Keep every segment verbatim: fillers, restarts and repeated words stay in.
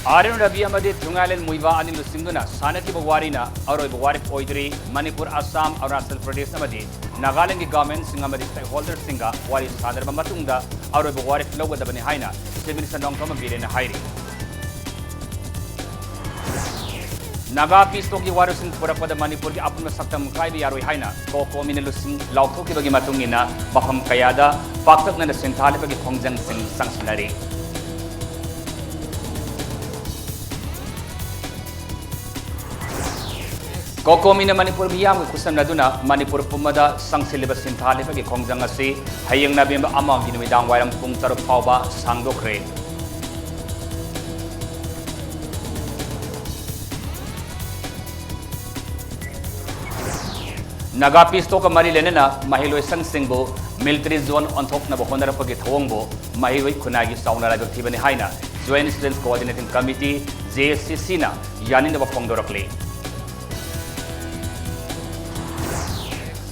R and Ravi ꯑꯃꯗꯤ ꯊꯨꯏꯉꯥꯂꯦꯟ ꯃꯨꯏꯕꯥ ꯑꯅꯤ ꯂꯨꯆꯤꯡꯗꯨꯅ ꯁꯥꯟꯅꯈꯤꯕ ꯋꯥꯔꯤꯅ ꯑꯔꯣꯏꯕ ꯋꯥꯔꯦꯞ ꯑꯣꯏꯗ꯭ꯔꯤ꯫ ꯃꯅꯤꯄꯨꯔ, ꯑꯁꯥꯝ, ꯑꯔꯨꯅꯥꯆꯜ ꯄ꯭ꯔꯗꯦꯁ ꯑꯃꯗꯤ ꯅꯥꯒꯥꯂꯦꯟꯒꯤ ꯒꯚꯔꯟꯃꯦꯟꯠꯁꯤꯡ ꯑꯃꯗꯤ ꯁ꯭ꯇꯦꯛꯍꯣꯜꯗꯔꯁꯤꯡꯒ ꯋꯥꯔꯤ ꯁꯥꯟꯅꯔꯕ ꯃꯇꯨꯡꯗ ꯑꯔꯣꯏꯕ ꯋꯥꯔꯦꯞ ꯂꯧꯒꯗꯕꯅꯤ ꯍꯥꯏꯅ ꯆꯤꯐ ꯃꯤꯅꯤꯁꯇꯔ ꯅꯣꯡꯊꯣꯝꯕꯝ ꯕꯤꯔꯦꯟꯅ ꯍꯥꯏꯔꯤ꯫ ꯅꯥꯒꯥ ꯄꯤꯁ ꯇꯣꯛꯀꯤ ꯋꯥꯔꯣꯏꯁꯤꯟ ꯄꯨꯔꯛꯄꯗ ꯃꯅꯤꯄꯨꯔꯒꯤ ꯑꯄꯨꯟꯕ ꯁꯛꯇꯝ ꯀꯥꯏꯕ ꯌꯥꯔꯣꯏ ꯍꯥꯏꯅ ꯀꯣꯀꯣꯃꯤꯅ ꯂꯨꯆꯤꯡ ꯂꯥꯎꯊꯣꯛꯈꯤꯕꯒꯤ ꯃꯇꯨꯡ ꯏꯟꯅ ꯃꯐꯝ ꯀꯌꯥꯗ ꯄꯥꯛꯇꯛꯅꯅ ꯁꯤꯟꯊꯥ ꯂꯦꯞꯄꯒꯤ ꯈꯣꯡꯖꯪꯁꯤꯡ ꯆꯪꯁꯤꯟꯅꯔꯤ꯫ ꯀꯣꯀꯣꯃꯤꯅ ꯃꯅꯤꯄꯨꯔ ꯃꯤꯌꯥꯝꯒ ꯈꯨꯠꯁꯝꯅꯗꯨꯅ ꯃꯅꯤꯄꯨꯔ ꯄꯨꯝꯕꯗ ꯆꯪꯁꯤꯜꯂꯤꯕ ꯁꯤꯟꯊꯥ ꯂꯦꯞꯄꯒꯤ ꯈꯣꯡꯖꯪ ꯑꯁꯤ ꯍꯌꯦꯡ ꯅꯕꯦꯝꯕꯔ ꯑꯃꯒꯤ ꯅꯨꯃꯤꯗꯥꯡ ꯋꯥꯏꯔꯝ ꯄꯨꯡ ꯇꯔꯨꯛ ꯐꯥꯎꯕ ꯁꯥꯡꯗꯣꯛꯈ꯭ꯔꯦ꯫ ꯅꯥꯒꯥ ꯄꯤꯁ ꯇꯣꯛꯀ ꯃꯔꯤ ꯂꯩꯅꯅ ꯃꯍꯩꯂꯣꯏꯁꯪꯁꯤꯡꯕꯨ ꯃꯤꯂꯤꯇꯔꯤ ꯖꯣꯟ ꯑꯣꯟꯊꯣꯛꯅꯕ ꯍꯣꯠꯅꯔꯛꯄꯒꯤ ꯊꯧꯑꯣꯡꯕꯨ ꯃꯍꯩꯔꯣꯏ ꯈꯨꯟꯅꯥꯏꯒꯤ ꯆꯥꯎꯅ ꯂꯥꯏꯕꯛ ꯊꯤꯕꯅꯤ ꯍꯥꯏꯅ joint students coordinating committee, J S C ꯁꯤꯅ ꯌꯥꯅꯤꯡꯗꯕ ꯐꯣꯡꯗꯣꯔꯛꯂꯤ꯫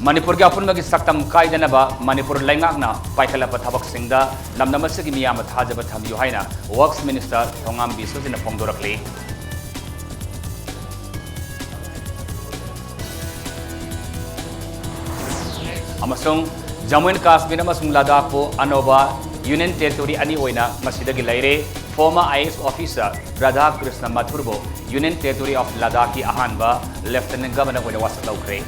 ꯃꯅꯤꯄꯨꯔꯒꯤ ꯑꯄꯨꯟꯕꯒꯤ ꯁꯛꯇꯝ ꯀꯥꯏꯗꯅꯕ ꯃꯅꯤꯄꯨꯔ ꯂꯩꯉꯥꯛꯅ ꯄꯥꯏꯈꯠꯂꯛꯄ ꯊꯕꯛꯁꯤꯡꯗ ꯂꯝꯗꯝ ꯑꯁꯤꯒꯤ ꯃꯤꯌꯥꯝꯅ ꯊꯥꯖꯕ ꯊꯝꯕꯤꯌꯨ ꯍꯥꯏꯅ ꯋꯔꯛꯁ ꯃꯤꯅꯤꯁꯇꯔ ꯊꯣꯉꯥꯝ ꯕꯤꯁ꯭ꯋꯖꯤꯠꯅ ꯐꯣꯡꯗꯣꯔꯛꯂꯤ꯫ ꯑꯃꯁꯨꯡ ꯖꯝꯃꯨ ꯑꯦꯟ ꯀꯥꯁꯃꯤꯔ ꯑꯃꯁꯨꯡ ꯂꯗꯥꯈꯄꯨ ꯑꯅꯧꯕ ꯌꯨꯅꯤꯌꯟ ꯇꯦꯔꯤꯇꯣꯔꯤ ꯑꯅꯤ ꯑꯣꯏꯅ ꯉꯁꯤꯗꯒꯤ ꯂꯩꯔꯦ꯫ Former I A S officer Radha Krishna ꯃꯊꯨꯔꯕꯨ Union Territory of Ladakhꯀꯤ ꯑꯍꯥꯟꯕ Lieutenant Governor ꯑꯣꯏꯅ ꯋꯥꯁꯛ ꯂꯧꯈ꯭ꯔꯦ꯫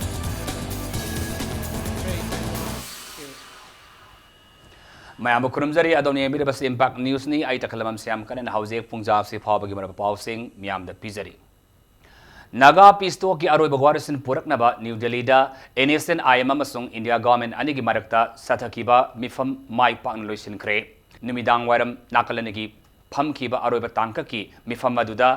ꯃꯌꯥꯝꯕꯨ ꯈꯨꯔꯨꯝꯖꯔꯤ꯫ ꯑꯗꯣꯝꯅ ꯌꯦꯡꯕꯤꯔꯤꯕꯁꯤ Impact Newsꯅꯤ꯫ ꯑꯩ ꯇꯈꯦꯜꯂꯝꯕꯝ ꯁ꯭ꯌꯥꯝꯀꯔꯟ꯫ ꯍꯧꯖꯤꯛ ꯄꯨꯡꯖꯥꯁꯤ ꯐꯥꯎꯕꯒꯤ ꯃꯔꯨꯞ ꯄꯥꯎꯁꯤꯡ ꯃꯤꯌꯥꯝꯗ ꯄꯤꯖꯔꯤ꯫ ꯅꯥꯒꯥ ꯄꯤꯁ ꯇꯣꯛꯀꯤ ꯑꯔꯣꯏꯕ ꯋꯥꯔꯣꯏꯁꯤꯟ ꯄꯨꯔꯛꯅꯕ ꯅ꯭ꯌꯨ ꯗꯦꯜꯂꯤꯗ N S C N I ꯑꯃꯁꯨꯡ ꯏꯟꯗꯤꯌꯥ ꯒꯚꯔꯟꯃꯦꯟꯠ ꯑꯅꯤꯒꯤ ꯃꯔꯛꯇ ꯆꯠꯊꯈꯤꯕ ꯃꯤꯐꯝ ꯃꯥꯏ ꯄꯥꯛꯅ ꯂꯣꯏꯁꯤꯟꯈ꯭ꯔꯦ꯫ ꯅꯨꯃꯤꯗꯥꯡ ꯋꯥꯏꯔꯝ ꯅꯥꯀꯜ ꯑꯅꯤꯒꯤ ꯐꯝꯈꯤꯕ ꯑꯔꯣꯏꯕ ꯇꯥꯡꯀꯛꯀꯤ ꯃꯤꯐꯝ ꯑꯗꯨꯗ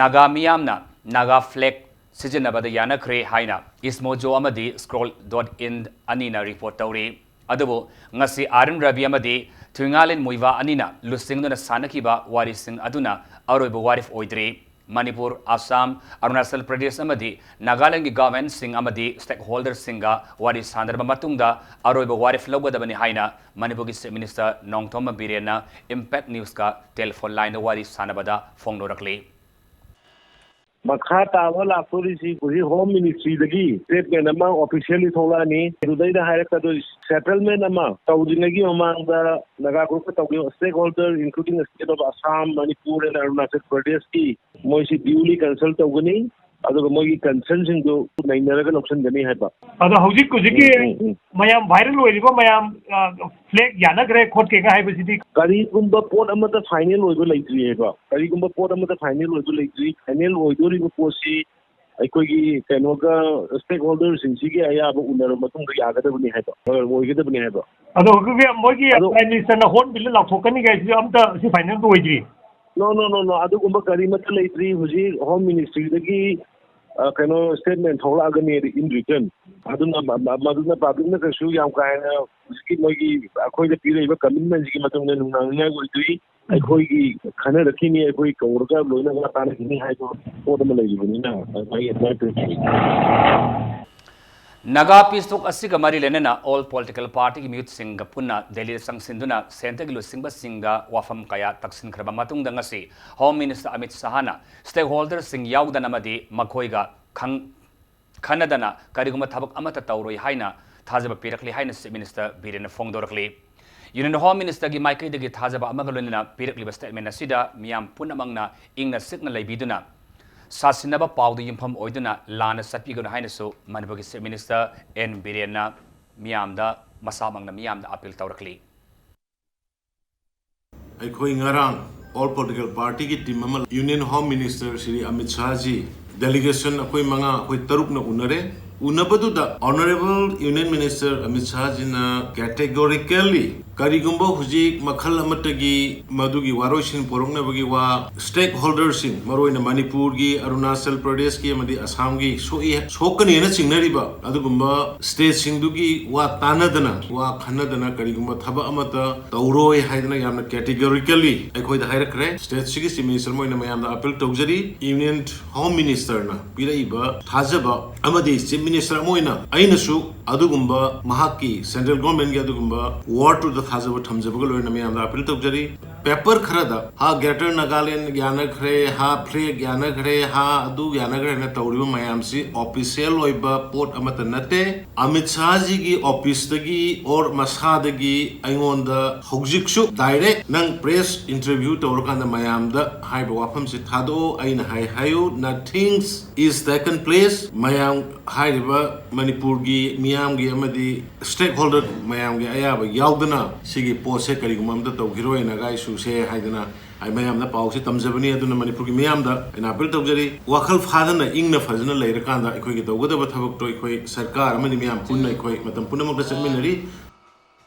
ꯅꯥꯒꯥ ꯃꯤꯌꯥꯝꯅ ꯅꯥꯒꯥ ꯐ꯭ꯂꯦꯒ ꯁꯤꯖꯤꯟꯅꯕꯗ ꯌꯥꯅꯈ꯭ꯔꯦ ꯍꯥꯏꯅ ꯏꯁꯃꯣꯖꯣ ꯑꯃꯗꯤ ꯁ꯭ꯀ꯭ꯔꯣꯜ ꯗꯣꯠ ꯏꯟ ꯑꯅꯤꯅ ꯔꯤꯄꯣꯔꯠ ꯇꯧꯔꯤ꯫ ꯑꯗꯨꯕꯨ ꯉꯁꯤ ꯑꯥꯔ ꯑꯦꯟ ꯔꯕꯤ ꯑꯃꯗꯤ ꯊꯨꯏꯉꯥꯂꯦꯟ ꯃꯨꯏꯕꯥ ꯑꯅꯤꯅ ꯂꯨꯆꯤꯡꯗꯨꯅ ꯁꯥꯟꯅꯈꯤꯕ ꯋꯥꯔꯤꯁꯤꯡ ꯑꯗꯨꯅ ꯑꯔꯣꯏꯕ ꯋꯥꯔꯦꯞ ꯑꯣꯏꯗ꯭ꯔꯤ꯫ ꯃꯅꯤꯄꯨꯔ, ꯑꯁꯥꯝ, ꯑꯔꯨꯅꯥꯆꯜ ꯄ꯭ꯔꯗꯦꯁ ꯑꯃꯗꯤ ꯅꯥꯒꯥꯂꯦꯟꯒꯤ ꯒꯚꯔꯟꯃꯦꯟꯠꯁꯤꯡ ꯑꯃꯗꯤ ꯁ꯭ꯇꯦꯛꯍꯣꯜꯗꯔꯁꯤꯡꯒ ꯋꯥꯔꯤ ꯁꯥꯟꯅꯔꯕ ꯃꯇꯨꯡꯗ ꯑꯔꯣꯏꯕ ꯋꯥꯔꯦꯞ ꯂꯧꯒꯗꯕꯅꯤ ꯍꯥꯏꯅ ꯃꯅꯤꯄꯨꯔꯒꯤ ꯆꯤꯐ ꯃꯤꯅꯤꯁꯇꯔ ꯅꯣꯡꯊꯣꯝꯕꯝ ꯕꯤꯔꯦꯟꯅ ꯏꯝꯄꯦꯛ ꯅ꯭ꯌꯨꯁꯀ ꯇꯦꯂꯤꯐꯣꯟ ꯂꯥꯏꯟꯗ ꯋꯥꯔꯤ ꯁꯥꯟꯅꯕꯗ ꯐꯣꯡꯗꯣꯔꯛꯂꯤ꯫ ꯃꯈꯥ ꯇꯥꯕ ꯂꯥꯛꯇꯣꯔꯤꯁꯤ ꯍꯧꯖꯤꯛ ꯍꯣꯝ ꯃꯤꯅꯤꯁꯇ꯭ꯔꯤꯗꯒꯤ ꯁ꯭ꯇꯦꯠꯃꯦꯟ ꯑꯃ ꯑꯣꯐꯤꯁꯤꯌꯦꯜꯂꯤ ꯊꯣꯛꯂꯛꯑꯅꯤ꯫ ꯑꯗꯨꯗꯩꯗ ꯍꯥꯏꯔꯛꯀꯗꯣꯏ ꯁꯦꯇꯜꯃꯦꯟ ꯑꯃ ꯇꯧꯗ꯭ꯔꯤꯉꯩꯒꯤ ꯃꯃꯥꯡꯗ ꯅꯥꯒꯥ ꯒ꯭ꯔꯨꯞꯀ ꯇꯧꯈꯤꯕ stakeholder, including state of Assam, Manipur and Arunachal ꯄ꯭ꯔꯗꯦꯁꯀꯤ ꯃꯣꯏꯁꯤ ꯗ꯭ꯌꯨꯂꯤ ꯀꯟꯁꯜ ꯇꯧꯒꯅꯤ꯫ ꯑꯗꯨꯒ ꯃꯣꯏꯒꯤ ꯀꯟꯁꯔꯟꯁꯤꯡꯗꯨ ꯅꯩꯅꯔꯒ ꯂꯧꯁꯤꯟꯒꯅꯤ ꯍꯥꯏꯕ꯫ ꯑꯗꯣ ꯍꯧꯖꯤꯛ ꯍꯧꯖꯤꯛꯀꯤ ꯎꯝ, ꯎꯝ, ꯎꯝ꯫ ꯃꯌꯥꯝ ꯚꯥꯏꯔꯦꯜ ꯑꯣꯏꯔꯤꯕ ꯃꯌꯥꯝ, ꯑ, ꯐ꯭ꯂꯦꯒ ꯌꯥꯅꯈ꯭ꯔꯦ ꯈꯣꯠꯈ꯭ꯔꯦꯒ ꯍꯥꯏꯕꯁꯤꯗꯤ? ꯀꯔꯤꯒꯨꯝꯕ ꯄꯣꯠ ꯑꯃꯠꯇ ꯐꯥꯏꯅꯦꯜ ꯑꯣꯏꯕ ꯂꯩꯇ꯭ꯔꯤ ꯍꯥꯏꯕ꯫ ꯀꯔꯤꯒꯨꯝꯕ ꯄꯣꯠ ꯑꯃꯠꯇ ꯐꯥꯏꯅꯦꯜ ꯑꯣꯏꯕ ꯂꯩꯇ꯭ꯔꯤ꯫ ꯐꯥꯏꯅꯦꯜ ꯑꯣꯏꯗꯣꯔꯤꯕ ꯄꯣꯠꯁꯤ ꯑꯩꯈꯣꯏꯒꯤ ꯀꯩꯅꯣꯒ ꯁ꯭ꯇꯦꯛꯍꯣꯜꯗꯔꯁꯤꯡꯁꯤꯒꯤ ꯑꯌꯥꯕ ꯎꯅꯔꯕ ꯃꯇꯨꯡꯗ ꯌꯥꯒꯗꯕꯅꯤ ꯍꯥꯏꯕ, ꯑꯣꯏꯒꯗꯕꯅꯤ ꯍꯥꯏꯕ꯫ ꯑꯗꯣ ꯍꯧꯖꯤꯛꯀꯤ ꯃꯣꯏꯒꯤ ꯑꯗꯣ ꯄ꯭ꯔꯥꯏꯝ ꯃꯤꯅꯤꯁꯇꯔꯅ ꯍꯣꯔꯟꯕꯤꯜꯗ ꯂꯥꯎꯊꯣꯛꯀꯅꯤ ꯀꯥꯏꯁꯤꯁꯨ ꯑꯝꯇ ꯁꯤ ꯐꯥꯏꯅꯦꯜꯗ ꯑꯣꯏꯗ꯭ꯔꯤ? ꯅꯣ, ꯅꯣ, ꯅꯣ, ꯅꯣ, ꯑꯗꯨꯒꯨꯝꯕ ꯀꯔꯤꯃꯠꯇ ꯂꯩꯇ꯭ꯔꯤ꯫ ꯍꯧꯖꯤꯛ ꯍꯣꯝ ꯃꯤꯅꯤꯁꯇ꯭ꯔꯤꯗꯒꯤ, ꯑ, ꯀꯩꯅꯣ, ꯁ꯭ꯇꯦꯠꯃꯦꯟ ꯊꯣꯛꯂꯛꯑꯒꯅꯤ in return꯫ ꯑꯗꯨꯅ ꯃ-, ꯃ-, ꯃꯗꯨꯅ ꯄꯕ꯭ꯂꯤꯛꯅ ꯀꯩꯁꯨ ꯌꯥꯝ ꯀꯥ ꯍꯦꯟꯅ ꯍꯧꯖꯤꯛꯀꯤ ꯃꯣꯏꯒꯤ ꯑꯩꯈꯣꯏꯗ ꯄꯤꯔꯛꯏꯕ ꯀꯃꯤꯠꯃꯦꯟꯁꯤꯒꯤ ꯃꯇꯨꯡ ꯏꯟꯅ ꯅꯨꯡꯅꯥꯡꯅꯤꯡꯉꯥꯏ ꯑꯣꯏꯗ꯭ꯔꯤ꯫ ꯑꯩꯈꯣꯏꯒꯤ ꯈꯟꯅꯔꯛꯈꯤꯅꯤ, ꯑꯩꯈꯣꯏ ꯀꯧꯔꯒ ꯂꯣꯏꯅ ꯋꯥ ꯇꯥꯟꯅꯈꯤꯅꯤ ꯍꯥꯏꯕ ꯄꯣꯠ ꯑꯃ ꯂꯩꯔꯤꯕꯅꯤꯅ, ꯑꯗꯨꯃꯥꯏꯅ ꯑꯗꯨꯃꯥꯏꯅ ꯇꯧꯔꯛꯈꯤꯅꯤ꯫ ꯅꯥꯒꯥ ꯄꯤꯁ ꯇꯣꯛ ꯑꯁꯤꯒ ꯃꯔꯤ ꯂꯩꯅꯅ ꯑꯣꯜ ꯄꯣꯂꯤꯇꯤꯀꯦꯜ ꯄꯥꯔꯇꯤꯒꯤ ꯃꯤꯍꯨꯠꯁꯤꯡꯒ ꯄꯨꯟꯅ ꯗꯦꯜꯂꯤꯗ ꯆꯪꯁꯤꯟꯗꯨꯅ ꯁꯦꯟꯇꯔꯒꯤ ꯂꯨꯆꯤꯡꯕꯁꯤꯡꯗ ꯋꯥꯐꯝ ꯀꯌꯥ ꯇꯛꯁꯤꯟꯈ꯭ꯔꯕ ꯃꯇꯨꯡꯗ ꯉꯁꯤ ꯍꯣꯝ ꯃꯤꯅꯤꯁꯇꯔ ꯑꯃꯤꯠ ꯁꯍꯥꯅ ꯁ꯭ꯇꯦꯛꯍꯣꯜꯗꯔꯁꯤꯡ ꯌꯥꯎꯗꯅ ꯑꯃꯗꯤ ꯃꯈꯣꯏꯒ ꯈꯪ-, ꯈꯟꯅꯗꯅ ꯀꯔꯤꯒꯨꯝꯕ ꯊꯕꯛ ꯑꯃꯠꯇ ꯇꯧꯔꯣꯏ ꯍꯥꯏꯅ ꯊꯥꯖꯕ ꯄꯤꯔꯛꯂꯤ ꯍꯥꯏꯅ ꯆꯤꯐ ꯃꯤꯅꯤꯁꯇꯔ ꯕꯤꯔꯦꯟꯅ ꯐꯣꯡꯗꯣꯔꯛꯂꯤ꯫ ꯌꯨꯅꯤꯌꯟ ꯍꯣꯝ ꯃꯤꯅꯤꯁꯇꯔꯒꯤ ꯃꯥꯏꯀꯩꯗꯒꯤ ꯊꯥꯖꯕ ꯑꯃꯒ ꯂꯣꯏꯅꯅ ꯄꯤꯔꯛꯂꯤꯕ ꯁ꯭ꯇꯦꯠꯃꯦꯟ ꯑꯁꯤꯗ ꯃꯤꯌꯥꯝ ꯄꯨꯝꯅꯃꯛꯅ ꯏꯪꯅ ꯆꯤꯛꯅ ꯂꯩꯕꯤꯗꯨꯅ ꯁꯥꯁꯤꯟꯅꯕ ꯄꯥꯎꯗ ꯌꯨꯝꯐꯝ ꯑꯣꯏꯗꯨꯅ ꯂꯥꯟꯅ ꯆꯠꯄꯤꯒꯅꯨ ꯍꯥꯏꯅꯁꯨ ꯃꯅꯤꯄꯨꯔꯒꯤ ꯆꯤꯐ ꯃꯤꯅꯤꯁꯇꯔ ꯑꯦꯟ ꯕꯤꯔꯦꯟꯅ ꯃꯤꯌꯥꯝꯗ, ꯃꯁꯥꯃꯛꯅ ꯃꯤꯌꯥꯝꯗ ꯑꯥꯄꯤꯜ ꯇꯧꯔꯛꯂꯤ꯫ ꯑꯩꯈꯣꯏ ꯉꯔꯥꯡ ꯑꯣꯜ ꯄꯣꯂꯤꯇꯤꯀꯦꯜ ꯄꯥꯔꯇꯤꯒꯤ ꯇꯤꯝ ꯑꯃ union home minister Shri Amit Shahji delegation ꯑꯩꯈꯣꯏ ꯃꯉꯥ, ꯑꯩꯈꯣꯏ ꯇꯔꯨꯛꯅ ꯎꯅꯔꯦ꯫ ꯎꯅꯕꯗꯨꯗ ꯑꯣꯅꯔꯦꯕꯜ ꯌꯨꯅꯤꯌꯟ ꯃꯤꯅꯤꯁꯇꯔ ꯑꯃꯤꯠ ꯁꯥꯍꯖꯤꯅ categorically ꯀꯔꯤꯒꯨꯝꯕ ꯍꯧꯖꯤꯛ ꯃꯈꯜ ꯑꯃꯠꯇꯒꯤ ꯃꯗꯨꯒꯤ ꯋꯥꯔꯣꯏꯁꯤꯟ ꯄꯨꯔꯛꯅꯕꯒꯤ ꯋꯥ stakeholderꯁꯤꯡ, ꯃꯔꯨꯑꯣꯏꯅ ꯃꯅꯤꯄꯨꯔꯒꯤ, ꯑꯔꯨꯅꯥꯆꯜ ꯄ꯭ꯔꯗꯦꯁꯀꯤ ꯑꯃꯗꯤ ꯑꯁꯥꯝꯒꯤ ꯁꯣꯛꯏ, ꯁꯣꯛꯀꯅꯤꯅ ꯆꯤꯡꯅꯔꯤꯕ ꯑꯗꯨꯒꯨꯝꯕ stateꯁꯤꯡꯗꯨꯒꯤ ꯋꯥ ꯇꯥꯟꯅꯗꯅ, ꯋꯥ ꯈꯟꯅꯗꯅ ꯀꯔꯤꯒꯨꯝꯕ ꯊꯕꯛ ꯑꯃꯠꯇ ꯇꯧꯔꯣꯏ ꯍꯥꯏꯗꯅ ꯌꯥꯝꯅ categorically ꯑꯩꯈꯣꯏꯗ ꯍꯥꯏꯔꯛꯈ꯭ꯔꯦ꯫ Stateꯁꯤꯒꯤ Chief Minister ꯑꯃ ꯑꯣꯏꯅ ꯃꯌꯥꯝꯗ appeal ꯇꯧꯖꯔꯤ꯫ Union Home Ministerꯅ ꯄꯤꯔꯛꯏꯕ ꯊꯥꯖꯕ ꯑꯃꯗꯤ Chief Minister ꯑꯃ ꯑꯣꯏꯅ ꯑꯩꯅꯁꯨ ꯑꯗꯨꯒꯨꯝꯕ ꯃꯍꯥꯛꯀꯤ central governmentꯀꯤ ꯑꯗꯨꯒꯨꯝꯕ wordꯇꯨꯗ ꯊꯥꯖꯕ ꯊꯝꯖꯕꯒ ꯂꯣꯏꯅꯅ ꯃꯌꯥꯝꯗ appeal ꯇꯧꯖꯔꯤ꯫ Paper ꯈꯔꯗ ꯍꯥ Greater Nagaland ꯌꯥꯅꯈ꯭ꯔꯦ, ꯍꯥ flag ꯌꯥꯅꯈ꯭ꯔꯦ, ꯍꯥ ꯑꯗꯨ ꯌꯥꯅꯈ꯭ꯔꯦ ꯍꯥꯏꯅ ꯇꯧꯔꯤꯕ ꯃꯌꯥꯝꯁꯤ official ꯑꯣꯏꯕ ꯄꯣꯠ ꯑꯃꯠꯇ ꯅꯠꯇꯦ꯫ ꯑꯃꯤꯠ ꯁꯥꯍꯖꯤꯒꯤ officeꯇꯒꯤ or ꯃꯁꯥꯗꯒꯤ ꯑꯩꯉꯣꯟꯗ ꯍꯧꯖꯤꯛꯁꯨ direct ꯅꯪ press interview ꯇꯧꯔꯀꯥꯟꯗ ꯃꯌꯥꯝꯗ ꯍꯥꯏꯕ ꯋꯥꯐꯝꯁꯤ ꯊꯥꯗꯣꯛꯑꯣ, ꯑꯩꯅ ꯍꯥꯏ ꯍꯥꯏꯌꯨ, nothing is taken place꯫ ꯃꯌꯥꯝ ꯍꯥꯏꯔꯤꯕ ꯃꯅꯤꯄꯨꯔꯒꯤ ꯃꯤꯌꯥꯝꯒꯤ ꯑꯃꯗꯤ stakeholder ꯃꯌꯥꯝꯒꯤ ꯑꯌꯥꯕ ꯌꯥꯎꯗꯅ ꯁꯤꯒꯤ ꯄꯣꯠꯁꯦ ꯀꯔꯤꯒꯨꯝꯕ ꯑꯃꯇ ꯇꯧꯈꯤꯔꯣꯏ ꯅꯒꯥꯏ ꯁꯨꯁꯦ ꯍꯥꯏꯗꯅ ꯑꯩ ꯃꯌꯥꯝꯗ ꯄꯥꯎꯁꯤ ꯇꯝꯖꯕꯅꯤ꯫ ꯑꯗꯨꯅ ꯃꯅꯤꯄꯨꯔꯒꯤ ꯃꯤꯌꯥꯝꯗ ꯑꯩꯅ appeal ꯇꯧꯖꯔꯤ, ꯋꯥꯈꯜ ꯐꯥꯗꯅ ꯏꯪꯅ ꯐꯖꯅ ꯂꯩꯔꯀꯥꯟꯗ ꯑꯩꯈꯣꯏꯒꯤ ꯇꯧꯒꯗꯕ ꯊꯕꯛꯇꯣ ꯑꯩꯈꯣꯏ ꯁꯔꯀꯥꯔ ꯑꯃꯗꯤ ꯃꯤꯌꯥꯝ ꯄꯨꯟꯅ ꯑꯩꯈꯣꯏ ꯃꯇꯝ ꯄꯨꯝꯅꯃꯛꯇ ꯆꯠꯃꯤꯟꯅꯔꯤ꯫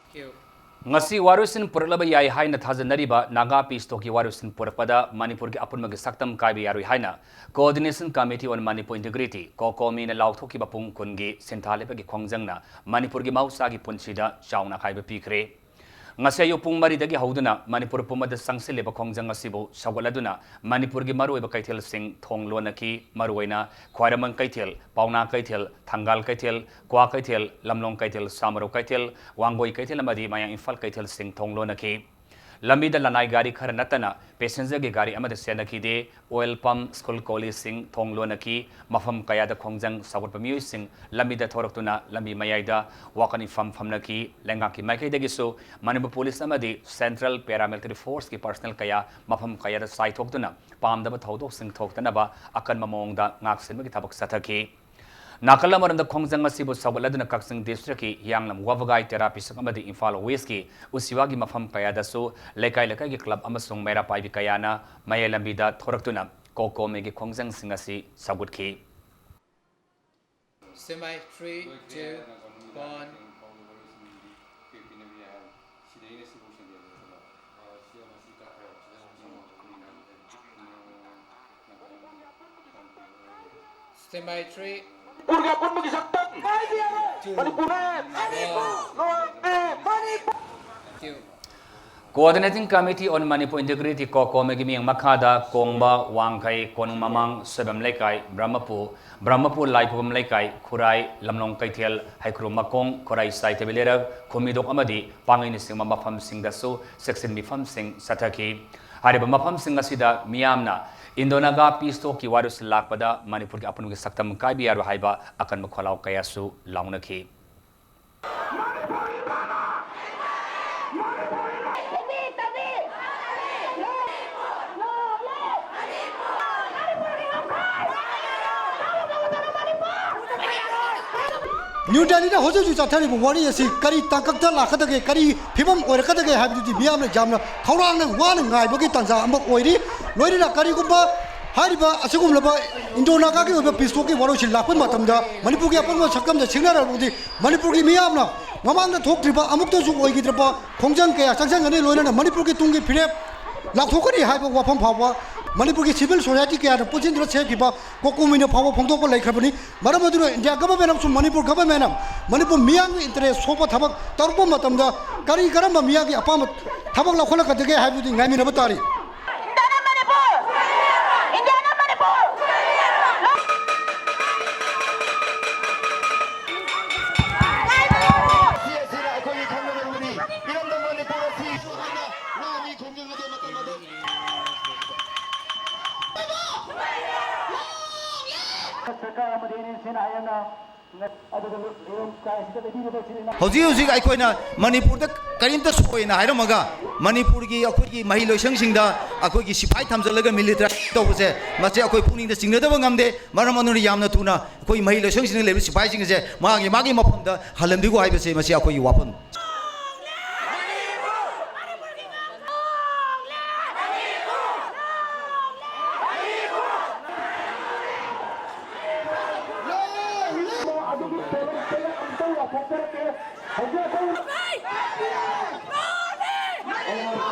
ꯉꯁꯤ ꯋꯥꯔꯣꯏꯁꯤꯟ ꯄꯨꯔꯛꯂꯕ ꯌꯥꯏ ꯍꯥꯏꯅ ꯊꯥꯖꯅꯔꯤꯕ ꯅꯥꯒꯥ peace talkꯀꯤ ꯋꯥꯔꯣꯏꯁꯤꯟ ꯄꯨꯔꯛꯄꯗ ꯃꯅꯤꯄꯨꯔꯒꯤ ꯑꯄꯨꯟꯕꯒꯤ ꯁꯛꯇꯝ ꯀꯥꯏꯕ ꯌꯥꯔꯣꯏ ꯍꯥꯏꯅ Coordination Committee on Manipur Integrity, COCOMIꯅ ꯂꯥꯎꯊꯣꯛꯈꯤꯕ ꯄꯨꯡ ꯀꯨꯟꯒꯤ ꯁꯤꯟꯊꯥ ꯂꯦꯞꯄꯒꯤ ꯈꯣꯡꯖꯪꯅ ꯃꯅꯤꯄꯨꯔꯒꯤ ꯃꯍꯧꯁꯥꯒꯤ ꯄꯨꯟꯁꯤꯗ ꯆꯥꯎꯅ ꯑꯀꯥꯏꯕ ꯄꯤꯈ꯭ꯔꯦ꯫ ꯉꯁꯤ ꯑꯌꯨꯛ ꯄꯨꯡ ꯃꯔꯤꯗꯒꯤ ꯍꯧꯗꯨꯅ ꯃꯅꯤꯄꯨꯔ ꯄꯨꯝꯕꯗ ꯆꯪꯁꯤꯜꯂꯤꯕ ꯈꯣꯡꯖꯪ ꯑꯁꯤꯕꯨ ꯁꯧꯒꯠꯂꯗꯨꯅ ꯃꯅꯤꯄꯨꯔꯒꯤ ꯃꯔꯨꯑꯣꯏꯕ ꯀꯩꯊꯦꯜꯁꯤꯡ ꯊꯣꯡ ꯂꯣꯟꯅꯈꯤ꯫ ꯃꯔꯨꯑꯣꯏꯅ ꯈ꯭ꯋꯥꯏꯔꯝꯕꯟ ꯀꯩꯊꯦꯜ, ꯄꯥꯎꯅꯥ ꯀꯩꯊꯦꯜ, ꯊꯪꯒꯥꯜ ꯀꯩꯊꯦꯜ, ꯀ꯭ꯋꯥ ꯀꯩꯊꯦꯜ, ꯂꯝꯂꯣꯡ ꯀꯩꯊꯦꯜ, ꯁꯥꯃꯔꯧ ꯀꯩꯊꯦꯜ, ꯋꯥꯡꯒꯣꯏ ꯀꯩꯊꯦꯜ ꯑꯃꯗꯤ ꯃꯌꯥꯡ ꯏꯝꯐꯥꯜ ꯀꯩꯊꯦꯜꯁꯤꯡ ꯊꯣꯡ ꯂꯣꯟꯅꯈꯤ꯫ ꯂꯝꯕꯤꯗ ꯂꯅꯥꯏ ꯒꯥꯔꯤ ꯈꯔ ꯅꯠꯇꯅ passengerꯒꯤ ꯒꯥꯔꯤ ꯑꯃꯠꯇ ꯆꯦꯟꯅꯈꯤꯗꯦ꯫ Oil pump, school collegeꯁꯤꯡ ꯊꯣꯡ ꯂꯣꯟꯅꯈꯤ꯫ ꯃꯐꯝ ꯀꯌꯥꯗ ꯈꯣꯡꯖꯪ ꯁꯧꯒꯠꯄ ꯃꯤꯑꯣꯏꯁꯤꯡ ꯂꯝꯕꯤꯗ ꯊꯣꯔꯛꯇꯨꯅ ꯂꯝꯕꯤ ꯃꯌꯥꯏꯗ ꯋꯥꯀꯠ ꯏꯐꯝ ꯐꯝꯅꯈꯤ꯫ ꯂꯩꯉꯥꯛꯀꯤ ꯃꯥꯏꯀꯩꯗꯒꯤꯁꯨ ꯃꯅꯤꯄꯨꯔ ꯄꯨꯂꯤꯁ ꯑꯃꯗꯤ central paramilitary forceꯀꯤ personnel ꯀꯌꯥ ꯃꯐꯝ ꯀꯌꯥꯗ ꯆꯥꯏꯊꯣꯛꯇꯨꯅ ꯄꯥꯝꯗꯕ ꯊꯧꯗꯣꯛꯁꯤꯡ ꯊꯣꯛꯇꯅꯕ ꯑꯀꯟꯕ ꯃꯑꯣꯡꯗ ꯉꯥꯛꯁꯦꯟꯕꯒꯤ ꯊꯕꯛ ꯆꯠꯊꯈꯤ꯫ ꯅꯥꯀꯜ ꯑꯃꯔꯣꯝꯗ ꯈꯣꯡꯖꯪ ꯑꯁꯤꯕꯨ ꯁꯧꯒꯠꯂꯗꯨꯅ ꯀꯛꯆꯤꯡ districtꯀꯤ ꯍꯤꯌꯥꯡꯂꯝ, ꯋꯥꯕꯒꯥꯏ, ꯇꯦꯔꯥ ꯄꯤꯁꯛ ꯑꯃꯗꯤ ꯏꯝꯐꯥꯜ westꯀꯤ ꯎꯆꯤꯋꯥꯒꯤ ꯃꯐꯝ ꯀꯌꯥꯗꯁꯨ ꯂꯩꯀꯥꯏ ꯂꯩꯀꯥꯏꯒꯤ club ꯑꯃꯁꯨꯡ ꯃꯩꯔꯥ ꯄꯥꯏꯕꯤ ꯀꯌꯥꯅ ꯃꯌꯥꯏ ꯂꯝꯕꯤꯗ ꯊꯣꯔꯛꯇꯨꯅ COCOMIꯒꯤ ꯈꯣꯡꯖꯪꯁꯤꯡ ꯑꯁꯤ ꯁꯧꯒꯠꯈꯤ꯫ Semi three, two, one. ꯃꯩꯇ꯭ꯔꯤ꯫ ꯃꯅꯤꯄꯨꯔꯒꯤ ꯑꯄꯨꯟꯕꯒꯤ ꯁꯛꯇꯝ꯫ ꯃꯅꯤꯄꯨꯔ꯫ ꯂꯣꯏꯔꯦ꯫ Manipur. Coordinating Committee on Manipur Integrity, ꯀꯣꯀꯣꯃꯤꯒꯤ ꯃꯤꯠꯌꯦꯡ ꯃꯈꯥꯗ ꯀꯣꯡꯕ, ꯋꯥꯡꯈꯩ, ꯀꯣꯅꯨꯡ ꯃꯃꯥꯡ, ꯁꯣꯏꯕꯝ ꯂꯩꯀꯥꯏ, ꯕ꯭ꯔꯍ꯭ꯃꯄꯨꯔ, ꯕ꯭ꯔꯍ꯭ꯃꯄꯨꯔ ꯂꯥꯏꯄꯨꯕꯝ ꯂꯩꯀꯥꯏ, ꯈꯨꯔꯥꯏ, ꯂꯝꯂꯣꯡ ꯀꯩꯊꯦꯜ, ꯍꯩꯀ꯭ꯔꯨ ꯃꯈꯣꯡ, ꯈꯨꯔꯥꯏ ꯁꯥꯏꯊꯕꯤ ꯂꯩꯔꯛ, ꯈꯨꯃꯤꯗꯣꯛ ꯑꯃꯗꯤ ꯄꯥꯡꯒꯩꯅꯆꯤꯡꯕ ꯃꯐꯝꯁꯤꯡꯗꯁꯨ ꯆꯦꯛꯁꯤꯟ ꯃꯤꯐꯝꯁꯤꯡ ꯆꯠꯊꯈꯤ꯫ ꯍꯥꯏꯔꯤꯕ ꯃꯐꯝꯁꯤꯡ ꯑꯁꯤꯗ ꯃꯤꯌꯥꯝꯅ ꯏꯟꯗꯣ ꯅꯥꯒꯥ peace talkꯀꯤ ꯋꯥꯔꯣꯏꯁꯤꯟ ꯂꯥꯛꯄꯗ ꯃꯅꯤꯄꯨꯔꯒꯤ ꯑꯄꯨꯟꯕꯒꯤ ꯁꯛꯇꯝ ꯀꯥꯏꯕ ꯌꯥꯔꯣꯏ ꯍꯥꯏꯕ ꯑꯀꯟꯕ ꯈꯣꯜꯂꯥꯎ ꯀꯌꯥꯁꯨ ꯂꯥꯎꯅꯈꯤ꯫ ꯅ꯭ꯌꯨ ꯗꯦꯜꯂꯤꯗ ꯍꯧꯖꯤꯛ ꯍꯧꯖꯤꯛ ꯆꯠꯊꯔꯤꯕ ꯋꯥꯔꯤ ꯑꯁꯤ ꯀꯔꯤ ꯇꯥꯡꯀꯛꯇ ꯂꯥꯛꯀꯗꯒꯦ, ꯀꯔꯤ ꯐꯤꯕꯝ ꯑꯣꯏꯔꯛꯀꯗꯒꯦ ꯍꯥꯏꯕꯗꯨꯗꯤ ꯃꯤꯌꯥꯝꯅ ꯌꯥꯝꯅ ꯈꯧꯔꯥꯡꯅ ꯋꯥꯅ ꯉꯥꯏꯕꯒꯤ ꯇꯥꯟꯖꯥ ꯑꯃ ꯑꯣꯏꯔꯤ꯫ ꯂꯣꯏꯅꯅ ꯀꯔꯤꯒꯨꯝꯕ ꯍꯥꯏꯔꯤꯕ ꯑꯁꯤꯒꯨꯝꯂꯕ ꯏꯟꯗꯣ ꯅꯥꯒꯥꯒꯤ ꯑꯣꯏꯕ peace talkꯀꯤ ꯋꯥꯔꯣꯏꯁꯤꯟ ꯂꯥꯛꯄ ꯃꯇꯝꯗ ꯃꯅꯤꯄꯨꯔꯒꯤ ꯑꯄꯨꯟꯕ ꯁꯛꯇꯝꯗ ꯁꯤꯡꯅꯔꯕꯗꯤ ꯃꯅꯤꯄꯨꯔꯒꯤ ꯃꯤꯌꯥꯝꯅ ꯃꯃꯥꯡꯗ ꯊꯣꯛꯇ꯭ꯔꯤꯕ, ꯑꯃꯨꯛꯇꯁꯨ ꯑꯣꯏꯈꯤꯗ꯭ꯔꯕ ꯈꯣꯡꯖꯪ ꯀꯌꯥ ꯆꯪꯁꯤꯟꯒꯅꯤ, ꯂꯣꯏꯅꯅ ꯃꯅꯤꯄꯨꯔꯒꯤ ꯇꯨꯡꯒꯤ ꯐꯤꯔꯦꯞ ꯂꯥꯎꯊꯣꯛꯀꯅꯤ ꯍꯥꯏꯕ ꯋꯥꯐꯝ ꯐꯥꯎꯕ ꯃꯅꯤꯄꯨꯔꯒꯤ civil society ꯀꯌꯥꯅ ꯄꯨꯟꯁꯤꯟꯗꯨꯅ ꯁꯦꯝꯈꯤꯕ ꯀꯣꯀꯣꯃꯤꯅ ꯐꯥꯎꯕ ꯐꯣꯡꯗꯣꯛꯄ ꯂꯩꯈ꯭ꯔꯕꯅꯤ꯫ ꯃꯔꯝ ꯑꯗꯨꯅ ꯏꯟꯗꯤꯌꯥ government ꯑꯃꯁꯨꯡ ꯃꯅꯤꯄꯨꯔ governmentꯅ ꯃꯅꯤꯄꯨꯔ ꯃꯤꯌꯥꯝꯒꯤ interest ꯁꯣꯛꯄ ꯊꯕꯛ ꯇꯧꯔꯛꯄ ꯃꯇꯝꯗ ꯀꯔꯤ ꯀꯔꯝꯕ ꯃꯤꯌꯥꯝꯒꯤ ꯑꯄꯥꯝꯕ ꯊꯕꯛ ꯂꯧꯈꯠꯂꯛꯀꯗꯒꯦ ꯍꯥꯏꯕꯗꯨꯗꯤ ꯉꯥꯏꯃꯤꯟꯅꯕ ꯇꯥꯔꯤ꯫ ꯏꯟꯗꯤꯌꯥꯅ ꯃꯅꯤꯄꯨꯔ! ꯏꯟꯗꯤꯌꯥꯅ ꯃꯅꯤꯄꯨꯔ! ꯑꯁꯤ ꯑꯁꯤꯅ ꯑꯩꯈꯣꯏꯒꯤ ꯈꯪꯒꯗꯧꯕꯅꯤ꯫ ꯏꯔꯝꯗꯝ ꯃꯅꯤꯄꯨꯔ ꯑꯁꯤ ꯍꯥꯟꯅ ꯂꯥꯟꯃꯤ ꯈꯣꯝꯖꯤꯟꯕꯒꯤ ꯃꯇꯝ ꯑꯗꯨ ꯁꯔꯀꯥꯔ ꯑꯃꯗꯤ NNCꯅ ꯍꯥꯏꯔꯝꯅ ꯑꯗꯨꯒ ꯂꯨꯞ-, ꯂꯨꯞ ꯀꯥꯏꯁꯤꯗ ꯂꯩꯕꯤꯔꯤꯕ ꯏꯆꯤꯜ ꯏꯅꯥꯎ ꯍꯧꯖꯤꯛ ꯍꯧꯖꯤꯛ ꯑꯩꯈꯣꯏꯅ ꯃꯅꯤꯄꯨꯔꯗ ꯀꯔꯤꯝꯇ ꯁꯣꯛꯑꯣꯏꯅ ꯍꯥꯏꯔꯝꯃꯒ ꯃꯅꯤꯄꯨꯔꯒꯤ ꯑꯩꯈꯣꯏꯒꯤ ꯃꯍꯩ ꯂꯣꯏꯁꯪꯁꯤꯡꯗ ꯑꯩꯈꯣꯏꯒꯤ ꯁꯤꯐꯥꯏ ꯊꯝꯖꯤꯜꯂꯒ militarize ꯇꯧꯕꯁꯦ, ꯃꯁꯤ ꯑꯩꯈꯣꯏ ꯄꯨꯛꯅꯤꯡꯗ ꯆꯤꯡꯅꯗꯕ ꯉꯝꯗꯦ꯫ ꯃꯔꯝ ꯑꯗꯨꯅ ꯌꯥꯝꯅ ꯊꯨꯅ ꯑꯩꯈꯣꯏ ꯃꯍꯩ ꯂꯣꯏꯁꯪꯁꯤꯡꯗ ꯂꯩꯔꯤꯕ ꯁꯤꯐꯥꯏꯁꯤꯡ ꯑꯁꯦ ꯃꯥꯒꯤ ꯃꯥꯒꯤ ꯃꯐꯝꯗ ꯍꯜꯍꯟꯕꯤꯈꯣ ꯍꯥꯏꯕꯁꯦ ꯃꯁꯤ ꯑꯩꯈꯣꯏꯒꯤ ꯋꯥꯐꯝꯅꯤ꯫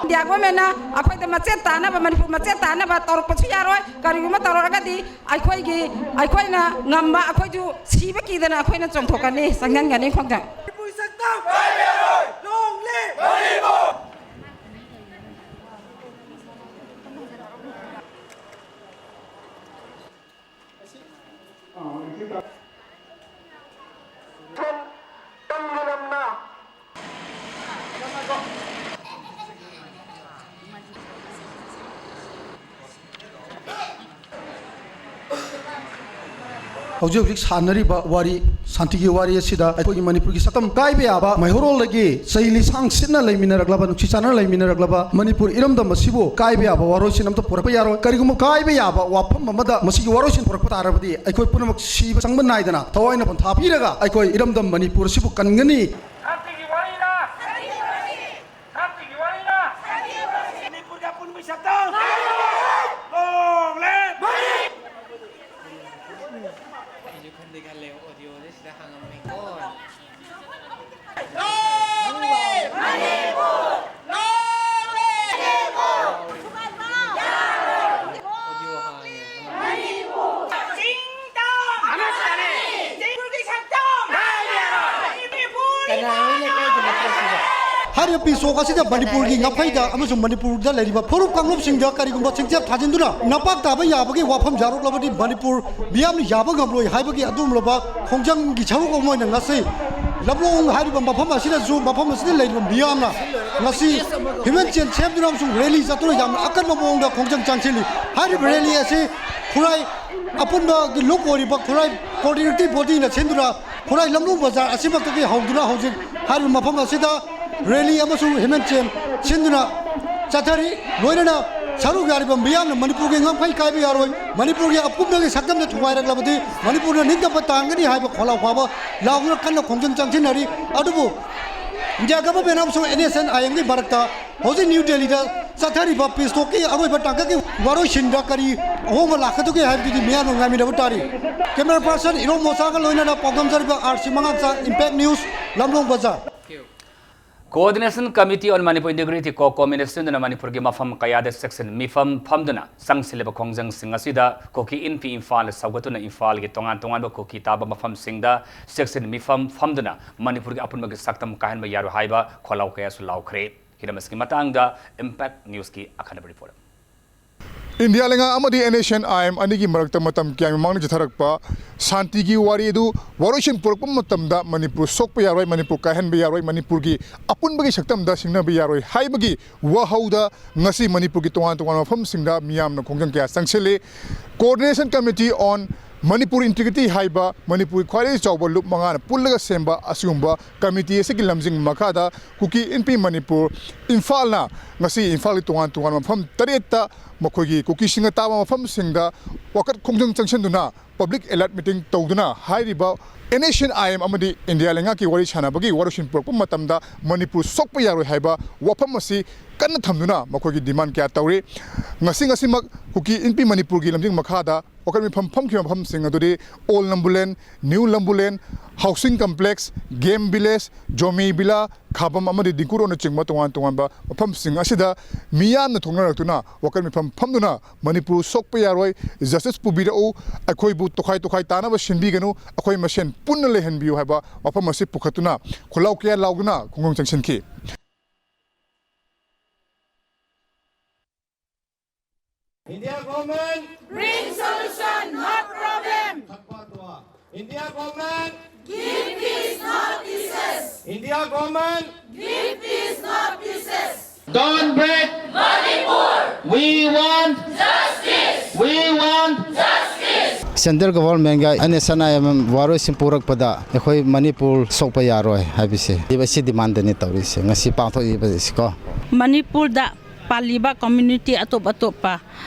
ꯏꯟꯗꯤꯌꯥ ꯒꯣꯔꯃꯦꯟꯅ ꯑꯩꯈꯣꯏꯗ ꯃꯆꯦꯠ ꯇꯥꯅꯕ, ꯃꯅꯤꯄꯨꯔ ꯃꯆꯦꯠ ꯇꯥꯅꯕ ꯇꯧꯔꯛꯄꯁꯨ ꯌꯥꯔꯣꯏ꯫ ꯀꯔꯤꯒꯨꯝꯕ ꯇꯧꯔꯛꯑꯒꯗꯤ ꯑꯩꯈꯣꯏꯒꯤ, ꯑꯩꯈꯣꯏꯅ ꯉꯝꯕ, ꯑꯩꯈꯣꯏꯁꯨ ꯁꯤꯕ ꯀꯤꯗꯅ ꯑꯩꯈꯣꯏꯅ ꯆꯣꯡꯊꯣꯛꯀꯅꯤ, ꯆꯪꯁꯤꯟꯒꯅꯤ ꯈꯣꯡꯖꯪ꯫ ꯃꯅꯤꯄꯨꯔꯒꯤ ꯁꯛꯇꯝ! Long live! ꯍꯧꯖꯤꯛ ꯍꯧꯖꯤꯛ ꯁꯥꯟꯅꯔꯤꯕ ꯋꯥꯔꯤ, ꯁꯥꯟꯇꯤꯒꯤ ꯋꯥꯔꯤ ꯑꯁꯤꯗ ꯑꯩꯈꯣꯏꯒꯤ ꯃꯅꯤꯄꯨꯔꯒꯤ ꯁꯛꯇꯝ ꯀꯥꯏꯕ ꯌꯥꯕ, ꯃꯩꯍꯧꯔꯣꯜꯗꯒꯤ ꯆꯍꯤ ꯂꯤꯁꯥꯡ ꯁꯤꯠꯅ ꯂꯩꯃꯤꯟꯅꯔꯛꯂꯕ, ꯅꯨꯡꯁꯤ ꯆꯥꯟꯅꯅ ꯂꯩꯃꯤꯟꯅꯔꯛꯂꯕ ꯃꯅꯤꯄꯨꯔ ꯏꯔꯝꯗꯝ ꯑꯁꯤꯕꯨ ꯀꯥꯏꯕ ꯌꯥꯕ ꯋꯥꯔꯣꯏꯁꯤꯟ ꯑꯃꯠꯇ ꯄꯨꯔꯛꯄ ꯌꯥꯔꯣꯏ꯫ ꯀꯔꯤꯒꯨꯝꯕ ꯀꯥꯏꯕ ꯌꯥꯕ ꯋꯥꯐꯝ ꯑꯃꯗ ꯃꯁꯤꯒꯤ ꯋꯥꯔꯣꯏꯁꯤꯟ ꯄꯨꯔꯛꯄ ꯇꯥꯔꯕꯗꯤ ꯑꯩꯈꯣꯏ ꯄꯨꯝꯅꯃꯛ ꯁꯤꯕ ꯆꯪꯕ ꯅꯥꯏꯗꯅ ꯊꯋꯥꯏꯅ ꯄꯣꯟꯊꯥ ꯄꯤꯔꯒ ꯑꯩꯈꯣꯏ ꯏꯔꯝꯗꯝ ꯃꯅꯤꯄꯨꯔ ꯑꯁꯤꯕꯨ ꯀꯟꯒꯅꯤ꯫ ꯁꯥꯟꯇꯤꯒꯤ ꯋꯥꯔꯤꯔ? ꯁꯥꯟꯇꯤꯒꯤ ꯋꯥꯔꯤꯔ? ꯃꯅꯤꯄꯨꯔꯒꯤ ꯑꯄꯨꯟꯕꯒꯤ ꯁꯛꯇꯝ! Long live! ꯑꯩꯁꯨ ꯈꯟꯗꯤ ꯈꯜꯂꯦ, ꯑꯣꯗꯤꯑꯣꯁꯦ ꯁꯤꯗ ꯍꯥꯡꯉꯝꯃꯦꯀꯣ꯫ Long live Manipur! Long live Manipur! Audio ꯍꯥꯡꯉꯦ꯫ ꯃꯅꯤꯄꯨꯔ! ꯆꯤꯡ ꯇꯝ! ꯃꯅꯤꯄꯨꯔꯒꯤ ꯁꯛꯇꯝ! ꯀꯅꯥ ꯍꯣꯏ ꯂꯩꯀꯥꯏꯒꯤ ꯃꯀꯣꯛꯁꯤꯕꯣ? ꯍꯥꯏꯔꯤꯕ ꯄꯤꯁ ꯇꯣꯛ ꯑꯁꯤꯗ ꯃꯅꯤꯄꯨꯔꯒꯤ ꯉꯥꯐꯩꯗ ꯑꯃꯁꯨꯡ ꯃꯅꯤꯄꯨꯔꯗ ꯂꯩꯔꯤꯕ ꯐꯨꯔꯨꯞ ꯀꯥꯡꯂꯨꯞꯁꯤꯡꯗ ꯀꯔꯤꯒꯨꯝꯕ ꯆꯤꯡꯆꯦꯞ ꯊꯥꯖꯤꯟꯗꯨꯅ ꯅꯄꯥꯛ ꯇꯥꯕ ꯌꯥꯕꯒꯤ ꯋꯥꯐꯝ ꯌꯥꯎꯔꯛꯂꯕꯗꯤ ꯃꯅꯤꯄꯨꯔ ꯃꯤꯌꯥꯝꯅ ꯌꯥꯕ ꯉꯝꯂꯣꯏ ꯍꯥꯏꯕꯒꯤ ꯑꯗꯨꯒꯨꯝꯂꯕ ꯈꯣꯡꯖꯪꯒꯤ ꯁꯔꯨꯛ ꯑꯃ ꯑꯣꯏꯅ ꯉꯁꯤ ꯂꯝꯂꯣꯡ ꯍꯥꯏꯔꯤꯕ ꯃꯐꯝ ꯑꯁꯤꯗꯁꯨ, ꯃꯐꯝ ꯑꯁꯤꯗ ꯂꯩꯔꯤꯕ ꯃꯤꯌꯥꯝꯅ ꯉꯁꯤ ꯍ꯭ꯌꯨꯃꯦꯟ ꯆꯦꯟ ꯁꯦꯝꯗꯨꯅ ꯑꯃꯁꯨꯡ ꯔꯦꯂꯤ ꯆꯠꯇꯨꯅ ꯌꯥꯝꯅ ꯑꯀꯟꯕ ꯃꯑꯣꯡꯗ ꯈꯣꯡꯖꯪ ꯆꯪꯁꯤꯜꯂꯤ꯫ ꯍꯥꯏꯔꯤꯕ ꯔꯦꯂꯤ ꯑꯁꯤ ꯈꯨꯔꯥꯏ ꯑꯄꯨꯟꯕꯒꯤ ꯂꯨꯞ ꯑꯣꯏꯔꯤꯕ ꯈꯨꯔꯥꯏ ꯀꯣꯑꯣꯔꯗꯤꯅꯦꯇꯤꯡ ꯕꯣꯗꯤꯅ ꯁꯤꯟꯗꯨꯅ ꯈꯨꯔꯥꯏ ꯂꯝꯂꯣꯡ ꯕꯖꯥꯔ ꯑꯁꯤꯃꯛꯇꯒꯤ ꯍꯧꯗꯨꯅ ꯍꯧꯖꯤꯛ ꯍꯥꯏꯔꯤꯕ ꯃꯐꯝ ꯑꯁꯤꯗ ꯔꯦꯂꯤ ꯑꯃꯁꯨꯡ ꯍ꯭ꯌꯨꯃꯦꯟ ꯆꯦꯟ ꯁꯤꯟꯗꯨꯅ ꯆꯠꯊꯔꯤ꯫ ꯂꯣꯏꯅꯅ ꯁꯔꯨꯛ ꯌꯥꯔꯤꯕ ꯃꯤꯌꯥꯝꯅ ꯃꯅꯤꯄꯨꯔꯒꯤ ꯉꯝꯈꯩ ꯀꯥꯏꯕ ꯌꯥꯔꯣꯏ, ꯃꯅꯤꯄꯨꯔꯒꯤ ꯑꯄꯨꯟꯕꯒꯤ ꯁꯛꯇꯝꯗ ꯊꯨꯒꯥꯏꯔꯛꯂꯕꯗꯤ ꯃꯅꯤꯄꯨꯔꯅ ꯅꯤꯡꯇꯝꯕ ꯇꯥꯟꯒꯅꯤ ꯍꯥꯏꯕ ꯈꯣꯜꯂꯥꯎ ꯐꯥꯎꯕ ꯂꯥꯎꯗꯨꯅ ꯀꯟꯅ ꯈꯣꯡꯖꯪ ꯆꯪꯁꯤꯟꯅꯔꯤ꯫ ꯑꯗꯨꯕꯨ ꯏꯟꯗꯤꯌꯥ ꯒꯚꯔꯟꯃꯦꯟ ꯑꯃꯁꯨꯡ ꯑꯦꯟ ꯑꯦꯁ ꯑꯦꯟ ꯑꯥꯏ ꯑꯦꯝꯒꯤ ꯃꯔꯛꯇ ꯍꯧꯖꯤꯛ ꯅ꯭ꯌꯨ ꯗꯦꯜꯂꯤꯗ ꯆꯠꯊꯔꯤꯕ ꯄꯤꯁ ꯇꯣꯛꯀꯤ ꯑꯔꯣꯏꯕ ꯇꯥꯡꯀꯛꯀꯤ ꯋꯥꯔꯣꯏꯁꯤꯟꯗ ꯀꯔꯤ ꯑꯍꯣꯡꯕ ꯂꯥꯛꯀꯗꯒꯦ ꯍꯥꯏꯕꯗꯨꯗꯤ ꯃꯤꯌꯥꯝꯅ ꯉꯥꯏꯃꯤꯟꯅꯕ ꯇꯥꯔꯤ꯫ ꯀꯦꯃꯦꯔꯥ ꯄꯥꯔꯁꯟ ꯏꯔꯣꯝ ꯃꯣꯁꯥꯒ ꯂꯣꯏꯅꯅ ꯄꯥꯎꯗꯝꯖꯔꯤꯕ ꯑꯥꯔ ꯁꯤ ꯃꯉꯥꯡꯆꯥ, ꯏꯝꯄꯦꯛ ꯅ꯭ꯌꯨꯁ, ꯂꯝꯂꯣꯡ ꯕꯖꯥꯔ꯫ Coordination Committee on Manipur Integrity, CoCOM ꯅ ꯁꯤꯟꯗꯨꯅ ꯃꯅꯤꯄꯨꯔꯒꯤ ꯃꯐꯝ ꯀꯌꯥꯗ ꯆꯦꯛꯁꯤꯟ ꯃꯤꯐꯝ ꯐꯝꯗꯨꯅ ꯆꯪꯁꯤꯜꯂꯤꯕ ꯈꯣꯡꯖꯪꯁꯤꯡ ꯑꯁꯤꯗ ꯀꯨꯀꯤ ꯏꯟꯄꯤ ꯏꯝꯐꯥꯜꯗ ꯁꯧꯒꯠꯇꯨꯅ ꯏꯝꯐꯥꯜꯒꯤ ꯇꯣꯉꯥꯟ ꯇꯣꯉꯥꯟꯕ ꯀꯨꯀꯤ ꯇꯥꯕ ꯃꯐꯝꯁꯤꯡꯗ ꯆꯦꯛꯁꯤꯟ ꯃꯤꯐꯝ ꯐꯝꯗꯨꯅ ꯃꯅꯤꯄꯨꯔꯒꯤ ꯑꯄꯨꯟꯕꯒꯤ ꯁꯛꯇꯝ ꯀꯥꯏꯍꯟꯕ ꯌꯥꯔꯣꯏ ꯍꯥꯏꯕ ꯈꯣꯜꯂꯥꯎ ꯀꯌꯥꯁꯨ ꯂꯥꯎꯈ꯭ꯔꯦ꯫ ꯍꯤꯔꯝ ꯑꯁꯤꯒꯤ ꯃꯇꯥꯡꯗ Impact News ꯀꯤ ꯑꯈꯟꯅꯕ report꯫ ꯏꯟꯗꯤꯌꯥ ꯂꯩꯉꯥꯛ ꯑꯃꯗꯤ NSCN-IM ꯑꯅꯤꯒꯤ ꯃꯔꯛꯇ ꯃꯇꯝ ꯀꯌꯥꯒꯤ ꯃꯃꯥꯡꯗ ꯆꯠꯊꯔꯛꯄ ꯁꯥꯟꯇꯤꯒꯤ ꯋꯥꯔꯤ ꯑꯗꯨ ꯋꯥꯔꯣꯏꯁꯤꯟ ꯄꯨꯔꯛꯄ ꯃꯇꯝꯗ ꯃꯅꯤꯄꯨꯔ ꯁꯣꯛꯄ ꯌꯥꯔꯣꯏ, ꯃꯅꯤꯄꯨꯔ ꯀꯥꯏꯍꯟꯕ ꯌꯥꯔꯣꯏ, ꯃꯅꯤꯄꯨꯔꯒꯤ ꯑꯄꯨꯟꯕꯒꯤ ꯁꯛꯇꯝꯗ ꯁꯤꯡꯅꯕ ꯌꯥꯔꯣꯏ ꯍꯥꯏꯕꯒꯤ ꯋꯥꯍꯧꯗ ꯉꯁꯤ ꯃꯅꯤꯄꯨꯔꯒꯤ ꯇꯣꯉꯥꯟ ꯇꯣꯉꯥꯟꯕ ꯃꯐꯝꯁꯤꯡꯗ ꯃꯤꯌꯥꯝꯅ ꯈꯣꯡꯖꯪ ꯀꯌꯥ ꯆꯪꯁꯤꯜꯂꯤ꯫ Coordination Committee on Manipur Integrity ꯍꯥꯏꯕ ꯃꯅꯤꯄꯨꯔꯒꯤ ꯈ꯭ꯋꯥꯏꯗꯒꯤ ꯆꯥꯎꯕ ꯂꯨꯞ ꯃꯉꯥꯅ ꯄꯨꯜꯂꯒ ꯁꯦꯝꯕ ꯑꯁꯤꯒꯨꯝꯕ ꯀꯃꯤꯇꯤ ꯑꯁꯤꯒꯤ ꯂꯝꯖꯤꯡ ꯃꯈꯥꯗ ꯀꯨꯀꯤ ꯏꯟꯄꯤ ꯃꯅꯤꯄꯨꯔ ꯏꯝꯐꯥꯜꯅ ꯉꯁꯤ ꯏꯝꯐꯥꯜꯒꯤ ꯇꯣꯉꯥꯟ ꯇꯣꯉꯥꯟꯕ ꯃꯐꯝ ꯇꯔꯦꯠꯇ ꯃꯈꯣꯏꯒꯤ ꯀꯨꯀꯤꯁꯤꯡꯅ ꯇꯥꯕ ꯃꯐꯝꯁꯤꯡꯗ ꯋꯥꯀꯠ ꯈꯣꯡꯖꯪ ꯆꯪꯁꯤꯟꯗꯨꯅ public alert meeting ꯇꯧꯗꯨꯅ ꯍꯥꯏꯔꯤꯕ NSCN-IM ꯑꯃꯗꯤ ꯏꯟꯗꯤꯌꯥ ꯂꯩꯉꯥꯛꯀꯤ ꯋꯥꯔꯤ ꯁꯥꯟꯅꯕꯒꯤ ꯋꯥꯔꯣꯏꯁꯤꯟ ꯄꯨꯔꯛꯄ ꯃꯇꯝꯗ ꯃꯅꯤꯄꯨꯔ ꯁꯣꯛꯄ ꯌꯥꯔꯣꯏ ꯍꯥꯏꯕ ꯋꯥꯐꯝ ꯑꯁꯤ ꯀꯟꯅ ꯊꯝꯗꯨꯅ ꯃꯈꯣꯏꯒꯤ demand ꯀꯌꯥ ꯇꯧꯔꯤ꯫ ꯉꯁꯤ ꯉꯁꯤꯃꯛ ꯀꯨꯀꯤ ꯏꯟꯄꯤ ꯃꯅꯤꯄꯨꯔꯒꯤ ꯂꯝꯖꯤꯡ ꯃꯈꯥꯗ ꯋꯥꯀꯠ ꯃꯤꯐꯝ ꯐꯝꯈꯤꯕ ꯃꯐꯝꯁꯤꯡ ꯑꯗꯨꯗꯤ Old Nambulen, New Nambulen, Housing Complex, Game Village, Zomi Villa, ꯈꯥꯕꯝ ꯑꯃꯗꯤ ꯗꯤꯡꯀꯨꯔꯣꯟꯅꯆꯤꯡꯕ ꯇꯣꯉꯥꯟ ꯇꯣꯉꯥꯟꯕ ꯃꯐꯝꯁꯤꯡ ꯑꯁꯤꯗ ꯃꯤꯌꯥꯝꯅ ꯊꯣꯛꯅꯔꯛꯇꯨꯅ ꯋꯥꯀꯠ ꯃꯤꯐꯝ ꯐꯝꯗꯨꯅ ꯃꯅꯤꯄꯨꯔ ꯁꯣꯛꯄ ꯌꯥꯔꯣꯏ, justice ꯄꯨꯕꯤꯔꯛꯎ, ꯑꯩꯈꯣꯏꯕꯨ ꯇꯣꯈꯥꯏ ꯇꯣꯈꯥꯏ ꯇꯥꯅꯕ ꯁꯤꯟꯕꯤꯒꯅꯨ, ꯑꯩꯈꯣꯏ ꯃꯁꯦꯟ ꯄꯨꯟꯅ ꯂꯩꯍꯟꯕꯤꯌꯨ ꯍꯥꯏꯕ ꯋꯥꯐꯝ ꯑꯁꯤ ꯄꯨꯈꯠꯇꯨꯅ ꯈꯣꯜꯂꯥꯎ ꯀꯌꯥ ꯂꯥꯎꯗꯨꯅ ꯈꯣꯡꯖꯪ ꯆꯪꯁꯤꯟꯈꯤ꯫ India government, bring solution, not problem. India government, give peace, not pieces. India government, give peace, not pieces. Don't break Manipur. We want justice. We want justice. Central government ꯒ NSCN-IM ꯋꯥꯔꯣꯏꯁꯤꯟ ꯄꯨꯔꯛꯄꯗ ꯑꯩꯈꯣꯏ ꯃꯅꯤꯄꯨꯔ ꯁꯣꯛꯄ ꯌꯥꯔꯣꯏ ꯍꯥꯏꯕꯁꯦ, ꯑꯁꯤ demand ꯅꯤ ꯇꯧꯔꯤꯁꯦ, ꯉꯁꯤ ꯄꯥꯡꯊꯣꯛꯏꯕꯁꯤꯀꯣ꯫ ꯃꯅꯤꯄꯨꯔꯗ ꯄꯥꯜꯂꯤꯕ community ꯑꯇꯣꯞ ꯑꯇꯣꯞꯄ,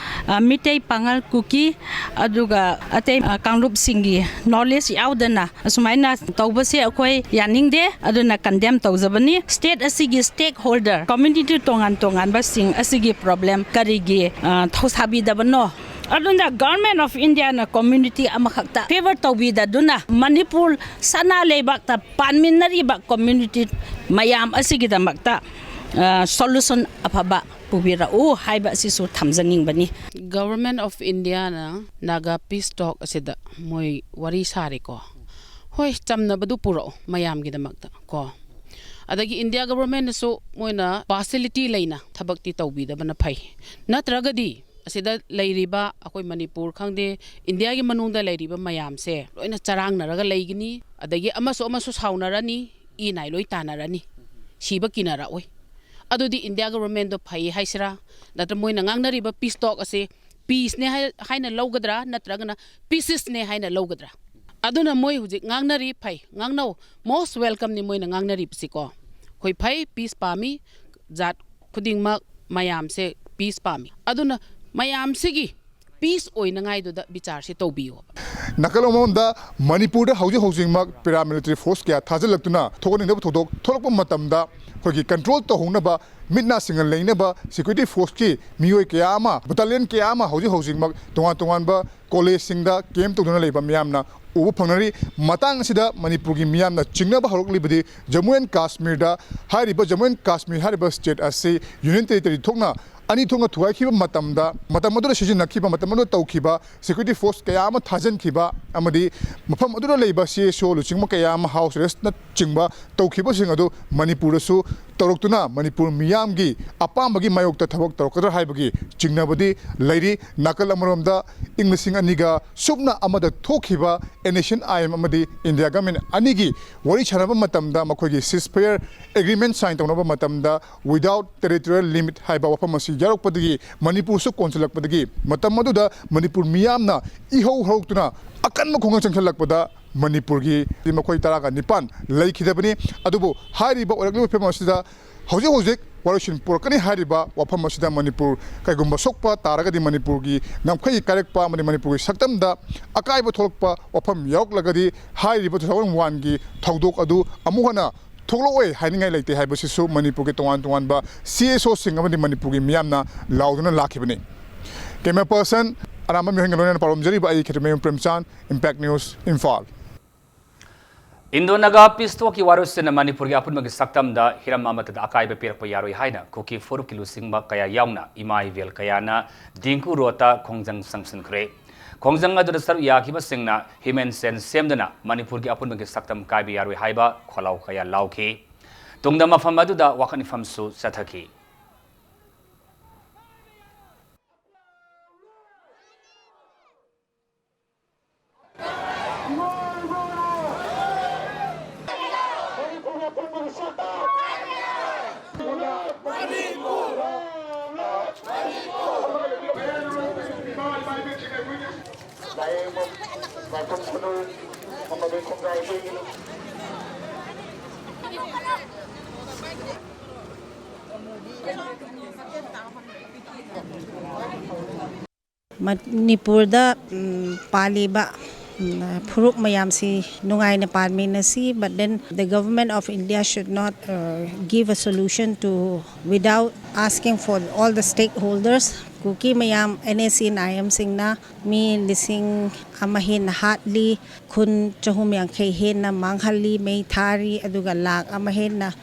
ꯑ, ꯃꯤꯇꯩ, ꯄꯥꯉꯜ, ꯀꯨꯀꯤ, ꯑꯗꯨꯒ ꯑꯇꯩ, ꯑ, ꯀꯥꯡꯂꯨꯞꯁꯤꯡꯒꯤ knowledge ꯌꯥꯎꯗꯅ ꯑꯁꯨꯃꯥꯏꯅ ꯇꯧꯕꯁꯦ ꯑꯩꯈꯣꯏ ꯌꯥꯅꯤꯡꯗꯦ꯫ ꯑꯗꯨꯅ condemn ꯇꯧꯖꯕꯅꯤ꯫ State ꯑꯁꯤꯒꯤ stakeholder community ꯇꯣꯉꯥꯟ ꯇꯣꯉꯥꯟꯕꯁꯤꯡ ꯑꯁꯤꯒꯤ problem ꯀꯔꯤꯒꯤ, ꯑ, ꯊꯧꯁꯥꯕꯤꯗꯕꯅꯣ? ꯑꯗꯨꯅ Government of Indiaꯅ community ꯑꯃꯈꯛꯇ favour ꯇꯧꯕꯤꯗꯗꯨꯅ ꯃꯅꯤꯄꯨꯔ ꯁꯅꯥ ꯂꯩꯕꯥꯛꯇ ꯄꯥꯟꯃꯤꯟꯅꯔꯤꯕ community ꯃꯌꯥꯝ ꯑꯁꯤꯒꯤꯗꯃꯛꯇ solution ꯑꯐꯕ ꯄꯨꯕꯤꯔꯛꯎ ꯍꯥꯏꯕ ꯑꯁꯤꯁꯨ ꯊꯝꯖꯅꯤꯡꯕꯅꯤ꯫ Government of Indiaꯅ Naga peace talk ꯑꯁꯤꯗ ꯃꯣꯏ ꯋꯥꯔꯤ ꯁꯥꯔꯦꯀꯣ꯫ ꯍꯣꯏ, ꯆꯝꯅꯕꯗꯨ ꯄꯨꯔꯛꯑꯣ ꯃꯌꯥꯝꯒꯤꯗꯃꯛꯇ ꯀꯣ꯫ ꯑꯗꯒꯤ India Governmentꯅꯁꯨ ꯃꯣꯏꯅ partiality ꯂꯩꯅ ꯊꯕꯛꯇꯤ ꯇꯧꯕꯤꯗꯕꯅ ꯐꯩ꯫ ꯅꯠꯇ꯭ꯔꯒꯗꯤ ꯑꯁꯤꯗ ꯂꯩꯔꯤꯕ ꯑꯩꯈꯣꯏ ꯃꯅꯤꯄꯨꯔ ꯈꯪꯗꯦ, Indiaꯒꯤ ꯃꯅꯨꯡꯗ ꯂꯩꯔꯤꯕ ꯃꯌꯥꯝꯁꯦ ꯂꯣꯏꯅ ꯆꯔꯥꯡꯅꯔꯒ ꯂꯩꯒꯅꯤ꯫ ꯑꯗꯒꯤ ꯑꯃꯁꯨ ꯑꯃꯁꯨ ꯁꯥꯎꯅꯔꯅꯤ, ꯏ ꯅꯥꯏ ꯂꯣꯏ ꯇꯥꯅꯔꯅꯤ, ꯁꯤꯕ ꯀꯤꯅꯔꯛꯑꯣꯏ꯫ ꯑꯗꯨꯗꯤ India Governmentꯗꯣ ꯐꯩ ꯍꯥꯏꯁꯤꯔꯥ, ꯅꯠꯇ꯭ꯔ ꯃꯣꯏꯅ ꯉꯥꯡꯅꯔꯤꯕ peace talk ꯑꯁꯤ peaceꯅꯦ ꯍꯥꯏ-, ꯍꯥꯏꯅ ꯂꯧꯒꯗ꯭ꯔꯥ, ꯅꯠꯇ꯭ꯔꯒꯅ piecesꯅꯦ ꯍꯥꯏꯅ ꯂꯧꯒꯗ꯭ꯔꯥ? ꯑꯗꯨꯅ ꯃꯣꯏ ꯍꯧꯖꯤꯛ ꯉꯥꯡꯅꯔꯤ, ꯐꯩ, ꯉꯥꯡꯅꯧ, most welcomeꯅꯤ ꯃꯣꯏꯅ ꯉꯥꯡꯅꯔꯤꯕꯁꯤꯀꯣ꯫ ꯑꯩꯈꯣꯏ ꯐꯩ, peace ꯄꯥꯝꯃꯤ, ꯖꯥꯠ ꯈꯨꯗꯤꯡꯃꯛ ꯃꯌꯥꯝꯁꯦ peace ꯄꯥꯝꯃꯤ꯫ ꯑꯗꯨꯅ ꯃꯌꯥꯝꯁꯤꯒꯤ peace ꯑꯣꯏꯅꯉꯥꯏꯗꯨꯗ ꯕꯤꯆꯥꯔꯁꯤ ꯇꯧꯕꯤꯌꯣꯕ꯫ ꯅꯥꯀꯜ ꯑꯃꯔꯣꯝꯗ ꯃꯅꯤꯄꯨꯔꯗ ꯍꯧꯖꯤꯛ ꯍꯧꯖꯤꯛꯃꯛ paramilitary force ꯀꯌꯥ ꯊꯥꯖꯤꯜꯂꯛꯇꯨꯅ ꯊꯣꯛꯍꯟꯅꯤꯡꯗꯕ ꯊꯧꯗꯣꯛ ꯊꯣꯛꯂꯛꯄ ꯃꯇꯝꯗ ꯑꯩꯈꯣꯏꯒꯤ control ꯇꯧꯍꯧꯅꯕ, ꯃꯤꯠ ꯅꯥ ꯁꯤꯡꯅ ꯂꯩꯅꯕ security forceꯀꯤ ꯃꯤꯑꯣꯏ ꯀꯌꯥ ꯑꯃ, battalion ꯀꯌꯥ ꯑꯃ ꯍꯧꯖꯤꯛ ꯍꯧꯖꯤꯛꯃꯛ ꯇꯣꯉꯥꯟ ꯇꯣꯉꯥꯟꯕ collegeꯁꯤꯡꯗ camp ꯇꯧꯗꯨꯅ ꯂꯩꯕ ꯃꯤꯌꯥꯝꯅ ꯎꯕ ꯐꯪꯅꯔꯤ꯫ ꯃꯇꯥꯡ ꯑꯁꯤꯗ ꯃꯅꯤꯄꯨꯔꯒꯤ ꯃꯤꯌꯥꯝꯅ ꯆꯤꯡꯅꯕ ꯍꯧꯔꯛꯂꯤꯕꯗꯤ Jammu and Kashmirꯗ ꯍꯥꯏꯔꯤꯕ Jammu and Kashmir ꯍꯥꯏꯔꯤꯕ state ꯑꯁꯤ union territory ꯊꯣꯛꯅ ꯑꯅꯤ ꯊꯣꯛꯅ ꯊꯨꯒꯥꯏꯈꯤꯕ ꯃꯇꯝꯗ, ꯃꯇꯝ ꯑꯗꯨꯗ ꯁꯤꯖꯤꯟꯅꯈꯤꯕ, ꯃꯇꯝ ꯑꯗꯨꯗ ꯇꯧꯈꯤꯕ security force ꯀꯌꯥ ꯑꯃ ꯊꯥꯖꯤꯟꯈꯤꯕ ꯑꯃꯗꯤ ꯃꯐꯝ ꯑꯗꯨꯗ ꯂꯩꯕ C S O ꯂꯨꯆꯤꯡꯕ ꯀꯌꯥ ꯑꯃ house arrestꯅꯆꯤꯡꯕ ꯇꯧꯈꯤꯕꯁꯤꯡ ꯑꯗꯨ ꯃꯅꯤꯄꯨꯔꯗꯁꯨ ꯇꯧꯔꯛꯇꯨꯅ ꯃꯅꯤꯄꯨꯔ ꯃꯤꯌꯥꯝꯒꯤ ꯑꯄꯥꯝꯕꯒꯤ ꯃꯥꯌꯣꯛꯇ ꯊꯕꯛ ꯇꯧꯔꯛꯀꯗ꯭ꯔꯥ ꯍꯥꯏꯕꯒꯤ ꯆꯤꯡꯅꯕꯗꯤ ꯂꯩꯔꯤ꯫ ꯅꯥꯀꯜ ꯑꯃꯔꯣꯝꯗ ꯏꯪ ꯂꯤꯁꯤꯡ ꯑꯅꯤꯒ ꯁꯨꯞꯅ ꯑꯃꯗ ꯊꯣꯛꯈꯤꯕ N S C N I M ꯑꯃꯗꯤ India Government ꯑꯅꯤꯒꯤ ꯋꯥꯔꯤ ꯁꯥꯟꯅꯕ ꯃꯇꯝꯗ, ꯃꯈꯣꯏꯒꯤ ceasefire agreement sign ꯇꯧꯅꯕ ꯃꯇꯝꯗ without territorial limit ꯍꯥꯏꯕ ꯋꯥꯐꯝ ꯑꯁꯤ ꯌꯥꯎꯔꯛꯄꯗꯒꯤ, ꯃꯅꯤꯄꯨꯔꯁꯨ ꯀꯣꯟꯁꯤꯜꯂꯛꯄꯗꯒꯤ, ꯃꯇꯝ ꯑꯗꯨꯗ ꯃꯅꯤꯄꯨꯔ ꯃꯤꯌꯥꯝꯅ ꯏꯍꯧ ꯍꯧꯔꯛꯇꯨꯅ ꯑꯀꯟꯕ ꯈꯣꯡꯖꯪ ꯆꯪꯁꯤꯜꯂꯛꯄꯗ ꯃꯅꯤꯄꯨꯔꯒꯤ ꯃꯈꯣꯏ ꯇꯔꯥꯒ ꯅꯤꯄꯥꯟ ꯂꯩꯈꯤꯗꯕꯅꯤ꯫ ꯑꯗꯨꯕꯨ ꯍꯥꯏꯔꯤꯕ ꯑꯣꯏꯔꯛꯂꯤꯕ ꯐꯤꯕꯝ ꯑꯁꯤꯗ ꯍꯧꯖꯤꯛ ꯍꯧꯖꯤꯛ ꯋꯥꯔꯣꯏꯁꯤꯟ ꯄꯨꯔꯛꯀꯅꯤ ꯍꯥꯏꯔꯤꯕ ꯋꯥꯐꯝ ꯑꯁꯤꯗ ꯃꯅꯤꯄꯨꯔ ꯀꯩꯒꯨꯝꯕ ꯁꯣꯛꯄ ꯇꯥꯔꯒꯗꯤ, ꯃꯅꯤꯄꯨꯔꯒꯤ ꯉꯝꯈꯩ ꯀꯥꯏꯔꯛꯄ ꯑꯃꯗꯤ ꯃꯅꯤꯄꯨꯔꯒꯤ ꯁꯛꯇꯝꯗ ꯑꯀꯥꯏꯕ ꯊꯣꯛꯂꯛꯄ ꯋꯥꯐꯝ ꯌꯥꯎꯔꯛꯂꯒꯗꯤ, ꯍꯥꯏꯔꯤꯕ two thousand oneꯒꯤ ꯊꯧꯗꯣꯛ ꯑꯗꯨ ꯑꯃꯨꯛ ꯍꯟꯅ ꯊꯣꯛꯂꯛꯑꯣꯏ ꯍꯥꯏꯅꯤꯡꯉꯥꯏ ꯂꯩꯇꯦ ꯍꯥꯏꯕꯁꯤꯁꯨ ꯃꯅꯤꯄꯨꯔꯒꯤ ꯇꯣꯉꯥꯟ ꯇꯣꯉꯥꯟꯕ C S Oꯁꯤꯡ ꯑꯃꯗꯤ ꯃꯅꯤꯄꯨꯔꯒꯤ ꯃꯤꯌꯥꯝꯅ ꯂꯥꯎꯗꯨꯅ ꯂꯥꯛꯈꯤꯕꯅꯤ꯫ Camera person ꯑꯔꯥꯝꯕ ꯃꯤꯑꯣꯏꯒ ꯂꯣꯏꯅꯅ ꯄꯥꯎꯔꯝꯖꯔꯤꯕ ꯑꯩ Khetrimayum Premchand, Impact News, Imphal. Indo Naga peace ꯇꯣꯛꯀꯤ ꯋꯥꯔꯣꯏꯁꯤꯟꯅ ꯃꯅꯤꯄꯨꯔꯒꯤ ꯑꯄꯨꯟꯕꯒꯤ ꯁꯛꯇꯝꯗ ꯍꯤꯔꯝ ꯑꯃꯠꯇꯗ ꯑꯀꯥꯏꯕ ꯄꯤꯔꯛꯄ ꯌꯥꯔꯣꯏ ꯍꯥꯏꯅ ꯀꯨꯀꯤ ꯐꯨꯔꯨꯞꯀꯤ ꯂꯨꯆꯤꯡꯕ ꯀꯌꯥ ꯌꯥꯎꯅ ꯏꯃꯥ ꯏꯕꯦꯜ ꯀꯌꯥꯅ ꯗꯤꯡꯀꯨ ꯔꯣꯗꯇ ꯈꯣꯡꯖꯪ ꯆꯪꯁꯤꯟꯈ꯭ꯔꯦ꯫ ꯈꯣꯡꯖꯪ ꯑꯗꯨꯗ ꯁꯔꯨꯛ ꯌꯥꯈꯤꯕꯁꯤꯡꯅ ꯍ꯭ꯌꯨꯃꯦꯟ ꯆꯦꯟ ꯁꯦꯝꯗꯨꯅ ꯃꯅꯤꯄꯨꯔꯒꯤ ꯑꯄꯨꯟꯕꯒꯤ ꯁꯛꯇꯝ ꯀꯥꯏꯕ ꯌꯥꯔꯣꯏ ꯍꯥꯏꯕ ꯈꯣꯜꯂꯥꯎ ꯀꯌꯥ ꯂꯥꯎꯈꯤ꯫ ꯇꯨꯡꯗ ꯃꯐꯝ ꯑꯗꯨꯗ ꯋꯥꯀꯠ ꯃꯤꯐꯝꯁꯨ ꯆꯠꯊꯈꯤ꯫ ꯃꯅꯤꯄꯨꯔꯗ, ꯎꯝ, ꯄꯥꯜꯂꯤꯕ, ꯎꯝ, ꯐꯨꯔꯨꯞ ꯃꯌꯥꯝꯁꯤ ꯅꯨꯡꯉꯥꯏꯅ ꯄꯥꯟꯃꯤꯟꯅꯁꯤ, but then the government of India should not, uh, give a solution to, without asking for all the stakeholders. ꯀꯨꯀꯤ ꯃꯌꯥꯝ, ꯑꯦꯟ ꯑꯦꯁ ꯁꯤ ꯑꯦꯟ ꯑꯥꯏ ꯑꯦꯝꯁꯤꯡꯅ ꯃꯤ ꯂꯤꯁꯤꯡ ꯑꯃ ꯍꯦꯟꯅ ꯍꯥꯠꯂꯤ, ꯈꯨꯟ ꯆꯍꯨꯝ ꯌꯥꯡꯈꯩ ꯍꯦꯟꯅ ꯃꯥꯡꯍꯜꯂꯤ, ꯃꯩ ꯊꯥꯔꯤ, ꯑꯗꯨꯒ ꯂꯥꯈ ꯑꯃ ꯍꯦꯟꯅ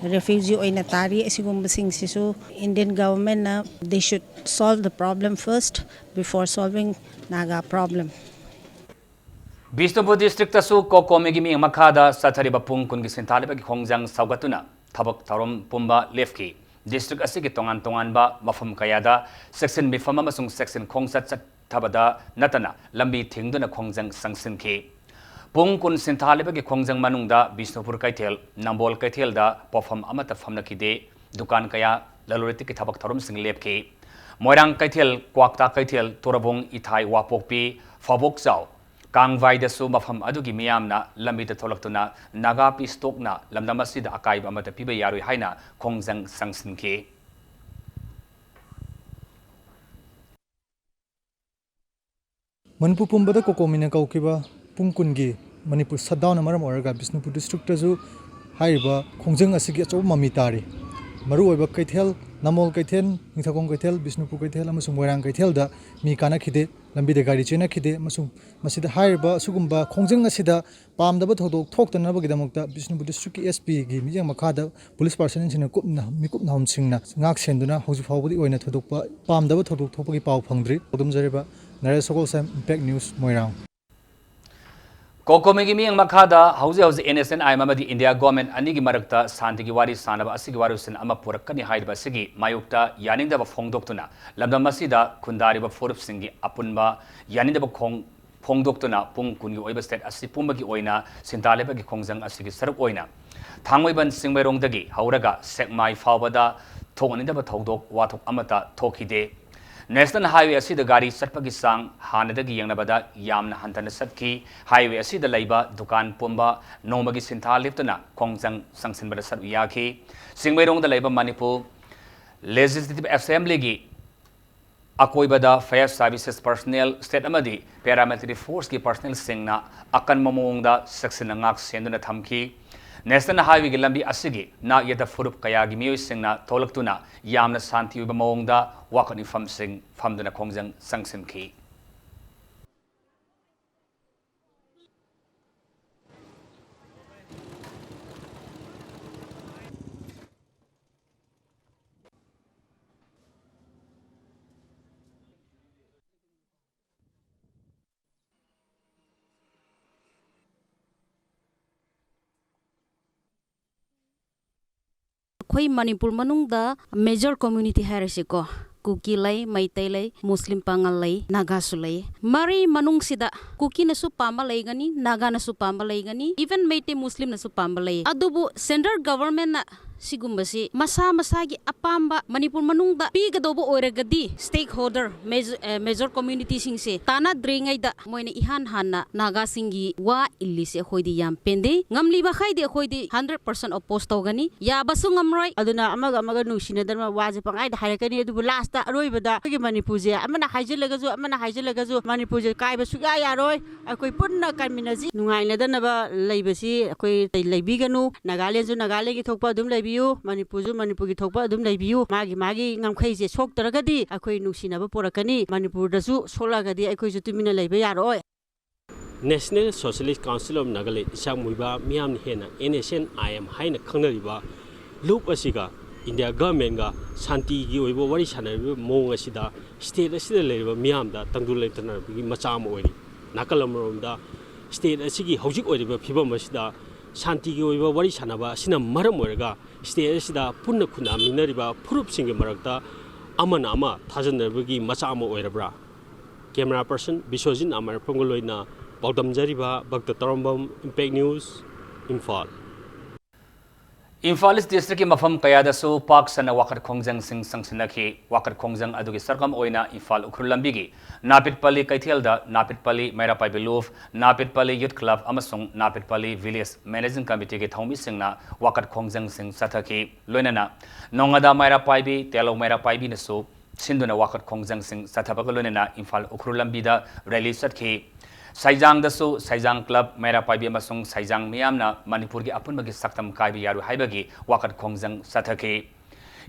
ꯔꯦꯐ꯭ꯌꯨꯖꯤ ꯑꯣꯏꯅ ꯇꯥꯔꯤ꯫ ꯑꯁꯤꯒꯨꯝꯕꯁꯤꯡꯁꯤꯁꯨ Indian governmentꯅ, they should solve the problem first before solving Naga problem. Bishnupur ꯗꯤꯁꯇ꯭ꯔꯤꯛꯇꯁꯨ ꯀꯣꯀꯣꯃꯤꯒꯤ ꯃꯤꯠꯌꯦꯡ ꯃꯈꯥꯗ ꯆꯠꯊꯔꯤꯕ ꯄꯨꯡ ꯀꯨꯟꯒꯤ ꯁꯤꯟꯊꯥ ꯂꯦꯞꯄꯒꯤ ꯈꯣꯡꯖꯪ ꯁꯧꯒꯠꯇꯨꯅ ꯊꯕꯛ ꯊꯧꯔꯝ ꯄꯨꯝꯕ ꯂꯦꯞꯈꯤ꯫ ꯗꯤꯁꯇ꯭ꯔꯤꯛ ꯑꯁꯤꯒꯤ ꯇꯣꯉꯥꯟ ꯇꯣꯉꯥꯟꯕ ꯃꯐꯝ ꯀꯌꯥꯗ ꯆꯦꯛꯁꯤꯟ ꯃꯤꯐꯝ ꯑꯃꯁꯨꯡ ꯆꯦꯛꯁꯤꯟ ꯈꯣꯡꯆꯠ ꯆꯠꯊꯕꯗ ꯅꯠꯇꯅ ꯂꯝꯕꯤ ꯊꯤꯡꯗꯨꯅ ꯈꯣꯡꯖꯪ ꯆꯪꯁꯤꯟꯈꯤ꯫ ꯄꯨꯡ ꯀꯨꯟ ꯁꯤꯟꯊꯥ ꯂꯦꯞꯄꯒꯤ ꯈꯣꯡꯖꯪ ꯃꯅꯨꯡꯗ ꯕꯤꯁꯅꯨꯄꯨꯔ ꯀꯩꯊꯦꯜ, ꯅꯝꯕꯣꯜ ꯀꯩꯊꯦꯜꯗ ꯄꯣꯠꯐꯝ ꯑꯃꯠꯇ ꯐꯝꯅꯈꯤꯗꯦ꯫ ꯗꯨꯀꯥꯟ ꯀꯌꯥ ꯂꯂꯣꯟ ꯏꯇꯤꯛꯀꯤ ꯊꯕꯛ ꯊꯧꯔꯝꯁꯤꯡ ꯂꯦꯞꯈꯤ꯫ ꯃꯣꯏꯔꯥꯡ ꯀꯩꯊꯦꯜ, ꯀ꯭ꯋꯥꯛꯇꯥ ꯀꯩꯊꯦꯜ, ꯇꯣꯔꯕꯨꯡ, ꯏꯊꯥꯏ, ꯋꯥꯄꯣꯛꯄꯤ, ꯐꯥꯕꯣꯛꯆꯥꯎ, ꯀꯥꯡꯚꯥꯏꯗꯁꯨ ꯃꯐꯝ ꯑꯗꯨꯒꯤ ꯃꯤꯌꯥꯝꯅ ꯂꯝꯕꯤꯗ ꯊꯣꯛꯂꯛꯇꯨꯅ ꯅꯥꯒꯥ ꯄꯤꯁ ꯇꯣꯛꯅ ꯂꯝꯗꯝ ꯑꯁꯤꯗ ꯑꯀꯥꯏꯕ ꯑꯃꯠꯇ ꯄꯤꯕ ꯌꯥꯔꯣꯏ ꯍꯥꯏꯅ ꯈꯣꯡꯖꯪ ꯆꯪꯁꯤꯟꯈꯤ꯫ ꯃꯅꯤꯄꯨꯔ ꯄꯨꯝꯕꯗ ꯀꯣꯀꯣꯃꯤꯅ ꯀꯧꯈꯤꯕ ꯄꯨꯡ ꯀꯨꯟꯒꯤ ꯃꯅꯤꯄꯨꯔ ꯁꯠꯗꯥꯎꯟꯅ ꯃꯔꯝ ꯑꯣꯏꯔꯒ ꯕꯤꯁꯅꯨꯄꯨꯔ ꯗꯤꯁꯇ꯭ꯔꯤꯛꯇꯁꯨ ꯍꯥꯏꯔꯤꯕ ꯈꯣꯡꯖꯪ ꯑꯁꯤꯒꯤ ꯑꯆꯧꯕ ꯃꯃꯤ ꯇꯥꯔꯤ꯫ ꯃꯔꯨꯑꯣꯏꯕ ꯀꯩꯊꯦꯜ ꯅꯝꯕꯣꯜ ꯀꯩꯊꯦꯜ, ꯅꯤꯡꯊꯧꯈꯣꯡ ꯀꯩꯊꯦꯜ, ꯕꯤꯁꯅꯨꯄꯨꯔ ꯀꯩꯊꯦꯜ ꯑꯃꯁꯨꯡ ꯃꯣꯏꯔꯥꯡ ꯀꯩꯊꯦꯜꯗ ꯃꯤ ꯀꯥꯅꯈꯤꯗꯦ, ꯂꯝꯕꯤꯗ ꯒꯥꯔꯤ ꯆꯦꯟꯅꯈꯤꯗꯦ ꯑꯃꯁꯨꯡ ꯃꯁꯤꯗ ꯍꯥꯏꯔꯤꯕ ꯑꯁꯤꯒꯨꯝꯕ ꯈꯣꯡꯖꯪ ꯑꯁꯤꯗ ꯄꯥꯝꯗꯕ ꯊꯧꯗꯣꯛ ꯊꯣꯛꯇꯅꯕꯒꯤꯗꯃꯛꯇ ꯕꯤꯁꯅꯨꯄꯨꯔ ꯗꯤꯁꯇ꯭ꯔꯤꯛꯀꯤ ꯑꯦꯁ ꯄꯤꯒꯤ ꯃꯤꯠꯌꯦꯡ ꯃꯈꯥꯗ ꯄꯨꯂꯤꯁ ꯄꯥꯔꯁꯟꯁꯤꯡꯅ ꯀꯨꯞꯅ, ꯃꯤꯀꯨꯞ ꯅꯥꯍꯨꯝꯁꯤꯡꯅ ꯉꯥꯛ ꯁꯦꯟꯗꯨꯅ ꯍꯧꯖꯤꯛ ꯐꯥꯎꯕꯒꯤ ꯑꯣꯏꯅ ꯊꯣꯏꯗꯣꯛꯄ ꯄꯥꯝꯗꯕ ꯊꯧꯗꯣꯛ ꯊꯣꯛꯄꯒꯤ ꯄꯥꯎ ꯐꯪꯗ꯭ꯔꯤ꯫ ꯇꯧꯗꯨꯝꯖꯔꯤꯕ ꯅꯔꯦꯁ ꯁꯒꯣꯜꯁꯦꯝ, ꯏꯝꯄꯦꯛ ꯅ꯭ꯌꯨꯁ, ꯃꯣꯏꯔꯥꯡ꯫ ꯀꯣꯀꯣꯃꯤꯒꯤ ꯃꯤꯠꯌꯦꯡ ꯃꯈꯥꯗ ꯍꯧꯖꯤꯛ ꯍꯧꯖꯤꯛ N S C N I M India government ꯑꯅꯤꯒꯤ ꯃꯔꯛꯇ ꯁꯥꯟꯇꯤꯒꯤ ꯋꯥꯔꯤ ꯁꯥꯟꯅꯕ ꯑꯁꯤꯒꯤ ꯋꯥꯔꯣꯏꯁꯤꯟ ꯑꯃ ꯄꯨꯔꯛꯀꯅꯤ ꯍꯥꯏꯔꯤꯕ ꯑꯁꯤꯒꯤ ꯃꯥꯌꯣꯛꯇ ꯌꯥꯅꯤꯡꯗꯕ ꯐꯣꯡꯗꯣꯛꯇꯨꯅ ꯂꯝꯗꯝ ꯑꯁꯤꯗ ꯈꯨꯟꯗꯥꯔꯤꯕ ꯐꯨꯔꯨꯞꯁꯤꯡꯒꯤ ꯑꯄꯨꯟꯕ ꯌꯥꯅꯤꯡꯗꯕ ꯈꯣꯡ-, ꯐꯣꯡꯗꯣꯛꯇꯨꯅ ꯄꯨꯡ ꯀꯨꯟꯒꯤ ꯑꯣꯏꯕ ꯁ꯭ꯇꯦꯠ ꯑꯁꯤ ꯄꯨꯝꯕꯒꯤ ꯑꯣꯏꯅ ꯁꯤꯟꯊꯥ ꯂꯦꯞꯄꯒꯤ ꯈꯣꯡꯖꯪ ꯑꯁꯤꯒꯤ ꯁꯔꯨꯛ ꯑꯣꯏꯅ ꯊꯥꯡꯃꯩꯕꯟ ꯆꯤꯡꯃꯩꯔꯣꯡꯗꯒꯤ ꯍꯧꯔꯒ ꯁꯦꯛꯃꯥꯏ ꯐꯥꯎꯕꯗ ꯊꯣꯛꯍꯟꯅꯤꯡꯗꯕ ꯊꯧꯗꯣꯛ ꯋꯥꯊꯣꯛ ꯑꯃꯠꯇ ꯊꯣꯛꯈꯤꯗꯦ꯫ ꯅꯦꯁꯅꯦꯜ ꯍꯥꯏꯋꯦ ꯑꯁꯤꯗ ꯒꯥꯔꯤ ꯆꯠꯄꯒꯤ ꯆꯥꯡ ꯍꯥꯟꯅꯗꯒꯤ ꯌꯦꯡꯅꯕꯗ ꯌꯥꯝꯅ ꯍꯟꯊꯅ ꯆꯠꯈꯤ꯫ ꯍꯥꯏꯋꯦ ꯑꯁꯤꯗ ꯂꯩꯕ ꯗꯨꯀꯥꯟ ꯄꯨꯝꯕ ꯅꯣꯡꯃꯒꯤ ꯁꯤꯟꯊꯥ ꯂꯦꯞꯇꯅ ꯈꯣꯡꯖꯪ ꯆꯪꯁꯤꯟꯕꯗ ꯁꯔꯨꯛ ꯌꯥꯈꯤ꯫ ꯆꯤꯡꯃꯩꯔꯣꯡꯗ ꯂꯩꯕ ꯃꯅꯤꯄꯨꯔ ꯂꯦꯖꯤꯁꯂꯦꯇꯤꯚ ꯑꯦꯁꯦꯝꯕ꯭ꯂꯤꯒꯤ ꯑꯀꯣꯏꯕꯗ ꯐꯥꯌꯔ ꯁꯥꯔꯚꯤꯁꯦꯁ ꯄꯔꯁꯅꯦꯜ, ꯁ꯭ꯇꯦꯠ ꯑꯃꯗꯤ ꯄꯦꯔꯥꯃꯤꯂꯤꯇꯔꯤ ꯐꯣꯔꯁꯀꯤ ꯄꯔꯁꯅꯦꯜꯁꯤꯡꯅ ꯑꯀꯟꯕ ꯃꯑꯣꯡꯗ ꯆꯦꯛꯁꯤꯟꯅ ꯉꯥꯛ ꯁꯦꯟꯗꯨꯅ ꯊꯝꯈꯤ꯫ ꯅꯦꯁꯅꯦꯜ ꯍꯥꯏꯋꯦꯒꯤ ꯂꯝꯕꯤ ꯑꯁꯤꯒꯤ ꯅꯥꯛ ꯌꯦꯠꯇ ꯐꯨꯔꯨꯞ ꯀꯌꯥꯒꯤ ꯃꯤꯑꯣꯏꯁꯤꯡꯅ ꯊꯣꯛꯂꯛꯇꯨꯅ ꯌꯥꯝꯅ ꯁꯥꯟꯇꯤ ꯑꯣꯏꯕ ꯃꯑꯣꯡꯗ ꯋꯥꯀꯠ ꯃꯤꯐꯝꯁꯤꯡ ꯐꯝꯗꯨꯅ ꯈꯣꯡꯖꯪ ꯆꯪꯁꯤꯟꯈꯤ꯫ ꯑꯩꯈꯣꯏ ꯃꯅꯤꯄꯨꯔ ꯃꯅꯨꯡꯗ ꯃꯦꯖꯔ ꯀꯝꯃ꯭ꯌꯨꯅꯤꯇꯤ ꯍꯥꯏꯔꯁꯤꯀꯣ, ꯀꯨꯀꯤ ꯂꯩ, ꯃꯩꯇꯩ ꯂꯩ, ꯃꯨꯁꯂꯤꯝ ꯄꯥꯉꯜ ꯂꯩ, ꯅꯥꯒꯥꯁꯨ ꯂꯩ꯫ ꯃꯔꯤ ꯃꯅꯨꯡꯁꯤꯗ ꯀꯨꯀꯤꯅꯁꯨ ꯄꯥꯝꯕ ꯂꯩꯒꯅꯤ, ꯅꯥꯒꯥꯅꯁꯨ ꯄꯥꯝꯕ ꯂꯩꯒꯅꯤ, even ꯃꯩꯇꯩ ꯃꯨꯁꯂꯤꯝꯅꯁꯨ ꯄꯥꯝꯕ ꯂꯩ꯫ ꯑꯗꯨꯕꯨ ꯁꯦꯟꯇ꯭ꯔꯦꯜ ꯒꯚꯔꯟꯃꯦꯟꯠꯅ ꯁꯤꯒꯨꯝꯕꯁꯤ ꯃꯁꯥ ꯃꯁꯥꯒꯤ ꯑꯄꯥꯝꯕ ꯃꯅꯤꯄꯨꯔ ꯃꯅꯨꯡꯗ ꯄꯤꯒꯗꯧꯕ ꯑꯣꯏꯔꯒꯗꯤ ꯁ꯭ꯇꯦꯛ ꯍꯣꯜꯗꯔ ꯃꯦꯖ-, ꯑ, ꯃꯦꯖꯔ ꯀꯝꯃ꯭ꯌꯨꯅꯤꯇꯤꯁꯤꯡꯁꯦ ꯇꯥꯟꯅꯗ꯭ꯔꯤꯉꯩꯗ ꯃꯣꯏꯅ ꯏꯍꯥꯟ ꯍꯥꯟꯅ ꯅꯥꯒꯥꯁꯤꯡꯒꯤ ꯋꯥ ꯏꯜꯂꯤꯁꯦ ꯑꯩꯈꯣꯏꯗꯤ ꯌꯥꯝ ꯄꯦꯟꯗꯦ꯫ ꯉꯝꯂꯤꯕꯈꯩꯗꯤ ꯑꯩꯈꯣꯏꯗꯤ ꯍꯟꯗ꯭ꯔꯦꯠ ꯄꯥꯔꯁꯦꯟ ꯑꯣꯄꯣꯁ ꯇꯧꯒꯅꯤ꯫ ꯌꯥꯕꯁꯨ ꯉꯝꯔꯣꯏ꯫ ꯑꯗꯨꯅ ꯑꯃꯒ ꯑꯃꯒ ꯅꯨꯡꯁꯤꯅꯗꯅ ꯋꯥꯁꯦ ꯄꯪꯍꯥꯏꯗ ꯍꯥꯏꯔꯛꯀꯅꯤ꯫ ꯑꯗꯨꯕꯨ ꯂꯥꯁꯇ ꯑꯔꯣꯏꯕꯗ ꯑꯩꯈꯣꯏꯒꯤ ꯃꯅꯤꯄꯨꯔꯁꯦ ꯑꯃꯅ ꯍꯥꯏꯖꯤꯜꯂꯒꯁꯨ, ꯑꯃꯅ ꯍꯥꯏꯖꯤꯜꯂꯒꯁꯨ ꯃꯅꯤꯄꯨꯔꯁꯦ ꯀꯥꯏꯕ ꯁꯨꯛꯌꯥ ꯌꯥꯔꯣꯏ꯫ ꯑꯩꯈꯣꯏ ꯄꯨꯟꯅ ꯀꯟꯃꯤꯟꯅꯁꯤ꯫ ꯅꯨꯡꯉꯥꯏꯅꯗꯅꯕ ꯂꯩꯕꯁꯤ ꯑꯩꯈꯣꯏ ꯂꯩꯕꯤꯒꯅꯨ꯫ ꯅꯥꯒꯥꯂꯦꯟꯁꯨ ꯅꯥꯒꯥꯂꯦꯟꯒꯤ ꯊꯣꯛꯄ ꯑꯗꯨꯝ ꯂꯩꯕꯤ꯫ ꯄꯤꯌꯨ꯫ ꯃꯅꯤꯄꯨꯔꯁꯨ ꯃꯅꯤꯄꯨꯔꯒꯤ ꯊꯣꯛꯄ ꯑꯗꯨꯝ ꯂꯩꯕꯤꯌꯨ꯫ ꯃꯥꯒꯤ ꯃꯥꯒꯤ ꯉꯝꯈꯩꯁꯦ ꯁꯣꯛꯇ꯭ꯔꯒꯗꯤ ꯑꯩꯈꯣꯏ ꯅꯨꯡꯁꯤꯅꯕ ꯄꯣꯔꯛꯀꯅꯤ꯫ ꯃꯅꯤꯄꯨꯔꯗꯁꯨ ꯁꯣꯛꯂꯛꯑꯒꯗꯤ ꯑꯩꯈꯣꯏꯁꯨ ꯇꯨꯃꯤꯟꯅ ꯂꯩꯕ ꯌꯥꯔꯛꯑꯣꯏ꯫ National Socialist Council of Nagaland ꯏꯁꯥ ꯃꯨꯏꯕ ꯃꯤꯌꯥꯝꯅ ꯍꯦꯟꯅ N S N I M ꯍꯥꯏꯅ ꯈꯪꯅꯔꯤꯕ ꯂꯨꯞ ꯑꯁꯤꯒ ꯏꯟꯗꯤꯌꯥ ꯒꯚꯔꯟꯃꯦꯟꯒ ꯁꯥꯟꯇꯤꯒꯤ ꯑꯣꯏꯕ ꯋꯥꯔꯤ ꯁꯥꯟꯅꯔꯤꯕ ꯃꯑꯣꯡ ꯑꯁꯤꯗ ꯁ꯭ꯇꯦꯠ ꯑꯁꯤꯗ ꯂꯩꯔꯤꯕ ꯃꯤꯌꯥꯝꯗ ꯇꯪꯗꯨ ꯂꯩꯇꯥꯅꯕꯒꯤ ꯃꯆꯥꯛ ꯑꯃ ꯑꯣꯏꯔꯤ꯫ ꯅꯥꯀꯜ ꯑꯃꯔꯣꯝꯗ ꯁ꯭ꯇꯦꯠ ꯑꯁꯤꯒꯤ ꯍꯧꯖꯤꯛ ꯑꯣꯏꯔꯤꯕ ꯐꯤꯕꯝ ꯑꯁꯤꯗ ꯁꯥꯟꯇꯤꯒꯤ ꯑꯣꯏꯕ ꯋꯥꯔꯤ ꯁꯥꯟꯅꯕ ꯑꯁꯤꯅ ꯃꯔꯝ ꯑꯣꯏꯔꯒ ꯁ꯭ꯇꯦꯠ ꯑꯁꯤꯗ ꯄꯨꯟꯅ ꯈꯨꯟꯗꯥꯃꯤꯟꯅꯔꯤꯕ ꯐꯨꯔꯨꯞꯁꯤꯡꯒꯤ ꯃꯔꯛꯇ ꯑꯃꯅ ꯑꯃ ꯊꯥꯖꯅꯕꯒꯤ ꯃꯆꯥꯛ ꯑꯃ ꯑꯣꯏꯔꯕ꯭ꯔꯥ? Camera person ꯕꯤꯁ꯭ꯋꯖꯤꯠ ꯑꯃꯔꯄꯝꯒ ꯂꯣꯏꯅ ꯄꯥꯎꯗꯝ ꯖꯔꯤꯕ ꯚꯛꯇ ꯇꯧꯔꯝꯕꯝ, Impact News, ꯏꯝꯐꯥꯜ꯫ ꯏꯝꯐꯥꯜ ꯏꯁ ꯗꯤꯁꯇ꯭ꯔꯤꯛꯀꯤ ꯃꯐꯝ ꯀꯌꯥꯗꯁꯨ ꯄꯥꯛ ꯁꯟꯅ ꯋꯥꯀꯠ ꯈꯣꯡꯖꯪꯁꯤꯡ ꯆꯪꯁꯤꯟꯅꯈꯤ꯫ ꯋꯥꯀꯠ ꯈꯣꯡꯖꯪ ꯑꯗꯨꯒꯤ ꯁꯔꯨꯛ ꯑꯃ ꯑꯣꯏꯅ ꯏꯝꯐꯥꯜ ꯎꯈ꯭ꯔꯨꯜ ꯂꯝꯕꯤꯒꯤ ꯅꯥꯄꯤꯠꯄꯜꯂꯤ ꯀꯩꯊꯦꯜꯗ ꯅꯥꯄꯤꯠꯄꯜꯂꯤ ꯃꯩꯔꯥ ꯄꯥꯏꯕꯤ ꯂꯨꯞ, ꯅꯥꯄꯤꯠꯄꯜꯂꯤ ꯌꯨꯠ ꯀ꯭ꯂꯕ ꯑꯃꯁꯨꯡ ꯅꯥꯄꯤꯠꯄꯜꯂꯤ ꯚꯤꯂꯦꯖ ꯃꯦꯅꯦꯖꯤꯡ ꯀꯃꯤꯇꯤꯒꯤ ꯊꯧꯃꯤꯁꯤꯡꯅ ꯋꯥꯀꯠ ꯈꯣꯡꯖꯪꯁꯤꯡ ꯆꯠꯊꯈꯤ꯫ ꯂꯣꯏꯅꯅ ꯅꯣꯡꯉꯥꯗꯥ ꯃꯩꯔꯥ ꯄꯥꯏꯕꯤ, ꯇꯦꯂꯧ ꯃꯩꯔꯥ ꯄꯥꯏꯕꯤꯅꯁꯨ ꯁꯤꯟꯗꯨꯅ ꯋꯥꯀꯠ ꯈꯣꯡꯖꯪꯁꯤꯡ ꯆꯠꯊꯕꯒ ꯂꯣꯏꯅꯅ ꯏꯝꯐꯥꯜ ꯎꯈ꯭ꯔꯨꯜ ꯂꯝꯕꯤꯗ ꯔꯦꯂꯤ ꯆꯠꯈꯤ꯫ ꯁꯩꯖꯥꯡꯗꯁꯨ ꯁꯩꯖꯥꯡ ꯀ꯭ꯂꯕ, ꯃꯩꯔꯥ ꯄꯥꯏꯕꯤ ꯑꯃꯁꯨꯡ ꯁꯩꯖꯥꯡ ꯃꯤꯌꯥꯝꯅ ꯃꯅꯤꯄꯨꯔꯒꯤ ꯑꯄꯨꯟꯕꯒꯤ ꯁꯛꯇꯝ ꯀꯥꯏꯕ ꯌꯥꯔꯣꯏ ꯍꯥꯏꯕꯒꯤ ꯋꯥꯀꯠ ꯈꯣꯡꯖꯪ ꯆꯠꯊꯈꯤ꯫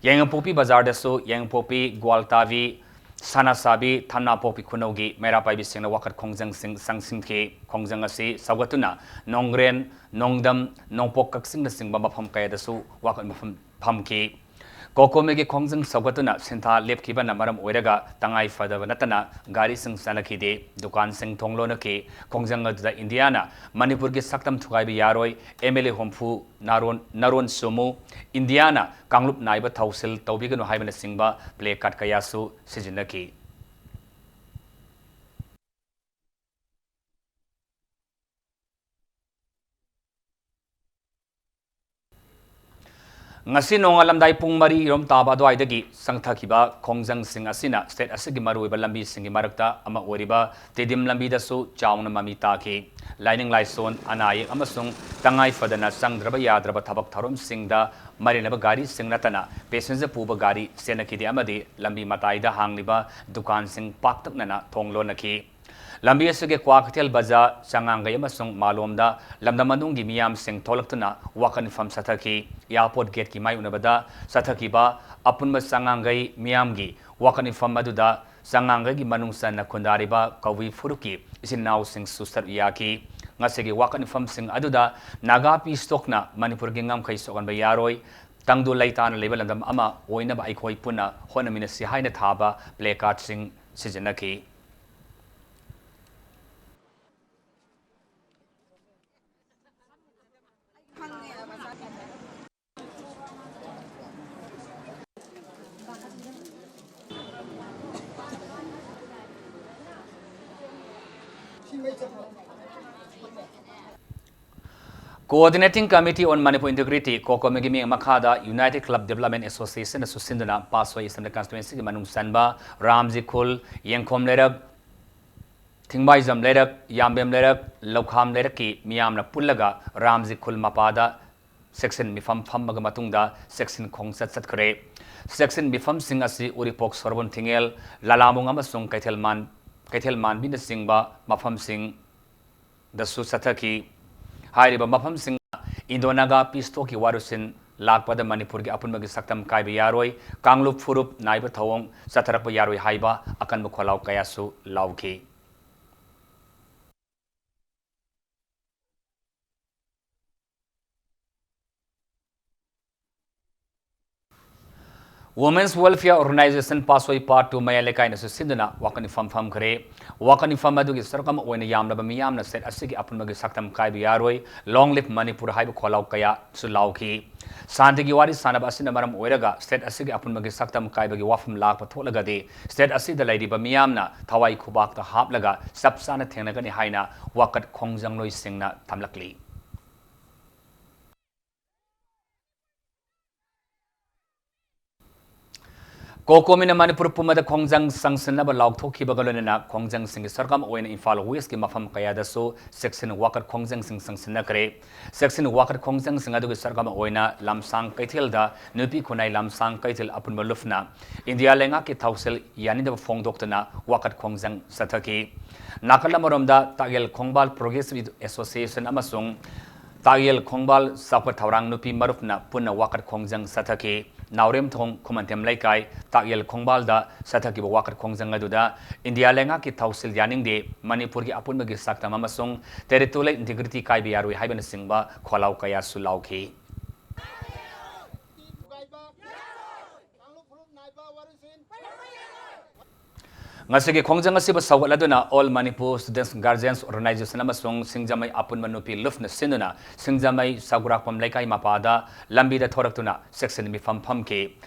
ꯌꯥꯏꯉꯪꯄꯣꯛꯄꯤ ꯕꯖꯥꯔꯗꯁꯨ ꯌꯥꯏꯉꯪꯄꯣꯛꯄꯤ, ꯒ꯭ꯋꯥꯜꯇꯥꯕꯤ, ꯁꯅꯥꯁꯥꯕꯤ, ꯊꯝꯅꯥꯄꯣꯛꯄꯤ ꯈꯨꯅꯧꯒꯤ ꯃꯩꯔꯥ ꯄꯥꯏꯕꯤꯁꯤꯡꯅ ꯋꯥꯀꯠ ꯈꯣꯡꯖꯪꯁꯤꯡ ꯆꯪꯁꯤꯟꯈꯤ꯫ ꯈꯣꯡꯖꯪ ꯑꯁꯤ ꯁꯧꯒꯠꯇꯨꯅ ꯅꯣꯡꯒ꯭ꯔꯦꯟ, ꯅꯣꯡꯗꯝ, ꯅꯣꯡꯄꯣꯛ ꯀꯛꯆꯤꯡꯅꯆꯤꯡꯕ ꯃꯐꯝ ꯀꯌꯥꯗꯁꯨ ꯋꯥꯀꯠ ꯃꯐꯝ ꯐꯝꯈꯤ꯫ ꯀꯣꯀꯣꯃꯤꯒꯤ ꯈꯣꯡꯖꯪ ꯁꯧꯒꯠꯇꯨꯅ ꯁꯤꯟꯊꯥ ꯂꯦꯞꯈꯤꯕꯅ ꯃꯔꯝ ꯑꯣꯏꯔꯒ ꯇꯉꯥꯏ ꯐꯗꯕ ꯅꯠꯇꯅ ꯒꯥꯔꯤꯁꯤꯡ ꯆꯠꯅꯈꯤꯗꯦ꯫ ꯗꯨꯀꯥꯟꯁꯤꯡ ꯊꯣꯡ ꯂꯣꯟꯅꯈꯤ꯫ ꯈꯣꯡꯖꯪ ꯑꯗꯨꯗ ꯏꯟꯗꯤꯌꯥꯅ ꯃꯅꯤꯄꯨꯔꯒꯤ ꯁꯛꯇꯝ ꯊꯨꯒꯥꯏꯕ ꯌꯥꯔꯣꯏ, M L A ꯍꯨꯝꯐꯨ ꯅꯥꯔꯣꯟ, ꯅꯔꯣꯟ ꯆꯨꯝꯃꯨ, ꯏꯟꯗꯤꯌꯥꯅ ꯀꯥꯡꯂꯨꯞ ꯅꯥꯏꯕ ꯊꯧꯁꯤꯜ ꯇꯧꯕꯤꯒꯅꯨ ꯍꯥꯏꯕꯅꯆꯤꯡꯕ placard ꯀꯌꯥꯁꯨ ꯁꯤꯖꯤꯟꯅꯈꯤ꯫ ꯉꯁꯤ ꯅꯣꯡꯉꯥꯜꯂꯝꯗꯥꯏ ꯄꯨꯡ ꯃꯔꯤ ꯔꯣꯝ ꯇꯥꯕ ꯑꯗꯨꯋꯥꯏꯗꯒꯤ ꯆꯪꯊꯈꯤꯕ ꯈꯣꯡꯖꯪꯁꯤꯡ ꯑꯁꯤꯅ ꯁ꯭ꯇꯦꯠ ꯑꯁꯤꯒꯤ ꯃꯔꯨꯑꯣꯏꯕ ꯂꯝꯕꯤꯁꯤꯡꯒꯤ ꯃꯔꯛꯇ ꯑꯃ ꯑꯣꯏꯔꯤꯕ ꯇꯤꯗꯤꯝ ꯂꯝꯕꯤꯗꯁꯨ ꯆꯥꯎꯅ ꯃꯃꯤ ꯇꯥꯈꯤ꯫ ꯂꯥꯏꯅꯤꯡ ꯂꯥꯏꯁꯣꯟ, ꯑꯅꯥ ꯑꯌꯦꯛ ꯑꯃꯁꯨꯡ ꯇꯉꯥꯏ ꯐꯗꯅ ꯆꯪꯗ꯭ꯔꯕ ꯌꯥꯗ꯭ꯔꯕ ꯊꯕꯛ ꯊꯧꯔꯝꯁꯤꯡꯗ ꯃꯔꯤ ꯂꯩꯅꯕ ꯒꯥꯔꯤꯁꯤꯡ ꯅꯠꯇꯅ passenger ꯄꯨꯕ ꯒꯥꯔꯤ ꯆꯦꯟꯅꯈꯤꯗꯦ ꯑꯃꯗꯤ ꯂꯝꯕꯤ ꯃꯇꯥꯏꯗ ꯍꯥꯡꯂꯤꯕ ꯗꯨꯀꯥꯟꯁꯤꯡ ꯄꯥꯛꯇꯛꯅꯅ ꯊꯣꯡ ꯂꯣꯟꯅꯈꯤ꯫ ꯂꯝꯕꯤ ꯑꯁꯤꯒꯤ ꯀ꯭ꯋꯥꯀꯩꯊꯦꯜ ꯕꯖꯥꯔ, ꯆꯉꯥꯡꯒꯩ ꯑꯃꯁꯨꯡ ꯃꯥꯂꯣꯝꯗ ꯂꯝꯗꯝ ꯃꯅꯨꯡꯒꯤ ꯃꯤꯌꯥꯝꯁꯤꯡ ꯊꯣꯛꯂꯛꯇꯨꯅ ꯋꯥꯀꯠ ꯃꯤꯐꯝ ꯆꯠꯊꯈꯤ꯫ Airport gate ꯀꯤ ꯃꯥꯏ ꯎꯅꯕꯗ ꯆꯠꯊꯈꯤꯕ ꯑꯄꯨꯟꯕ ꯆꯉꯥꯡꯒꯩ ꯃꯤꯌꯥꯝꯒꯤ ꯋꯥꯀꯠ ꯃꯤꯐꯝ ꯑꯗꯨꯗ ꯆꯉꯥꯡꯒꯩꯒꯤ ꯃꯅꯨꯡ ꯆꯟꯅ ꯈꯨꯟꯗꯥꯔꯤꯕ ꯀꯕꯨꯏ ꯐꯨꯔꯨꯞꯀꯤ ꯏꯆꯤꯟ ꯏꯅꯥꯎꯁꯤꯡꯁꯨ ꯁꯔꯨꯛ ꯌꯥꯈꯤ꯫ ꯉꯁꯤꯒꯤ ꯋꯥꯀꯠ ꯃꯤꯐꯝꯁꯤꯡ ꯑꯗꯨꯗ Naga Peace Talk ꯅ ꯃꯅꯤꯄꯨꯔꯒꯤ ꯉꯝꯈꯩ ꯁꯣꯛꯍꯟꯕ ꯌꯥꯔꯣꯏ, ꯇꯪꯗꯨ ꯂꯩꯇꯥꯅ ꯂꯩꯕ ꯂꯝꯗꯝ ꯑꯃ ꯑꯣꯏꯅꯕ ꯑꯩꯈꯣꯏ ꯄꯨꯟꯅ ꯍꯣꯠꯅꯃꯤꯟꯅꯁꯤ ꯍꯥꯏꯅ ꯊꯥꯕ placard ꯁꯤꯡ ꯁꯤꯖꯤꯟꯅꯈꯤ꯫ Coordinating Committee on Manipur Integrity, COCOMI ꯒꯤ ꯃꯤꯠꯌꯦꯡ ꯃꯈꯥꯗ United Club Development Association ꯅꯁꯨ ꯁꯤꯟꯗꯨꯅ ꯄꯥꯠꯁꯣꯏ Assembly Constituency ꯒꯤ ꯃꯅꯨꯡ ꯆꯟꯕ ꯔꯥꯝꯖꯤ ꯈꯨꯜ, ꯌꯦꯡꯈꯣꯝ ꯂꯩꯔꯛ, ꯊꯤꯡꯕꯥꯏꯖꯝ ꯂꯩꯔꯛ, ꯌꯥꯝꯕꯦꯝ ꯂꯩꯔꯛ, ꯂꯧꯈꯥꯝ ꯂꯩꯔꯛꯀꯤ ꯃꯤꯌꯥꯝꯅ ꯄꯨꯜꯂꯒ ꯔꯥꯝꯖꯤ ꯈꯨꯜ ꯃꯄꯥꯗ ꯆꯦꯛꯁꯤꯟ ꯃꯤꯐꯝ ꯐꯝꯃꯒ ꯃꯇꯨꯡꯗ ꯆꯦꯛꯁꯤꯟ ꯈꯣꯡꯆꯠ ꯆꯠꯈ꯭ꯔꯦ꯫ ꯆꯦꯛꯁꯤꯟ ꯃꯤꯐꯝꯁꯤꯡ ꯑꯁꯤ ꯎꯔꯤꯄꯣꯛ ꯁꯣꯔꯣꯛꯄꯝ ꯊꯤꯡꯉꯦꯜ, ꯂꯂꯥꯝꯕꯨꯡ ꯑꯃꯁꯨꯡ ꯀꯩꯊꯦꯜ ꯃꯥꯟ-, ꯀꯩꯊꯦꯜ ꯃꯥꯟꯕꯤꯅꯆꯤꯡꯕ ꯃꯐꯝꯁꯤꯡꯗꯁꯨ ꯆꯠꯊꯈꯤ꯫ ꯍꯥꯏꯔꯤꯕ ꯃꯐꯝꯁꯤꯡ Indo-Naga Peace Talk ꯀꯤ ꯋꯥꯔꯨꯁꯤꯟ ꯂꯥꯛꯄꯗ ꯃꯅꯤꯄꯨꯔꯒꯤ ꯑꯄꯨꯟꯕꯒꯤ ꯁꯛꯇꯝ ꯀꯥꯏꯕ ꯌꯥꯔꯣꯏ, ꯀꯥꯡꯂꯨꯞ ꯐꯨꯔꯨꯞ ꯅꯥꯏꯕ ꯊꯧꯑꯣꯡ ꯆꯠꯊꯔꯛꯄ ꯌꯥꯔꯣꯏ ꯍꯥꯏꯕ ꯑꯀꯟꯕ ꯈꯣꯜꯂꯥꯎ ꯀꯌꯥꯁꯨ ꯂꯥꯎꯈꯤ꯫ Women's Welfare Organization ꯄꯥꯠꯁꯣꯏ Part two ꯃꯌꯥꯏ ꯂꯩꯀꯥꯏꯅꯁꯨ ꯁꯤꯟꯗꯨꯅ ꯋꯥꯀꯠ ꯃꯤꯐꯝ ꯐꯝꯈ꯭ꯔꯦ꯫ ꯋꯥꯀꯠ ꯃꯤꯐꯝ ꯑꯗꯨꯒꯤ ꯁꯔꯨꯛ ꯑꯃ ꯑꯣꯏꯅ ꯌꯥꯝꯂꯕ ꯃꯤꯌꯥꯝꯅ state ꯑꯁꯤꯒꯤ ꯑꯄꯨꯟꯕꯒꯤ ꯁꯛꯇꯝ ꯀꯥꯏꯕ ꯌꯥꯔꯣꯏ, Long Live Manipur ꯍꯥꯏꯕ ꯈꯣꯜꯂꯥꯎ ꯀꯌꯥꯁꯨ ꯂꯥꯎꯈꯤ꯫ ꯁꯥꯟꯇꯤꯒꯤ ꯋꯥꯔꯤ ꯁꯥꯟꯅꯕ ꯑꯁꯤꯅ ꯃꯔꯝ ꯑꯣꯏꯔꯒ state ꯑꯁꯤꯒꯤ ꯑꯄꯨꯟꯕꯒꯤ ꯁꯛꯇꯝ ꯀꯥꯏꯕꯒꯤ ꯋꯥꯐꯝ ꯂꯥꯛꯄ ꯊꯣꯛꯂꯒꯗꯤ state ꯑꯁꯤꯗ ꯂꯩꯔꯤꯕ ꯃꯤꯌꯥꯝꯅ ꯊꯋꯥꯏ ꯈꯨꯕꯥꯛꯇ ꯍꯥꯞꯂꯒ ꯆꯞ ꯆꯥꯅ ꯊꯦꯡꯅꯒꯅꯤ ꯍꯥꯏꯅ ꯋꯥꯀꯠ ꯈꯣꯡꯖꯪꯂꯣꯏꯁꯤꯡꯅ ꯊꯝꯂꯛꯂꯤ꯫ ꯀꯣꯀꯣꯃꯤꯅ ꯃꯅꯤꯄꯨꯔ ꯄꯨꯝꯕꯗ ꯈꯣꯡꯖꯪ ꯆꯪꯁꯤꯟꯅꯕ ꯂꯥꯎꯊꯣꯛꯈꯤꯕꯒ ꯂꯣꯏꯅꯅ ꯈꯣꯡꯖꯪꯁꯤꯡꯒꯤ ꯁꯛꯇꯝ ꯑꯣꯏꯅ ꯏꯝꯐꯥꯜ ꯋꯦꯁꯀꯤ ꯃꯐꯝ ꯀꯌꯥꯗꯁꯨ ꯆꯦꯛꯁꯤꯟ ꯋꯥꯀꯠ ꯈꯣꯡꯖꯪꯁꯤꯡ ꯆꯪꯁꯤꯟꯅꯈ꯭ꯔꯦ꯫ ꯆꯦꯛꯁꯤꯟ ꯋꯥꯀꯠ ꯈꯣꯡꯖꯪꯁꯤꯡ ꯑꯗꯨꯒꯤ ꯁꯔꯨꯛ ꯑꯃ ꯑꯣꯏꯅ ꯂꯝꯁꯥꯡ ꯀꯩꯊꯦꯜꯗ ꯅꯨꯄꯤ ꯈꯨꯟꯅꯥꯏ ꯂꯝꯁꯥꯡ ꯀꯩꯊꯦꯜ ꯑꯄꯨꯟꯕ ꯂꯨꯞꯅ ꯏꯟꯗꯤꯌꯥ ꯂꯩꯉꯥꯛꯀꯤ ꯊꯧꯁꯤꯜ ꯌꯥꯅꯤꯡꯗꯕ ꯐꯣꯡꯗꯣꯛꯇꯨꯅ ꯋꯥꯀꯠ ꯈꯣꯡꯖꯪ ꯆꯠꯊꯈꯤ꯫ ꯅꯥꯀꯜ ꯑꯃꯔꯣꯝꯗ ꯇꯥꯛꯌꯦꯜ ꯈꯣꯡꯕꯥꯜ ꯄ꯭ꯔꯣꯒ꯭ꯔꯦꯁꯤꯚ ꯑꯦꯁꯣꯁꯤꯌꯦꯁꯟ ꯑꯃꯁꯨꯡ ꯇꯥꯛꯌꯦꯜ ꯈꯣꯡꯕꯥꯜ ꯆꯥꯎꯈꯠ ꯊꯧꯔꯥꯡ ꯅꯨꯄꯤ ꯃꯔꯨꯞꯅ ꯄꯨꯟꯅ ꯋꯥꯀꯠ ꯈꯣꯡꯖꯪ ꯆꯠꯊꯈꯤ꯫ ꯅꯥꯎꯔꯦꯝꯊꯣꯡ ꯈꯨꯃꯟꯊꯦꯝ ꯂꯩꯀꯥꯏ ꯇꯥꯛꯌꯦꯜ ꯈꯣꯡꯕꯥꯜꯗ ꯆꯠꯊꯈꯤꯕ ꯋꯥꯀꯠ ꯈꯣꯡꯖꯪ ꯑꯗꯨꯗ ꯏꯟꯗꯤꯌꯥ ꯂꯩꯉꯥꯛꯀꯤ ꯊꯧꯁꯤꯜ ꯌꯥꯅꯤꯡꯗꯦ, ꯃꯅꯤꯄꯨꯔꯒꯤ ꯑꯄꯨꯟꯕꯒꯤ ꯁꯛꯇꯝ ꯑꯃꯁꯨꯡ territorial integrity ꯀꯥꯏꯕ ꯌꯥꯔꯣꯏ ꯍꯥꯏꯕꯅꯆꯤꯡꯕ ꯈꯣꯜꯂꯥꯎ ꯀꯌꯥꯁꯨ ꯂꯥꯎꯈꯤ꯫ ꯉꯁꯤꯒꯤ ꯈꯣꯡꯖꯪ ꯑꯁꯤꯕꯨ ꯁꯧꯒꯠꯂꯗꯨꯅ All Manipur Students Guardians Organization ꯑꯃꯁꯨꯡ ꯁꯤꯡꯖꯃꯩ ꯑꯄꯨꯟꯕ ꯅꯨꯄꯤ ꯂꯨꯞꯅ ꯁꯤꯟꯗꯨꯅ ꯁꯤꯡꯖꯃꯩ ꯁꯒꯨꯔꯥꯛꯄꯝ ꯂꯩꯀꯥꯏ ꯃꯄꯥꯗ ꯂꯝꯕꯤꯗ ꯊꯣꯔꯛꯇꯨꯅ ꯆꯦꯛꯁꯤꯟ ꯃꯤꯐꯝ ꯐꯝꯈꯤ꯫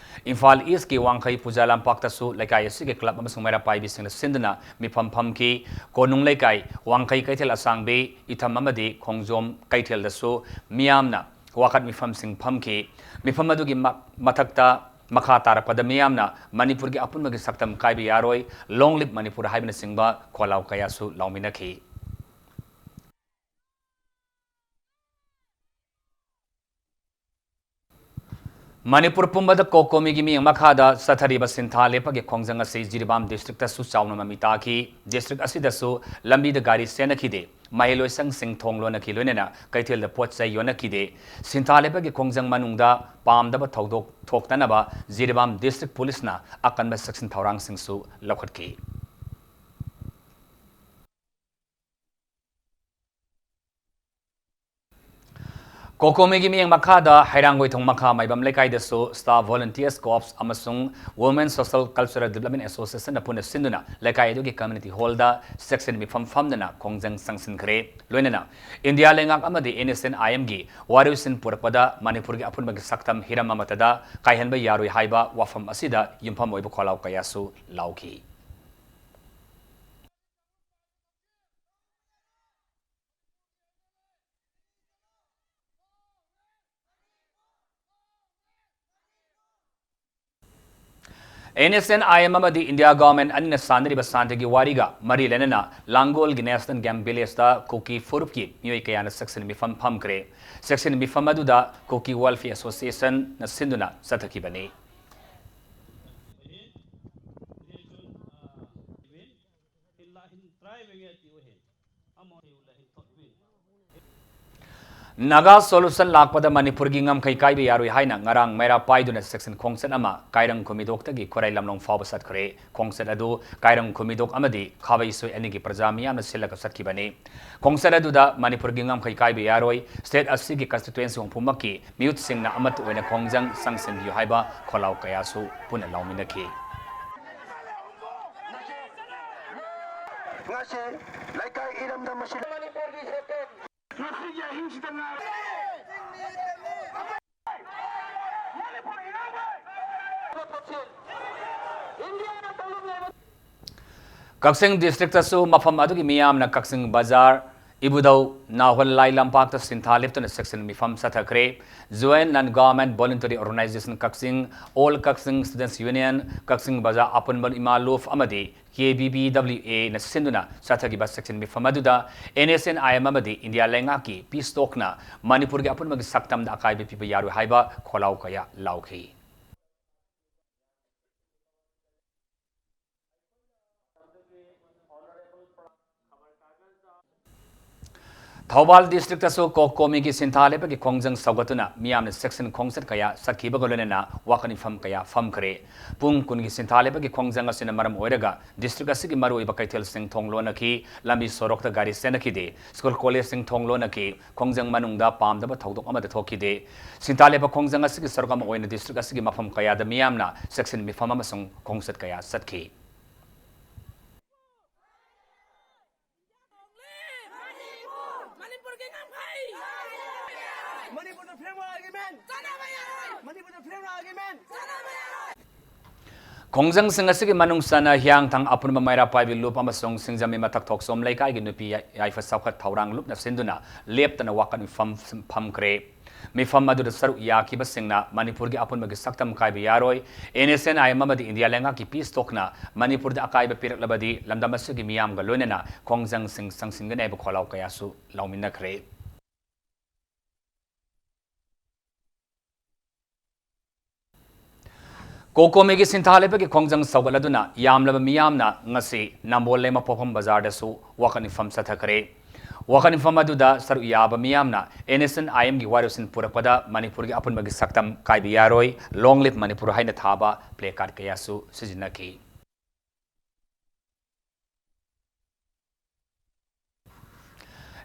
ꯏꯝꯐꯥꯜ ꯏꯁꯀꯤ ꯋꯥꯡꯈꯩ ꯄꯨꯖꯥ ꯂꯝꯄꯥꯛꯇꯁꯨ ꯂꯩꯀꯥꯏ ꯑꯁꯤꯒꯤ ꯀ꯭ꯂꯕ ꯑꯃꯁꯨꯡ ꯃꯩꯔꯥ ꯄꯥꯏꯕꯤꯁꯤꯡꯅ ꯁꯤꯟꯗꯨꯅ ꯃꯤꯐꯝ ꯐꯝꯈꯤ꯫ ꯀꯣꯅꯨꯡ ꯂꯩꯀꯥꯏ, ꯋꯥꯡꯈꯩ ꯀꯩꯊꯦꯜ ꯑꯁꯥꯡꯕꯤ, ꯏꯊꯝ ꯑꯃꯗꯤ ꯈꯣꯡꯖꯣꯝ ꯀꯩꯊꯦꯜꯗꯁꯨ ꯃꯤꯌꯥꯝꯅ ꯋꯥꯀꯠ ꯃꯤꯐꯝꯁꯤꯡ ꯐꯝꯈꯤ꯫ ꯃꯤꯐꯝ ꯑꯗꯨꯒꯤ ꯃ-, ꯃꯊꯛꯇ ꯃꯈꯥ ꯇꯥꯔꯛꯄꯗ ꯃꯤꯌꯥꯝꯅ "ꯃꯅꯤꯄꯨꯔꯒꯤ ꯑꯄꯨꯟꯕꯒꯤ ꯁꯛꯇꯝ ꯀꯥꯏꯕ ꯌꯥꯔꯣꯏ, Long live ꯃꯅꯤꯄꯨꯔ" ꯍꯥꯏꯕꯅꯆꯤꯡꯕ ꯈꯣꯜꯂꯥꯎ ꯀꯌꯥꯁꯨ ꯂꯥꯎꯃꯤꯟꯅꯈꯤ꯫ ꯃꯅꯤꯄꯨꯔ ꯄꯨꯝꯕꯗ ꯀꯣꯀꯣꯃꯤꯒꯤ ꯃꯤꯠꯌꯦꯡ ꯃꯈꯥꯗ ꯆꯠꯊꯔꯤꯕ ꯁꯤꯟꯊꯥ ꯂꯦꯞꯄꯒꯤ ꯈꯣꯡꯖꯪ ꯑꯁꯤ ꯖꯤꯔꯤꯕꯥꯝ ꯗꯤꯁꯇ꯭ꯔꯤꯛꯇꯁꯨ ꯆꯥꯎꯅ ꯃꯃꯤ ꯇꯥꯈꯤ꯫ ꯗꯤꯁꯇ꯭ꯔꯤꯛ ꯑꯁꯤꯗꯁꯨ ꯂꯝꯕꯤꯗ ꯒꯥꯔꯤ ꯆꯦꯟꯅꯈꯤꯗꯦ꯫ ꯃꯍꯩꯂꯣꯏꯁꯪꯁꯤꯡ ꯊꯣꯡ ꯂꯣꯟꯅꯈꯤ, ꯂꯣꯏꯅꯅ ꯀꯩꯊꯦꯜꯗ ꯄꯣꯠ ꯆꯩ ꯌꯣꯟꯅꯈꯤꯗꯦ꯫ ꯁꯤꯟꯊꯥ ꯂꯦꯞꯄꯒꯤ ꯈꯣꯡꯖꯪ ꯃꯅꯨꯡꯗ ꯄꯥꯝꯗꯕ ꯊꯧꯗꯣꯛ ꯊꯣꯛꯇꯅꯕ ꯖꯤꯔꯤꯕꯥꯝ ꯗꯤꯁꯇ꯭ꯔꯤꯛ ꯄꯨꯂꯤꯁꯅ ꯑꯀꯟꯕ ꯆꯦꯛꯁꯤꯟ ꯊꯧꯔꯥꯡꯁꯤꯡꯁꯨ ꯂꯧꯈꯠꯈꯤ꯫ ꯀꯣꯀꯣꯃꯤꯒꯤ ꯃꯤꯠꯌꯦꯡ ꯃꯈꯥꯗ ꯍꯩꯔꯥꯡꯒꯣꯏꯊꯣꯡ ꯃꯈꯥ ꯃꯥꯏꯕꯝ ꯂꯩꯀꯥꯏꯗꯁꯨ staff volunteers corps ꯑꯃꯁꯨꯡ Women Social Cultural Development Associationꯅ ꯄꯨꯟꯅ ꯁꯤꯟꯗꯨꯅ ꯂꯩꯀꯥꯏ ꯑꯗꯨꯒꯤ community hallꯗ ꯆꯦꯛꯁꯤꯟ ꯃꯤꯐꯝ ꯐꯝꯗꯨꯅ ꯈꯣꯡꯖꯪ ꯆꯪꯁꯤꯟꯈ꯭ꯔꯦ꯫ ꯂꯣꯏꯅꯅ ꯏꯟꯗꯤꯌꯥ ꯂꯩꯉꯥꯛ ꯑꯃꯗꯤ NSCN-IMꯒꯤ ꯋꯥꯔꯣꯏꯁꯤꯟ ꯄꯨꯔꯛꯄꯗ ꯃꯅꯤꯄꯨꯔꯒꯤ ꯑꯄꯨꯟꯕꯒꯤ ꯁꯛꯇꯝ ꯍꯤꯔꯝ ꯑꯃꯠꯇꯗ ꯀꯥꯏꯍꯟꯕ ꯌꯥꯔꯣꯏ ꯍꯥꯏꯕ ꯋꯥꯐꯝ ꯑꯁꯤꯗ ꯌꯨꯝꯐꯝ ꯑꯣꯏꯕ ꯈꯣꯜꯂꯥꯎ ꯀꯌꯥꯁꯨ ꯂꯥꯎꯈꯤ꯫ NSCN-IM ꯑꯃꯗꯤ India Government ꯑꯅꯤꯅ ꯁꯥꯟꯅꯔꯤꯕ ꯁꯥꯟꯇꯤꯒꯤ ꯋꯥꯔꯤꯒ ꯃꯔꯤ ꯂꯩꯅꯅ ꯂꯥꯡꯒꯣꯜꯒꯤ National Game Village-ꯇ ꯀꯨꯀꯤ ꯐꯨꯔꯨꯞꯀꯤ ꯃꯤꯑꯣꯏ ꯀꯌꯥꯅ ꯆꯦꯛꯁꯤꯟ ꯃꯤꯐꯝ ꯐꯝꯈ꯭ꯔꯦ꯫ ꯆꯦꯛꯁꯤꯟ ꯃꯤꯐꯝ ꯑꯗꯨꯗ Kuki Welfare Association-ꯅ ꯁꯤꯟꯗꯨꯅ ꯆꯠꯊꯈꯤꯕꯅꯤ꯫ Naga Solution ꯂꯥꯛꯄꯗ ꯃꯅꯤꯄꯨꯔꯒꯤ ꯉꯝꯈꯩ ꯀꯥꯏꯕ ꯌꯥꯔꯣꯏ ꯍꯥꯏꯅ ꯉꯔꯥꯡ ꯃꯩꯔꯥ ꯄꯥꯏꯗꯨꯅ ꯆꯦꯛꯁꯤꯟ ꯈꯣꯡꯆꯠ ꯑꯃ ꯀꯥꯏꯔꯪ ꯈꯨꯃꯤꯗꯣꯛꯇꯒꯤ ꯈꯨꯔꯥꯏ ꯂꯝꯂꯣꯡ ꯐꯥꯎꯕ ꯆꯠꯈ꯭ꯔꯦ꯫ ꯈꯣꯡꯆꯠ ꯑꯗꯨ ꯀꯥꯏꯔꯪ ꯈꯨꯃꯤꯗꯣꯛ ꯑꯃꯗꯤ ꯈꯥꯕꯩꯁꯣꯏ ꯑꯅꯤꯒꯤ ꯄ꯭ꯔꯖꯥ ꯃꯤꯌꯥꯝꯅ ꯁꯤꯜꯂꯒ ꯆꯠꯈꯤꯕꯅꯤ꯫ ꯈꯣꯡꯆꯠ ꯑꯗꯨꯗ ꯃꯅꯤꯄꯨꯔꯒꯤ ꯉꯝꯈꯩ ꯀꯥꯏꯕ ꯌꯥꯔꯣꯏ, state ꯑꯁꯤꯒꯤ constituency ꯍꯨꯝꯐꯨꯃꯛꯀꯤ ꯃꯤꯍꯨꯠꯁꯤꯡꯅ ꯑꯃꯠꯇ ꯑꯣꯏꯅ ꯈꯣꯡꯖꯪ ꯆꯪꯁꯤꯟꯕꯤꯌꯨ ꯍꯥꯏꯕ ꯈꯣꯜꯂꯥꯎ ꯀꯌꯥꯁꯨ ꯄꯨꯟꯅ ꯂꯥꯎꯃꯤꯟꯅꯈꯤ꯫ ꯉꯁꯤ ꯂꯩꯀꯥꯏ ꯏꯔꯝꯗꯝ ꯑꯁꯤꯗ ꯃꯅꯤꯄꯨꯔꯒꯤ ꯁꯦꯀꯦꯟ ꯉꯁꯤꯒꯤ ꯑꯍꯤꯡꯁꯤꯗ ꯉꯥꯏꯔꯦ꯫ ꯃꯅꯤꯄꯨꯔ ꯏꯔꯝꯗꯝ ꯏꯟꯗꯤꯌꯥꯅ ꯇꯧꯔꯤꯕ ꯀꯛꯆꯤꯡ district-ꯇꯁꯨ ꯃꯐꯝ ꯑꯗꯨꯒꯤ ꯃꯤꯌꯥꯝꯅ ꯀꯛꯆꯤꯡ ꯕꯖꯥꯔ, ꯏꯕꯨꯙꯧ ꯅꯥꯎꯍꯣꯜ ꯂꯥꯏ ꯂꯝꯄꯥꯛꯇ ꯁꯤꯟꯊꯥ ꯂꯦꯞꯇꯨꯅ ꯆꯦꯛꯁꯤꯟ ꯃꯤꯐꯝ ꯆꯠꯊꯈ꯭ꯔꯦ꯫ Joint Non-Government Voluntary Organization ꯀꯛꯆꯤꯡ, All Kakching Students Union, ꯀꯛꯆꯤꯡ ꯕꯖꯥꯔ ꯑꯄꯨꯟꯕ ꯏꯃꯥ ꯂꯨꯞ ꯑꯃꯗꯤ KBBWA-ꯅ ꯁꯤꯟꯗꯨꯅ ꯆꯠꯊꯈꯤꯕ ꯆꯦꯛꯁꯤꯟ ꯃꯤꯐꯝ ꯑꯗꯨꯗ NSCN-IM ꯑꯃꯗꯤ ꯏꯟꯗꯤꯌꯥ ꯂꯩꯉꯥꯛꯀꯤ peace talk-ꯅ ꯃꯅꯤꯄꯨꯔꯒꯤ ꯑꯄꯨꯟꯕꯒꯤ ꯁꯛꯇꯝꯗ ꯑꯀꯥꯏꯕ ꯄꯤꯕ ꯌꯥꯔꯣꯏ ꯍꯥꯏꯕ ꯈꯣꯜꯂꯥꯎ ꯀꯌꯥ ꯂꯥꯎꯈꯤ꯫ ꯊꯧꯕꯥꯜ district-ꯇꯁꯨ COCOMI-ꯒꯤ ꯁꯤꯟꯊꯥ ꯂꯦꯞꯄꯒꯤ ꯈꯣꯡꯖꯪ ꯁꯧꯒꯠꯇꯨꯅ ꯃꯤꯌꯥꯝꯅ ꯆꯦꯛꯁꯤꯟ ꯈꯣꯡꯆꯠ ꯀꯌꯥ ꯆꯠꯈꯤꯕꯒ ꯂꯣꯏꯅꯅ ꯋꯥꯀꯠ ꯃꯤꯐꯝ ꯀꯌꯥ ꯐꯝꯈ꯭ꯔꯦ꯫ ꯄꯨꯡ ꯀꯨꯟꯒꯤ ꯁꯤꯟꯊꯥ ꯂꯦꯞꯄꯒꯤ ꯈꯣꯡꯖꯪ ꯑꯁꯤꯅ ꯃꯔꯝ ꯑꯣꯏꯔꯒ district ꯑꯁꯤꯒꯤ ꯃꯔꯨꯑꯣꯏꯕ ꯀꯩꯊꯦꯜꯁꯤꯡ ꯊꯣꯡ ꯂꯣꯟꯅꯈꯤ, ꯂꯝꯕꯤ ꯁꯣꯔꯣꯛꯇ ꯒꯥꯔꯤ ꯆꯦꯟꯅꯈꯤꯗꯦ, school college-ꯁꯤꯡ ꯊꯣꯡ ꯂꯣꯟꯅꯈꯤ, ꯈꯣꯡꯖꯪ ꯃꯅꯨꯡꯗ ꯄꯥꯝꯗꯕ ꯊꯧꯗꯣꯛ ꯑꯃꯠꯇ ꯊꯣꯛꯈꯤꯗꯦ꯫ ꯁꯤꯟꯊꯥ ꯂꯦꯞꯄ ꯈꯣꯡꯖꯪ ꯑꯁꯤꯒꯤ ꯁꯔꯨꯛ ꯑꯃ ꯑꯣꯏꯅ district ꯑꯁꯤꯒꯤ ꯃꯐꯝ ꯀꯌꯥꯗ ꯃꯤꯌꯥꯝꯅ ꯆꯦꯛꯁꯤꯟ ꯃꯤꯐꯝ ꯑꯃꯁꯨꯡ ꯈꯣꯡꯆꯠ ꯀꯌꯥ ꯆꯠꯈꯤ꯫ ꯃꯅꯤꯄꯨꯔꯒꯤ ꯉꯝꯈꯩ! ꯃꯅꯤꯄꯨꯔꯗ freedom of argument! ꯆꯠꯅꯕ ꯌꯥꯔꯣꯏ! ꯃꯅꯤꯄꯨꯔꯗ freedom of argument! ꯆꯠꯅꯕ ꯌꯥꯔꯣꯏ! ꯈꯣꯡꯖꯪꯁꯤꯡ ꯑꯁꯤꯒꯤ ꯃꯅꯨꯡ ꯆꯟꯅ ꯍꯤꯌꯥꯡꯊꯥꯡ ꯑꯄꯨꯟꯕ ꯃꯩꯔꯥ ꯄꯥꯏꯕꯤ ꯂꯨꯞ ꯑꯃꯁꯨꯡ ꯁꯤꯡꯖꯃꯩ ꯃꯊꯛ ꯊꯣꯛꯆꯣꯝ ꯂꯩꯀꯥꯏꯒꯤ ꯅꯨꯄꯤ ꯌꯥꯏꯐ ꯆꯥꯎꯈꯠ ꯊꯧꯔꯥꯡ ꯂꯨꯞꯅ ꯁꯤꯟꯗꯨꯅ ꯂꯦꯞꯇꯅ ꯋꯥꯀꯠ ꯃꯤꯐꯝ ꯐꯝꯈ꯭ꯔꯦ꯫ ꯃꯤꯐꯝ ꯑꯗꯨꯗ ꯁꯔꯨꯛ ꯌꯥꯈꯤꯕꯁꯤꯡꯅ ꯃꯅꯤꯄꯨꯔꯒꯤ ꯑꯄꯨꯟꯕꯒꯤ ꯁꯛꯇꯝ ꯀꯥꯏꯕ ꯌꯥꯔꯣꯏ, NSCN-IM ꯑꯃꯗꯤ ꯏꯟꯗꯤꯌꯥ ꯂꯩꯉꯥꯛꯀꯤ peace talk-ꯅ ꯃꯅꯤꯄꯨꯔꯗ ꯑꯀꯥꯏꯕ ꯄꯤꯔꯛꯂꯕꯗꯤ ꯂꯝꯗꯝ ꯑꯁꯤꯒꯤ ꯃꯤꯌꯥꯝꯒ ꯂꯣꯏꯅꯅ ꯈꯣꯡꯖꯪꯁꯤꯡ ꯆꯪꯁꯤꯟꯒꯅꯤ ꯍꯥꯏꯕ ꯈꯣꯜꯂꯥꯎ ꯀꯌꯥꯁꯨ ꯂꯥꯎꯃꯤꯟꯅꯈ꯭ꯔꯦ꯫ ꯀꯣꯀꯣꯃꯤꯒꯤ ꯁꯤꯟꯊꯥ ꯂꯦꯞꯄꯒꯤ ꯈꯣꯡꯖꯪ ꯁꯧꯒꯠꯂꯗꯨꯅ ꯌꯥꯝꯂꯕ ꯃꯤꯌꯥꯝꯅ ꯉꯁꯤ ꯅꯝꯕꯣꯜ ꯂꯩꯃꯄꯣꯛꯐꯝ ꯕꯖꯥꯔꯗꯁꯨ ꯋꯥꯀꯠ ꯃꯤꯐꯝ ꯆꯠꯊꯈ꯭ꯔꯦ꯫ ꯋꯥꯀꯠ ꯃꯤꯐꯝ ꯑꯗꯨꯗ ꯁꯔꯨꯛ ꯌꯥꯕ ꯃꯤꯌꯥꯝꯅ NSCN-IM-ꯒꯤ ꯋꯥꯔꯣꯏꯁꯤꯟ ꯄꯨꯔꯛꯄꯗ ꯃꯅꯤꯄꯨꯔꯒꯤ ꯑꯄꯨꯟꯕꯒꯤ ꯁꯛꯇꯝ ꯀꯥꯏꯕ ꯌꯥꯔꯣꯏ, Long live Manipur ꯍꯥꯏꯅ ꯊꯥꯕ placard ꯀꯌꯥꯁꯨ ꯁꯤꯖꯤꯟꯅꯈꯤ꯫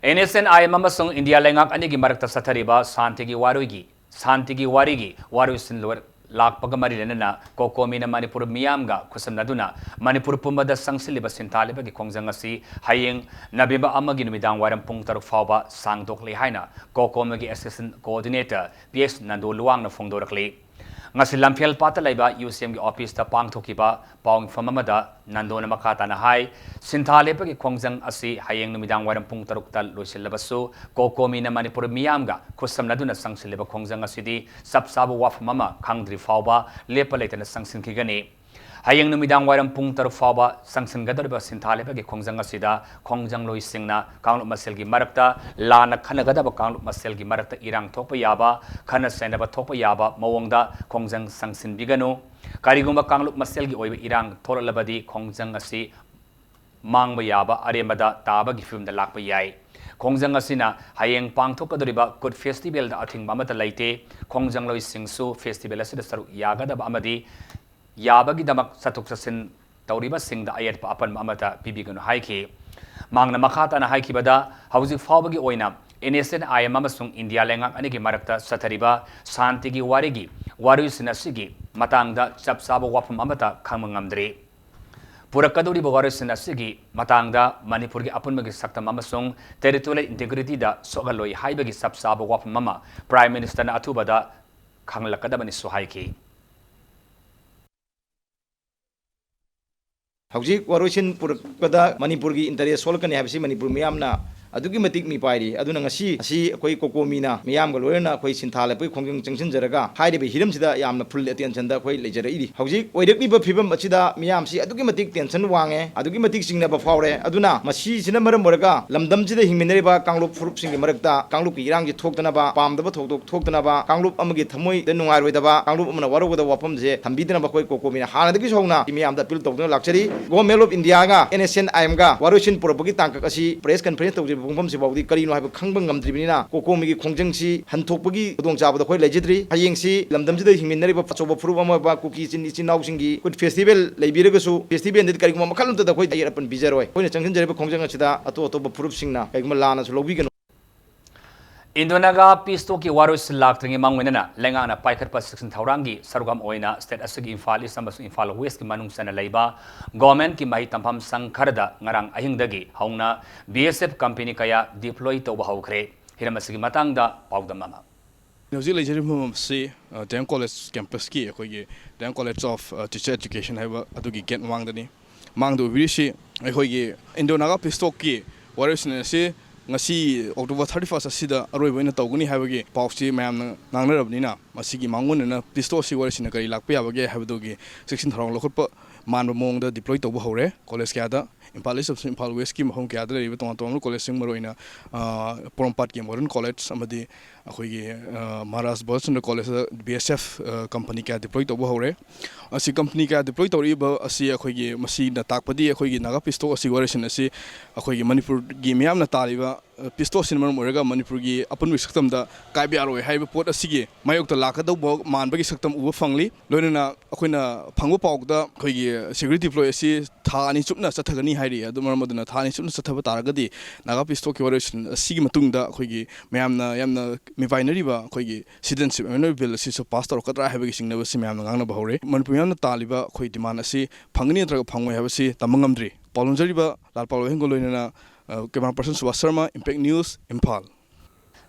NSCN-IM ꯑꯃꯁꯨꯡ ꯏꯟꯗꯤꯌꯥ ꯂꯩꯉꯥꯛ ꯑꯅꯤꯒꯤ ꯃꯔꯛꯇ ꯆꯠꯊꯔꯤꯕ ꯁꯥꯟꯇꯤꯒꯤ ꯋꯥꯔꯣꯏꯒꯤ, ꯁꯥꯟꯇꯤꯒꯤ ꯋꯥꯔꯤꯒꯤ ꯋꯥꯔꯣꯏꯁꯤꯟ ꯂꯣꯏ-, ꯂꯥꯛꯄꯒ ꯃꯔꯤ ꯂꯩꯅꯅ ꯀꯣꯀꯣꯃꯤꯅ ꯃꯅꯤꯄꯨꯔ ꯃꯤꯌꯥꯝꯒ ꯈꯨꯠꯁꯝꯅꯗꯨꯅ ꯃꯅꯤꯄꯨꯔ ꯄꯨꯝꯕꯗ ꯆꯪꯁꯤꯜꯂꯤꯕ ꯁꯤꯟꯊꯥ ꯂꯦꯞꯄꯒꯤ ꯈꯣꯡꯖꯪ ꯑꯁꯤ ꯍꯌꯦꯡ ꯅꯕꯦꯝꯕꯔ ꯑꯃꯒꯤ ꯅꯨꯃꯤꯗꯥꯡ ꯋꯥꯏꯔꯝ ꯄꯨꯡ ꯇꯔꯨꯛ ꯐꯥꯎꯕ ꯁꯥꯡꯗꯣꯛꯂꯤ ꯍꯥꯏꯅ ꯀꯣꯀꯣꯃꯤꯒꯤ assistant coordinator P H Nando ꯂꯨꯋꯥꯡꯅ ꯐꯣꯡꯗꯣꯔꯛꯂꯤ꯫ ꯉꯁꯤ ꯂꯝꯐꯦꯜ ꯄꯥꯠꯇ ꯂꯩꯕ UCM-ꯒꯤ office-ꯇ ꯄꯥꯡꯊꯣꯛꯈꯤꯕ ꯄꯥꯎ ꯃꯤꯐꯝ ꯑꯃꯗ ꯅꯟꯗꯣꯅ ꯃꯈꯥ ꯇꯥꯅ ꯍꯥꯏ, ꯁꯤꯟꯊꯥ ꯂꯦꯞꯄꯒꯤ ꯈꯣꯡꯖꯪ ꯑꯁꯤ ꯍꯌꯦꯡ ꯅꯨꯃꯤꯗꯥꯡ ꯋꯥꯏꯔꯝ ꯄꯨꯡ ꯇꯔꯨꯛꯇ ꯂꯣꯏꯁꯤꯜꯂꯕꯁꯨ, ꯀꯣꯀꯣꯃꯤꯅ ꯃꯅꯤꯄꯨꯔ ꯃꯤꯌꯥꯝꯒ ꯈꯨꯠꯁꯝꯅꯗꯨꯅ ꯆꯪꯁꯤꯜꯂꯤꯕ ꯈꯣꯡꯖꯪ ꯑꯁꯤꯗꯤ ꯆꯞ ꯆꯥꯕ ꯋꯥꯐꯝ ꯑꯃ ꯈꯪꯗ꯭ꯔꯤ ꯐꯥꯎꯕ ꯂꯦꯞꯄ ꯂꯩꯇꯅ ꯆꯪꯁꯤꯟꯈꯤꯒꯅꯤ꯫ ꯍꯌꯦꯡ ꯅꯨꯃꯤꯗꯥꯡ ꯋꯥꯏꯔꯝ ꯄꯨꯡ ꯇꯔꯨꯛ ꯐꯥꯎꯕ ꯆꯪꯁꯤꯟꯒꯗꯧꯔꯤꯕ ꯁꯤꯟꯊꯥ ꯂꯦꯞꯄꯒꯤ ꯈꯣꯡꯖꯪ ꯑꯁꯤꯗ ꯈꯣꯡꯖꯪꯂꯣꯏꯁꯤꯡꯅ ꯀꯥꯡꯂꯨꯞ ꯃꯁꯦꯜꯒꯤ ꯃꯔꯛꯇ, ꯂꯥꯟꯅ ꯈꯟꯅꯒꯗꯕ ꯀꯥꯡꯂꯨꯞ ꯃꯁꯦꯜꯒꯤ ꯃꯔꯛꯇ ꯏꯔꯥꯡ ꯊꯣꯛꯄ ꯌꯥꯕ, ꯈꯠꯅ ꯆꯩꯅꯕ ꯊꯣꯛꯄ ꯌꯥꯕ ꯃꯑꯣꯡꯗ ꯈꯣꯡꯖꯪ ꯆꯪꯁꯤꯟꯕꯤꯒꯅꯨ꯫ ꯀꯔꯤꯒꯨꯝꯕ ꯀꯥꯡꯂꯨꯞ ꯃꯁꯦꯜꯒꯤ ꯑꯣꯏꯕ ꯏꯔꯥꯡ ꯊꯣꯛꯂꯛꯂꯕꯗꯤ ꯈꯣꯡꯖꯪ ꯑꯁꯤ ꯃꯥꯡꯕ ꯌꯥꯕ ꯑꯔꯦꯝꯕꯗ ꯇꯥꯕꯒꯤ ꯐꯤꯕꯝꯗ ꯂꯥꯛꯄ ꯌꯥꯏ꯫ ꯈꯣꯡꯖꯪ ꯑꯁꯤꯅ ꯍꯌꯦꯡ ꯄꯥꯡꯊꯣꯛꯀꯗꯧꯔꯤꯕ ꯀꯨꯠ festival-ꯗ ꯑꯊꯤꯡꯕ ꯑꯃꯠꯇ ꯂꯩꯇꯦ꯫ ꯈꯣꯡꯖꯪꯂꯣꯏꯁꯤꯡꯁꯨ festival ꯑꯁꯤꯗ ꯁꯔꯨꯛ ꯌꯥꯒꯗꯕ ꯑꯃꯗꯤ ꯌꯥꯕꯒꯤꯗꯃꯛ ꯆꯠꯊꯣꯛ ꯆꯠꯁꯤꯟ ꯇꯧꯔꯤꯕꯁꯤꯡꯗ ꯑꯌꯦꯠꯄ ꯑꯄꯟꯕ ꯑꯃꯠꯇ ꯄꯤꯕꯤꯒꯅꯨ ꯍꯥꯏꯈꯤ꯫ ꯃꯍꯥꯛꯅ ꯃꯈꯥ ꯇꯥꯅ ꯍꯥꯏꯈꯤꯕꯗ, ꯍꯧꯖꯤꯛ ꯐꯥꯎꯕꯒꯤ ꯑꯣꯏꯅ NSCN-IM ꯑꯃꯁꯨꯡ ꯏꯟꯗꯤꯌꯥ ꯂꯩꯉꯥꯛ ꯑꯅꯤꯒꯤ ꯃꯔꯛꯇ ꯆꯠꯊꯔꯤꯕ ꯁꯥꯟꯇꯤꯒꯤ ꯋꯥꯔꯤꯒꯤ ꯋꯥꯔꯣꯏꯁꯤꯟ ꯑꯁꯤꯒꯤ ꯃꯇꯥꯡꯗ ꯆꯞ ꯆꯥꯕ ꯋꯥꯐꯝ ꯑꯃꯠꯇ ꯈꯪꯕ ꯉꯝꯗ꯭ꯔꯤ꯫ ꯄꯨꯔꯛꯀꯗꯧꯔꯤꯕ ꯋꯥꯔꯣꯏꯁꯤꯟ ꯑꯁꯤꯒꯤ ꯃꯇꯥꯡꯗ ꯃꯅꯤꯄꯨꯔꯒꯤ ꯑꯄꯨꯟꯕꯒꯤ ꯁꯛꯇꯝ ꯑꯃꯁꯨꯡ territorial integrity-ꯗ ꯁꯣꯛꯍꯜꯂꯣꯏ ꯍꯥꯏꯕꯒꯤ ꯆꯞ ꯆꯥꯕ ꯋꯥꯐꯝ ꯑꯃ Prime Minister-ꯅ ꯑꯊꯨꯕꯗ ꯈꯪꯍꯜꯂꯛꯀꯗꯕꯅꯤꯁꯨ ꯍꯥꯏꯈꯤ꯫ ꯍꯧꯖꯤꯛ ꯋꯥꯔꯣꯏꯁꯤꯟ ꯄꯨꯔꯛꯄꯗ ꯃꯅꯤꯄꯨꯔꯒꯤ interest ꯁꯣꯛꯂꯛꯀꯅꯤ ꯍꯥꯏꯕꯁꯤ ꯃꯅꯤꯄꯨꯔ ꯃꯤꯌꯥꯝꯅ ꯑꯗꯨꯛꯀꯤ ꯃꯇꯤꯛ ꯃꯤꯄꯥꯏꯔꯤ꯫ ꯑꯗꯨꯅ ꯉꯁꯤ ꯑꯁꯤ ꯑꯩꯈꯣꯏ ꯀꯣꯀꯣꯃꯤꯅ ꯃꯤꯌꯥꯝꯒ ꯂꯣꯏꯅꯅ ꯑꯩꯈꯣꯏ ꯁꯤꯟꯊꯥ ꯂꯦꯞꯄꯒꯤ ꯈꯣꯡꯖꯪ ꯆꯪꯁꯤꯟꯖꯔꯒ ꯍꯥꯏꯔꯤꯕ ꯍꯤꯔꯝꯁꯤꯗ ꯌꯥꯝꯅ full attentionꯗ ꯑꯩꯈꯣꯏ ꯂꯩꯖꯔꯛꯏꯔꯤ꯫ ꯍꯧꯖꯤꯛ ꯑꯣꯏꯔꯛꯂꯤꯕ ꯐꯤꯕꯝ ꯑꯁꯤꯗ ꯃꯤꯌꯥꯝꯁꯤ ꯑꯗꯨꯛꯀꯤ ꯃꯇꯤꯛ tension ꯋꯥꯡꯉꯦ, ꯑꯗꯨꯛꯀꯤ ꯃꯇꯤꯛ ꯆꯤꯡꯅꯕ ꯐꯥꯎꯔꯦ꯫ ꯑꯗꯨꯅ ꯃꯁꯤꯁꯤꯅ ꯃꯔꯝ ꯑꯣꯏꯔꯒ ꯂꯝꯗꯝꯁꯤꯗ ꯍꯤꯡꯃꯤꯟꯅꯔꯤꯕ ꯀꯥꯡꯂꯨꯞ ꯐꯨꯔꯨꯞꯁꯤꯡꯒꯤ ꯃꯔꯛꯇ ꯀꯥꯡꯂꯨꯞꯀꯤ ꯏꯔꯥꯡꯁꯤ ꯊꯣꯛꯇꯅꯕ, ꯄꯥꯝꯗꯕ ꯊꯧꯗꯣꯛ ꯊꯣꯛꯇꯅꯕ, ꯀꯥꯡꯂꯨꯞ ꯑꯃꯒꯤ ꯊꯃꯣꯏꯗ ꯅꯨꯡꯉꯥꯏꯔꯣꯏꯗꯕ, ꯀꯥꯡꯂꯨꯞ ꯑꯃꯅ ꯋꯥꯔꯧꯒꯗꯕ ꯋꯥꯐꯝꯁꯦ ꯊꯝꯕꯤꯗꯅꯕ ꯑꯩꯈꯣꯏ ꯀꯣꯀꯣꯃꯤꯅ ꯍꯥꯟꯅꯗꯒꯤꯁꯨ ꯍꯧꯅ ꯃꯤꯌꯥꯝꯗ appeal ꯇꯧꯗꯨꯅ ꯂꯥꯛꯆꯔꯤ꯫ Government of Indiaꯒ NSCN IMꯒ ꯋꯥꯔꯣꯏꯁꯤꯟ ꯄꯨꯔꯛꯄꯒꯤ ꯇꯥꯡꯀꯛ ꯑꯁꯤ press conference ꯇꯧꯖꯔꯤꯕ ꯄꯨꯡꯐꯝꯁꯤ ꯐꯥꯎꯗꯤ ꯀꯔꯤꯅꯣ ꯍꯥꯏꯕ ꯈꯪꯕ ꯉꯝꯗ꯭ꯔꯤꯕꯅꯤꯅ ꯀꯣꯀꯣꯃꯤꯒꯤ ꯈꯣꯡꯖꯪꯁꯤ ꯍꯟꯊꯣꯛꯄꯒꯤ ꯈꯨꯗꯣꯡꯆꯥꯕꯗꯨ ꯑꯩꯈꯣꯏ ꯂꯩꯖꯗ꯭ꯔꯤ꯫ ꯍꯌꯦꯡꯁꯤ ꯂꯝꯗꯝꯁꯤꯗ ꯍꯤꯡꯃꯤꯟꯅꯔꯤꯕ ꯑꯆꯧꯕ ꯐꯨꯔꯨꯞ ꯑꯃ ꯑꯣꯏꯕ ꯀꯨꯀꯤ ꯆꯤꯡ ꯏꯆꯤꯟ ꯏꯅꯥꯎꯁꯤꯡꯒꯤ ꯀꯨꯠ festival ꯂꯩꯕꯤꯔꯒꯁꯨ festivalꯗꯗꯤ ꯀꯔꯤꯒꯨꯝꯕ ꯃꯈꯜ ꯑꯃꯠꯇꯗ ꯑꯩꯈꯣꯏ ꯑꯌꯦꯠ ꯑꯄꯟ ꯄꯤꯖꯔꯣꯏ꯫ ꯑꯩꯈꯣꯏꯅ ꯆꯪꯁꯤꯟꯖꯔꯤꯕ ꯈꯣꯡꯖꯪ ꯑꯁꯤꯗ ꯑꯇꯣꯞ ꯑꯇꯣꯞꯄ ꯐꯨꯔꯨꯞꯁꯤꯡꯅ ꯀꯔꯤꯒꯨꯝꯕ ꯂꯥꯟꯅꯁꯨ ꯂꯧꯕꯤꯒꯅꯨ꯫ Indo Naga peace talkꯀꯤ ꯋꯥꯔꯣꯏꯁꯤꯟ ꯂꯥꯛꯇ꯭ꯔꯤꯉꯩ ꯃꯥꯡꯑꯣꯏꯅꯅ ꯂꯩꯉꯥꯛꯅ ꯄꯥꯏꯈꯠꯄ ꯆꯦꯛꯁꯤꯟ ꯊꯧꯔꯥꯡꯒꯤ ꯁꯔꯨꯛ ꯑꯃ ꯑꯣꯏꯅ state ꯑꯁꯤꯒꯤ ꯏꯝꯐꯥꯜ East ꯑꯃꯁꯨꯡ ꯏꯝꯐꯥꯜ Westꯀꯤ ꯃꯅꯨꯡ ꯆꯟꯅ ꯂꯩꯕ governmentꯀꯤ ꯃꯍꯩ ꯇꯝꯐꯝ ꯁꯪ ꯈꯔꯗ ꯉꯔꯥꯡ ꯑꯍꯤꯡꯗꯒꯤ ꯍꯧꯅ BSF company ꯀꯌꯥ deploy ꯇꯧꯕ ꯍꯧꯈ꯭ꯔꯦ꯫ ꯍꯤꯔꯝ ꯑꯁꯤꯒꯤ ꯃꯇꯥꯡꯗ ꯄꯥꯎꯗꯝ ꯑꯃ꯫ ꯍꯧꯖꯤꯛ ꯂꯩꯖꯔꯤꯕ ꯃꯐꯝ ꯑꯁꯤ, ꯑ, ꯗꯤ ꯑꯦꯝ ꯀꯣꯂꯦꯖ ꯀꯦꯝꯄꯁꯀꯤ ꯑꯩꯈꯣꯏꯒꯤ ꯗꯤ ꯑꯦꯝ ꯀꯣꯂꯦꯖ ꯑꯣꯐ, ꯑ, ꯇꯤꯆꯔ ꯑꯦꯖꯨꯀꯦꯁꯟ ꯍꯥꯏꯕ ꯑꯗꯨꯒꯤ ꯒꯦꯠ ꯃꯃꯥꯡꯗꯅꯤ꯫ ꯃꯥꯡꯗ ꯎꯕꯤꯔꯤꯁꯤ ꯑꯩꯈꯣꯏꯒꯤ ꯏꯟꯗꯣ ꯅꯥꯒꯥ ꯄꯤꯁ ꯇꯣꯛꯀꯤ ꯋꯥꯔꯣꯏꯁꯤꯟ ꯑꯁꯤ ꯉꯁꯤ October thirty first ꯑꯁꯤꯗ ꯑꯔꯣꯏꯕ ꯑꯣꯏꯅ ꯇꯧꯒꯅꯤ ꯍꯥꯏꯕꯒꯤ ꯄꯥꯎꯁꯤ ꯃꯌꯥꯝꯅ ꯉꯥꯡꯅꯔꯕꯅꯤꯅ, ꯃꯁꯤꯒꯤ ꯃꯥꯡꯑꯣꯏꯅꯅ ꯄꯤꯁ ꯇꯣꯛ ꯑꯁꯤ ꯋꯥꯔꯣꯏꯁꯤꯟꯅ ꯀꯔꯤ ꯂꯥꯛꯄ ꯌꯥꯕꯒꯦ ꯍꯥꯏꯕꯗꯨꯒꯤ ꯆꯦꯛꯁꯤꯟ ꯊꯧꯔꯥꯡ ꯂꯧꯈꯠꯄ ꯃꯥꯟꯕ ꯃꯑꯣꯡꯗ deploy ꯇꯧꯕ ꯍꯧꯔꯦ꯫ ꯀꯣꯂꯦꯖ ꯀꯌꯥꯗ, ꯏꯝꯐꯥꯜ ꯏꯁ ꯑꯃꯁꯨꯡ ꯏꯝꯐꯥꯜ ꯋꯦꯁꯀꯤ ꯃꯐꯝ ꯀꯌꯥꯗ ꯂꯩꯔꯤꯕ ꯇꯣꯉꯥꯟ ꯇꯣꯉꯥꯟꯕ ꯀꯣꯂꯦꯖꯁꯤꯡ, ꯃꯔꯨꯑꯣꯏꯅ, ꯑ, ꯄꯣꯔꯣꯝꯄꯥꯠꯀꯤ ꯃꯣꯗꯔꯟ ꯀꯣꯂꯦꯖ ꯑꯃꯗꯤ ꯑꯩꯈꯣꯏꯒꯤ, ꯑ, ꯃꯍꯥꯔꯥꯖ ꯕꯣꯙꯆꯟꯗ꯭ꯔ ꯀꯣꯂꯦꯖꯇ BSF, ꯑ, company ꯀꯌꯥ deploy ꯇꯧꯕ ꯍꯧꯔꯦ꯫ ꯑꯁꯤ company ꯀꯌꯥ deploy ꯇꯧꯔꯛꯏꯕ ꯑꯁꯤ ꯑꯩꯈꯣꯏꯒꯤ, ꯃꯁꯤꯅ ꯇꯥꯛꯄꯗꯤ ꯑꯩꯈꯣꯏꯒꯤ ꯅꯥꯒꯥ ꯄꯤꯁ ꯇꯣꯛ ꯑꯁꯤ ꯋꯥꯔꯣꯏꯁꯤꯟ ꯑꯁꯤ ꯑꯩꯈꯣꯏꯒꯤ ꯃꯅꯤꯄꯨꯔꯒꯤ ꯃꯤꯌꯥꯝꯅ ꯇꯥꯔꯤꯕ, ꯑ, ꯄꯤꯁ ꯇꯣꯛ ꯑꯁꯤꯅ ꯃꯔꯝ ꯑꯣꯏꯔꯒ ꯃꯅꯤꯄꯨꯔꯒꯤ ꯑꯄꯨꯟꯕꯒꯤ ꯁꯛꯇꯝꯗ ꯀꯥꯏꯕ ꯌꯥꯔꯣꯏ ꯍꯥꯏꯕ ꯄꯣꯠ ꯑꯁꯤꯒꯤ ꯃꯥꯌꯣꯛꯇ ꯂꯥꯛꯀꯗꯧꯕ ꯃꯥꯟꯕꯒꯤ ꯁꯛꯇꯝ ꯎꯕ ꯐꯪꯂꯤ꯫ ꯂꯣꯏꯅꯅ ꯑꯩꯈꯣꯏꯅ ꯐꯪꯕ ꯄꯥꯎꯗ ꯑꯩꯈꯣꯏꯒꯤ security deploy ꯑꯁꯤ ꯊꯥ ꯑꯅꯤ ꯆꯨꯞꯅ ꯆꯠꯊꯒꯅꯤ ꯍꯥꯏꯔꯤ꯫ ꯑꯗꯨ ꯃꯔꯝ ꯑꯗꯨꯅ ꯊꯥ ꯑꯅꯤ ꯆꯨꯞꯅ ꯆꯠꯊꯕ ꯇꯥꯔꯒꯗꯤ ꯅꯥꯒꯥ ꯄꯤꯁ ꯇꯣꯛꯀꯤ ꯋꯥꯔꯣꯏꯁꯤꯟ ꯑꯁꯤꯒꯤ ꯃꯇꯨꯡꯗ ꯑꯩꯈꯣꯏꯒꯤ ꯃꯌꯥꯝꯅ ꯌꯥꯝꯅ ꯃꯤꯄꯥꯏꯅꯔꯤꯕ ꯑꯩꯈꯣꯏꯒꯤ Citizenship Amendment Bill ꯑꯁꯤꯁꯨ pass ꯇꯧꯔꯛꯀꯗ꯭ꯔꯥ ꯍꯥꯏꯕꯒꯤ ꯆꯤꯡꯅꯕꯁꯤ ꯃꯌꯥꯝꯅ ꯉꯥꯡꯅꯕ ꯍꯧꯔꯦ꯫ ꯃꯅꯤꯄꯨꯔ ꯃꯤꯌꯥꯝꯅ ꯇꯥꯜꯂꯤꯕ ꯑꯩꯈꯣꯏ demand ꯑꯁꯤ ꯐꯪꯒꯅꯤ ꯅꯠꯇ꯭ꯔꯒ ꯐꯪꯉꯣꯏ ꯍꯥꯏꯕꯁꯤ ꯇꯝꯕ ꯉꯝꯗ꯭ꯔꯤ꯫ ꯄꯥꯎ ꯂꯣꯟꯖꯔꯤꯕ ꯂꯥꯜꯄꯥꯜ ꯋꯥꯍꯦꯡꯒ ꯂꯣꯏꯅꯅ, ꯑ, camera person ꯁꯨꯕꯥꯁ Sharma, Impact News, Imphal.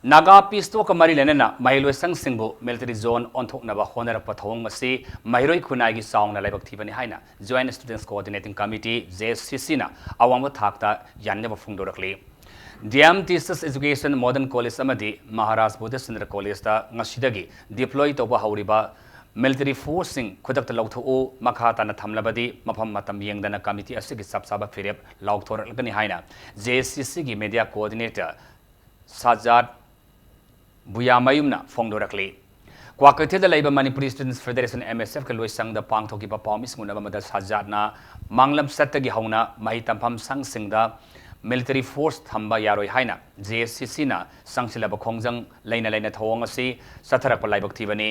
Naga peace ꯇꯣꯛꯀ ꯃꯔꯤ ꯂꯩꯅꯅ ꯃꯍꯩꯂꯣꯏꯁꯪꯁꯤꯡꯕꯨ military zone ꯑꯣꯟꯊꯣꯛꯅꯕ ꯍꯣꯠꯅꯔꯛꯄ ꯊꯧꯑꯣꯡ ꯑꯁꯤ ꯃꯍꯩꯔꯣꯏ ꯈꯨꯟꯅꯥꯏꯒꯤ ꯆꯥꯎꯅ ꯂꯥꯏꯕꯛ ꯊꯤꯕꯅꯤ ꯍꯥꯏꯅ Joint Students Coordinating Committee, JSCCꯅ ꯑꯋꯥꯡꯕ ꯊꯥꯛꯇ ꯌꯥꯅꯤꯡꯗꯕ ꯐꯣꯡꯗꯣꯔꯛꯂꯤ꯫ D M Teachers Education Modern College ꯑꯃꯗꯤ ꯃꯍꯥꯔꯥꯖ ꯕꯣꯙꯦꯁꯟꯗ꯭ꯔ ꯀꯣꯂꯦꯖꯇ ꯉꯁꯤꯗꯒꯤ deploy ꯇꯧꯕ ꯍꯧꯔꯤꯕ military forceꯁꯤꯡ ꯈꯨꯗꯛꯇ ꯂꯧꯊꯣꯛꯎ, ꯃꯈꯥ ꯇꯥꯅ ꯊꯝꯂꯕꯗꯤ ꯃꯐꯝ ꯃꯇꯝ ꯌꯦꯡꯗꯅ committee ꯑꯁꯤꯒꯤ ꯆꯞ ꯆꯥꯕ ꯐꯤꯔꯦꯞ ꯂꯥꯎꯊꯣꯔꯛꯂꯒꯅꯤ ꯍꯥꯏꯅ J S C C ꯒꯤ media coordinator ꯁꯥꯖꯥꯗ ꯕꯨꯌꯥꯃꯌꯨꯝꯅ ꯐꯣꯡꯗꯣꯔꯛꯂꯤ꯫ ꯀ꯭ꯋꯥꯀꯩꯊꯦꯜꯗ ꯂꯩꯕ Manipuri Students Federation, M S F ꯀꯤ ꯂꯣꯏꯁꯪꯗ ꯄꯥꯡꯊꯣꯛꯈꯤꯕ ꯄꯥꯎꯃꯤꯁꯤꯡ ꯎꯅꯕ ꯑꯃꯗ ꯁꯥꯖꯥꯗꯅ ꯃꯥꯡꯂꯝ ꯆꯠꯇꯒꯤ ꯍꯧꯅ ꯃꯍꯩ ꯇꯝꯐꯝ ꯁꯪꯁꯤꯡꯗ military force ꯊꯝꯕ ꯌꯥꯔꯣꯏ ꯍꯥꯏꯅ J S C C ꯅ ꯆꯪꯁꯤꯜꯂꯕ ꯈꯣꯡꯖꯪ ꯂꯩꯅ ꯂꯩꯅ ꯊꯧꯑꯣꯡ ꯑꯁꯤ ꯆꯠꯊꯔꯛꯄ ꯂꯥꯏꯕꯛ ꯊꯤꯕꯅꯤ꯫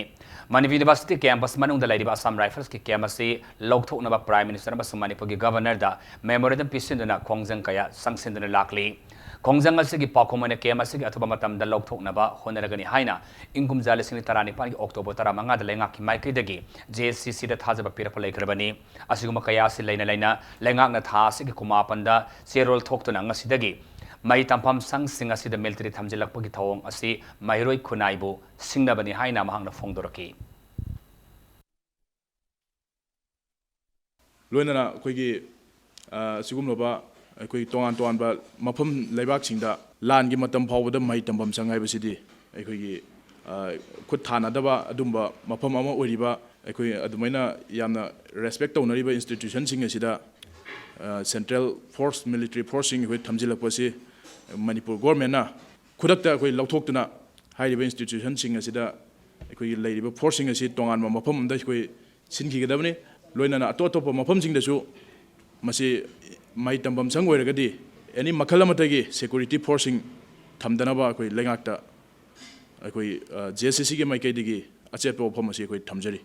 Manipur University campus ꯃꯅꯨꯡꯗ ꯂꯩꯔꯤꯕ Assam Rifles ꯀꯤ camp ꯑꯁꯤ ꯂꯧꯊꯣꯛꯅꯕ Prime Minister ꯑꯃꯁꯨꯡ ꯃꯅꯤꯄꯨꯔꯒꯤ Governor ꯗ memorandum ꯄꯤꯁꯤꯟꯗꯨꯅ ꯈꯣꯡꯖꯪ ꯀꯌꯥ ꯆꯪꯁꯤꯟꯗꯨꯅ ꯂꯥꯛꯂꯤ꯫ ꯈꯣꯡꯖꯪ ꯑꯁꯤꯒꯤ ꯄꯥꯎꯈꯨꯝ ꯑꯣꯏꯅ camp ꯑꯁꯤꯒꯤ ꯑꯊꯨꯕ ꯃꯇꯝꯗ ꯂꯧꯊꯣꯛꯅꯕ ꯍꯣꯠꯅꯔꯒꯅꯤ ꯍꯥꯏꯅ ꯏꯪ ꯀꯨꯝꯖꯥ ꯂꯤꯁꯤꯡ ꯑꯅꯤ ꯇꯔꯥꯅꯤꯄꯥꯟꯒꯤ October ꯇꯔꯥꯃꯉꯥꯗ ꯂꯩꯉꯥꯛꯀꯤ ꯃꯥꯏꯀꯩꯗꯒꯤ J S C C ꯗ ꯊꯥꯖꯕ ꯄꯤꯔꯛꯄ ꯂꯩꯈ꯭ꯔꯕꯅꯤ꯫ ꯑꯁꯤꯒꯨꯝꯕ ꯀꯌꯥ ꯑꯁꯤ ꯂꯩꯅ ꯂꯩꯅ ꯂꯩꯉꯥꯛꯅ ꯊꯥ ꯑꯁꯤꯒꯤ ꯀꯨꯟꯃꯥꯄꯟꯗ ꯆꯦꯔꯣꯜ ꯊꯣꯛꯇꯨꯅ ꯉꯁꯤꯗꯒꯤ ꯃꯍꯩ ꯇꯝꯐꯝ ꯁꯪꯁꯤꯡ ꯑꯁꯤꯗ military ꯊꯝꯖꯤꯜꯂꯛꯄꯒꯤ ꯊꯧꯑꯣꯡ ꯑꯁꯤ ꯃꯍꯩꯔꯣꯏ ꯈꯨꯟꯅꯥꯏꯕꯨ ꯁꯤꯡꯅꯕꯅꯤ ꯍꯥꯏꯅ ꯃꯍꯥꯛꯅ ꯐꯣꯡꯗꯣꯔꯛꯈꯤ꯫ ꯂꯣꯏꯅꯅ ꯑꯩꯈꯣꯏꯒꯤ, ꯑ, ꯁꯤꯒꯨꯝꯂꯕ ꯑꯩꯈꯣꯏ ꯇꯣꯉꯥꯟ ꯇꯣꯉꯥꯟꯕ ꯃꯐꯝ ꯂꯩꯕꯥꯛꯁꯤꯡꯗ ꯂꯥꯟꯒꯤ ꯃꯇꯝ ꯐꯥꯎꯕꯗ ꯃꯍꯩ ꯇꯝꯐꯝ ꯁꯪ ꯍꯥꯏꯕꯁꯤꯗꯤ ꯑꯩꯈꯣꯏꯒꯤ, ꯑ, ꯈꯨꯠ ꯊꯥꯅꯗꯕ ꯑꯗꯨꯝꯕ ꯃꯐꯝ ꯑꯃ ꯑꯣꯏꯔꯤꯕ, ꯑꯩꯈꯣꯏ ꯑꯗꯨꯃꯥꯏꯅ ꯌꯥꯝꯅ respect ꯇꯧꯅꯔꯤꯕ institutionꯁꯤꯡ ꯑꯁꯤꯗ, ꯑ, central force, military forceꯁꯤꯡ ꯑꯩꯈꯣꯏ ꯊꯝꯖꯤꯜꯂꯛꯄꯁꯤ ꯃꯅꯤꯄꯨꯔ governmentꯅ ꯈꯨꯗꯛꯇ ꯑꯩꯈꯣꯏ ꯂꯧꯊꯣꯛꯇꯨꯅ ꯍꯥꯏꯔꯤꯕ institutionꯁꯤꯡ ꯑꯁꯤꯗ ꯑꯩꯈꯣꯏꯒꯤ ꯂꯩꯔꯤꯕ forceꯁꯤꯡ ꯑꯁꯤ ꯇꯣꯉꯥꯟꯕ ꯃꯐꯝ ꯑꯃꯗ ꯑꯩꯈꯣꯏ ꯁꯤꯟꯈꯤꯒꯗꯕꯅꯤ꯫ ꯂꯣꯏꯅꯅ ꯑꯇꯣꯞ ꯑꯇꯣꯞꯄ ꯃꯐꯝꯁꯤꯡꯗꯁꯨ ꯃꯁꯤ ꯃꯍꯩ ꯇꯝꯐꯝ ꯁꯪ ꯑꯣꯏꯔꯒꯗꯤ any ꯃꯈꯜ ꯑꯃꯠꯇꯒꯤ security forceꯁꯤꯡ ꯊꯝꯗꯅꯕ ꯑꯩꯈꯣꯏ ꯂꯩꯉꯥꯛꯇ ꯑꯩꯈꯣꯏ, ꯑ, J S C Cꯒꯤ ꯃꯥꯏꯀꯩꯗꯒꯤ ꯑꯆꯦꯠꯄ ꯋꯥꯐꯝ ꯑꯁꯤ ꯑꯩꯈꯣꯏ ꯊꯝꯖꯔꯤ꯫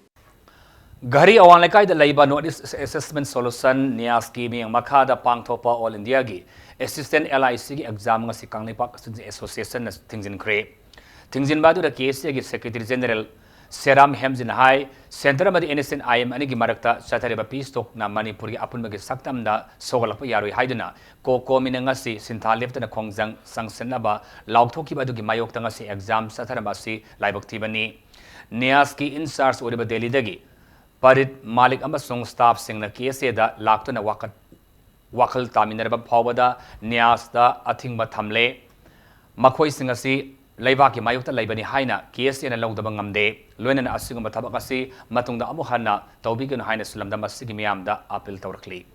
ꯘꯔꯤ ꯑꯋꯥꯡ ꯂꯩꯀꯥꯏꯗ ꯂꯩꯕ North East Assessment Solution, NIASꯀꯤ ꯃꯤꯠꯌꯦꯡ ꯃꯈꯥꯗ ꯄꯥꯡꯊꯣꯛꯄ All Indiaꯒꯤ Assistant L I Cꯒꯤ exam ꯉꯁꯤ ꯀꯪꯂꯩꯄꯥꯛ Students Associationꯅ ꯊꯤꯡꯖꯤꯟꯈ꯭ꯔꯦ꯫ ꯊꯤꯡꯖꯤꯟꯕ ꯑꯗꯨꯗ K S Aꯒꯤ Secretary General ꯁꯦꯔꯥꯝ ꯍꯦꯝꯖꯤꯟ ꯍꯥꯏ, Centre ꯑꯃꯗꯤ N S C N I M ꯑꯅꯤꯒꯤ ꯃꯔꯛꯇ ꯆꯠꯊꯔꯤꯕ peace talkꯅ ꯃꯅꯤꯄꯨꯔꯒꯤ ꯑꯄꯨꯟꯕꯒꯤ ꯁꯛꯇꯝꯗ ꯁꯣꯛꯍꯜꯂꯛꯄ ꯌꯥꯔꯣꯏ ꯍꯥꯏꯗꯨꯅ COCOMIꯅ ꯉꯁꯤ ꯁꯤꯟꯊꯥ ꯂꯦꯞꯇꯅ ꯈꯣꯡꯖꯪ ꯆꯪꯁꯤꯟꯅꯕ ꯂꯥꯎꯊꯣꯛꯈꯤꯕ ꯑꯗꯨꯒꯤ ꯃꯥꯌꯣꯛꯇ ꯉꯁꯤ exam ꯆꯠꯊꯔꯝꯕ ꯑꯁꯤ ꯂꯥꯏꯕꯛ ꯊꯤꯕꯅꯤ꯫ NIASꯀꯤ in charge ꯑꯣꯏꯔꯤꯕ ꯗꯦꯜꯂꯤꯗꯒꯤ ꯄꯔꯤꯠ ꯃꯥꯂꯤꯛ ꯑꯃꯁꯨꯡ staffꯁꯤꯡꯅ K S Aꯗ ꯂꯥꯛꯇꯨꯅ ꯋꯥꯀꯠ ꯋꯥꯈꯜ ꯇꯥꯃꯤꯟꯅꯔꯕ ꯐꯥꯎꯕꯗ ꯅ꯭ꯌꯥꯁꯇ ꯑꯊꯤꯡꯕ ꯊꯝꯂꯦ꯫ ꯃꯈꯣꯏꯁꯤꯡ ꯑꯁꯤ ꯂꯩꯕꯥꯛꯀꯤ ꯃꯥꯌꯣꯛꯇ ꯂꯩꯕꯅꯤ ꯍꯥꯏꯅ ꯀꯦ ꯑꯦꯁ ꯑꯦꯅ ꯂꯧꯗꯕ ꯉꯝꯗꯦ꯫ ꯂꯣꯏꯅꯅ ꯑꯁꯤꯒꯨꯝꯕ ꯊꯕꯛ ꯑꯁꯤ ꯃꯇꯨꯡꯗ ꯑꯃꯨꯛ ꯍꯟꯅ ꯇꯧꯕꯤꯒꯅꯨ ꯍꯥꯏꯅꯁꯨ ꯂꯝꯗꯝ ꯑꯁꯤꯒꯤ ꯃꯤꯌꯥꯝꯗ ꯑꯥꯄꯤꯜ ꯇꯧꯔꯛꯂꯤ꯫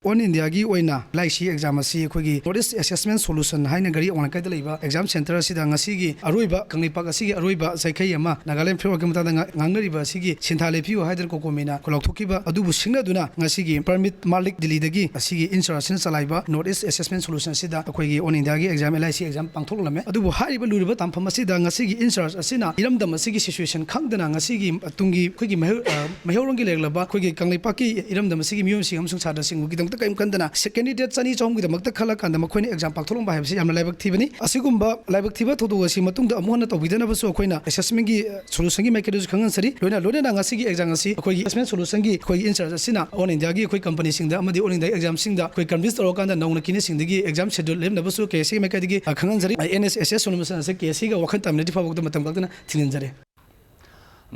ꯑꯣꯜ ꯏꯟꯗꯤꯌꯥꯒꯤ ꯑꯣꯏꯅ ꯑꯦꯜ ꯑꯥꯏ ꯁꯤ ꯑꯦꯛꯖꯥꯝ ꯑꯁꯤ ꯑꯩꯈꯣꯏꯒꯤ North East Assessment Solution ꯍꯥꯏꯅ ꯘꯔꯤ ꯑꯋꯥꯡ ꯂꯩꯀꯥꯏꯗ ꯂꯩꯕ ꯑꯦꯛꯖꯥꯝ ꯁꯦꯟꯇꯔ ꯑꯁꯤꯗ ꯉꯁꯤꯒꯤ ꯑꯔꯣꯏꯕ, ꯀꯪꯂꯩꯄꯥꯛ ꯑꯁꯤꯒꯤ ꯑꯔꯣꯏꯕ ꯆꯩꯈꯩ ꯑꯃ ꯅꯥꯒꯥꯂꯦꯟ ꯐꯤꯌꯔꯋꯥꯜꯒꯤ ꯃꯇꯥꯡꯗ ꯉꯥ-, ꯉꯥꯡꯅꯔꯤꯕ ꯑꯁꯤꯒꯤ ꯁꯤꯟꯊꯥ ꯂꯦꯞꯄꯤꯌꯨ ꯍꯥꯏꯗꯅ ꯀꯣꯀꯣꯃꯤꯅ ꯑꯩꯈꯣꯏ ꯂꯥꯎꯊꯣꯛꯈꯤꯕ ꯑꯗꯨꯕꯨ ꯁꯤꯡꯅꯗꯨꯅ ꯉꯁꯤꯒꯤ ꯄ꯭ꯔꯃꯤꯠ ꯃꯥꯂꯤꯛ ꯗꯤꯜꯂꯤꯗꯒꯤ ꯑꯁꯤꯒꯤ ꯏꯟꯆꯥꯔꯖꯁꯤꯅ ꯆꯂꯥꯏꯕ North East Assessment Solution ꯑꯁꯤꯗ ꯑꯩꯈꯣꯏꯒꯤ ꯑꯣꯜ ꯏꯟꯗꯤꯌꯥꯒꯤ exam, L I C exam ꯄꯥꯡꯊꯣꯛꯂꯝꯃꯦ꯫ ꯑꯗꯨꯕꯨ ꯍꯥꯏꯔꯤꯕ ꯂꯨꯔꯤꯕ ꯇꯥꯟꯐꯝ ꯑꯁꯤꯗ ꯉꯁꯤꯒꯤ ꯏꯟꯆꯥꯔꯖ ꯑꯁꯤꯅ ꯏꯔꯝꯗꯝ ꯑꯁꯤꯒꯤ ꯁꯤꯆꯨꯋꯦꯁꯟ ꯈꯪꯗꯅ ꯉꯁꯤꯒꯤ ꯇꯨꯡꯒꯤ ꯑꯩꯈꯣꯏꯒꯤ ꯃꯩꯍꯧ-, ꯑ, ꯃꯩꯍꯧꯔꯣꯟꯒꯤ ꯂꯩꯔꯛꯂꯕ ꯑꯩꯈꯣꯏꯒꯤ ꯀꯪꯂꯩꯄꯥꯛꯀꯤ ꯏꯔꯝꯗꯝ ꯑꯁꯤꯒꯤ ꯃꯤꯑꯣꯏꯁꯤꯡ ꯑꯃꯁꯨꯡ ꯁꯥꯇ꯭ꯔꯁꯤꯡꯒꯤꯗꯃꯛꯇ ꯀꯔꯤꯝ ꯈꯟꯗꯅ candidate ꯆꯅꯤ ꯆꯍꯨꯝꯒꯤꯗꯃꯛꯇ ꯈꯜꯂꯀꯥꯟꯗ ꯃꯈꯣꯏꯅ ꯑꯦꯛꯖꯥꯝ ꯄꯥꯡꯊꯣꯛꯂꯝꯕ ꯍꯥꯏꯕꯁꯤ ꯌꯥꯝꯅ ꯂꯥꯏꯕꯛ ꯊꯤꯕꯅꯤ꯫ ꯑꯁꯤꯒꯨꯝꯕ ꯂꯥꯏꯕꯛ ꯊꯤꯕ ꯊꯧꯗꯣꯛ ꯑꯁꯤ ꯃꯇꯨꯡꯗ ꯑꯃꯨꯛ ꯍꯟꯅ ꯇꯧꯕꯤꯗꯅꯕꯁꯨ ꯑꯩꯈꯣꯏꯅ ꯑꯦꯁꯦꯁꯃꯦꯟꯒꯤ, ꯑ, ꯁꯣꯂꯨꯁꯟꯒꯤ ꯃꯥꯏꯀꯩꯗꯁꯨ ꯈꯪꯍꯟꯖꯔꯤ꯫ ꯂꯣꯏꯅ, ꯂꯣꯏꯅꯅ ꯉꯁꯤꯒꯤ ꯑꯦꯛꯖꯥꯝ ꯑꯁꯤ ꯑꯩꯈꯣꯏꯒꯤ ꯑꯦꯁꯦꯁꯃꯦꯟ ꯁꯣꯂꯨꯁꯟꯒꯤ ꯑꯩꯈꯣꯏꯒꯤ ꯏꯟꯆꯥꯔꯖ ꯑꯁꯤꯅ ꯑꯣꯜ ꯏꯟꯗꯤꯌꯥꯒꯤ ꯑꯩꯈꯣꯏ ꯀꯝꯄꯅꯤꯁꯤꯡꯗ ꯑꯃꯗꯤ ꯑꯣꯜ ꯏꯟꯗꯤꯌꯥ ꯑꯦꯛꯖꯥꯝꯁꯤꯡꯗ ꯑꯩꯈꯣꯏ ꯀꯟꯚꯤꯟꯁ ꯇꯧꯔꯀꯥꯟꯗ ꯅꯧꯅ ꯀꯦꯟꯗꯤꯗꯦꯠꯁꯤꯡꯗꯒꯤ ꯑꯦꯛꯖꯥꯝ ꯁꯦꯗ꯭ꯌꯨꯜ ꯂꯦꯞꯅꯕꯁꯨ ꯀꯦ ꯑꯦꯁ ꯁꯤꯒꯤ ꯃꯥꯏꯀꯩꯗꯒꯤ, ꯑ, ꯈꯪꯍꯟꯖꯔꯤ꯫ And S S S solution ꯑꯁꯤ ꯀꯦ ꯑꯦꯁ ꯁꯤꯒ ꯋꯥꯈꯜ ꯇꯥꯃꯤꯟꯅꯗ꯭ꯔꯤ ꯐꯥꯎꯕꯗ ꯃꯇꯝ ꯀꯛꯇꯅ ꯊꯤꯡꯖꯤꯟꯖꯔꯤ꯫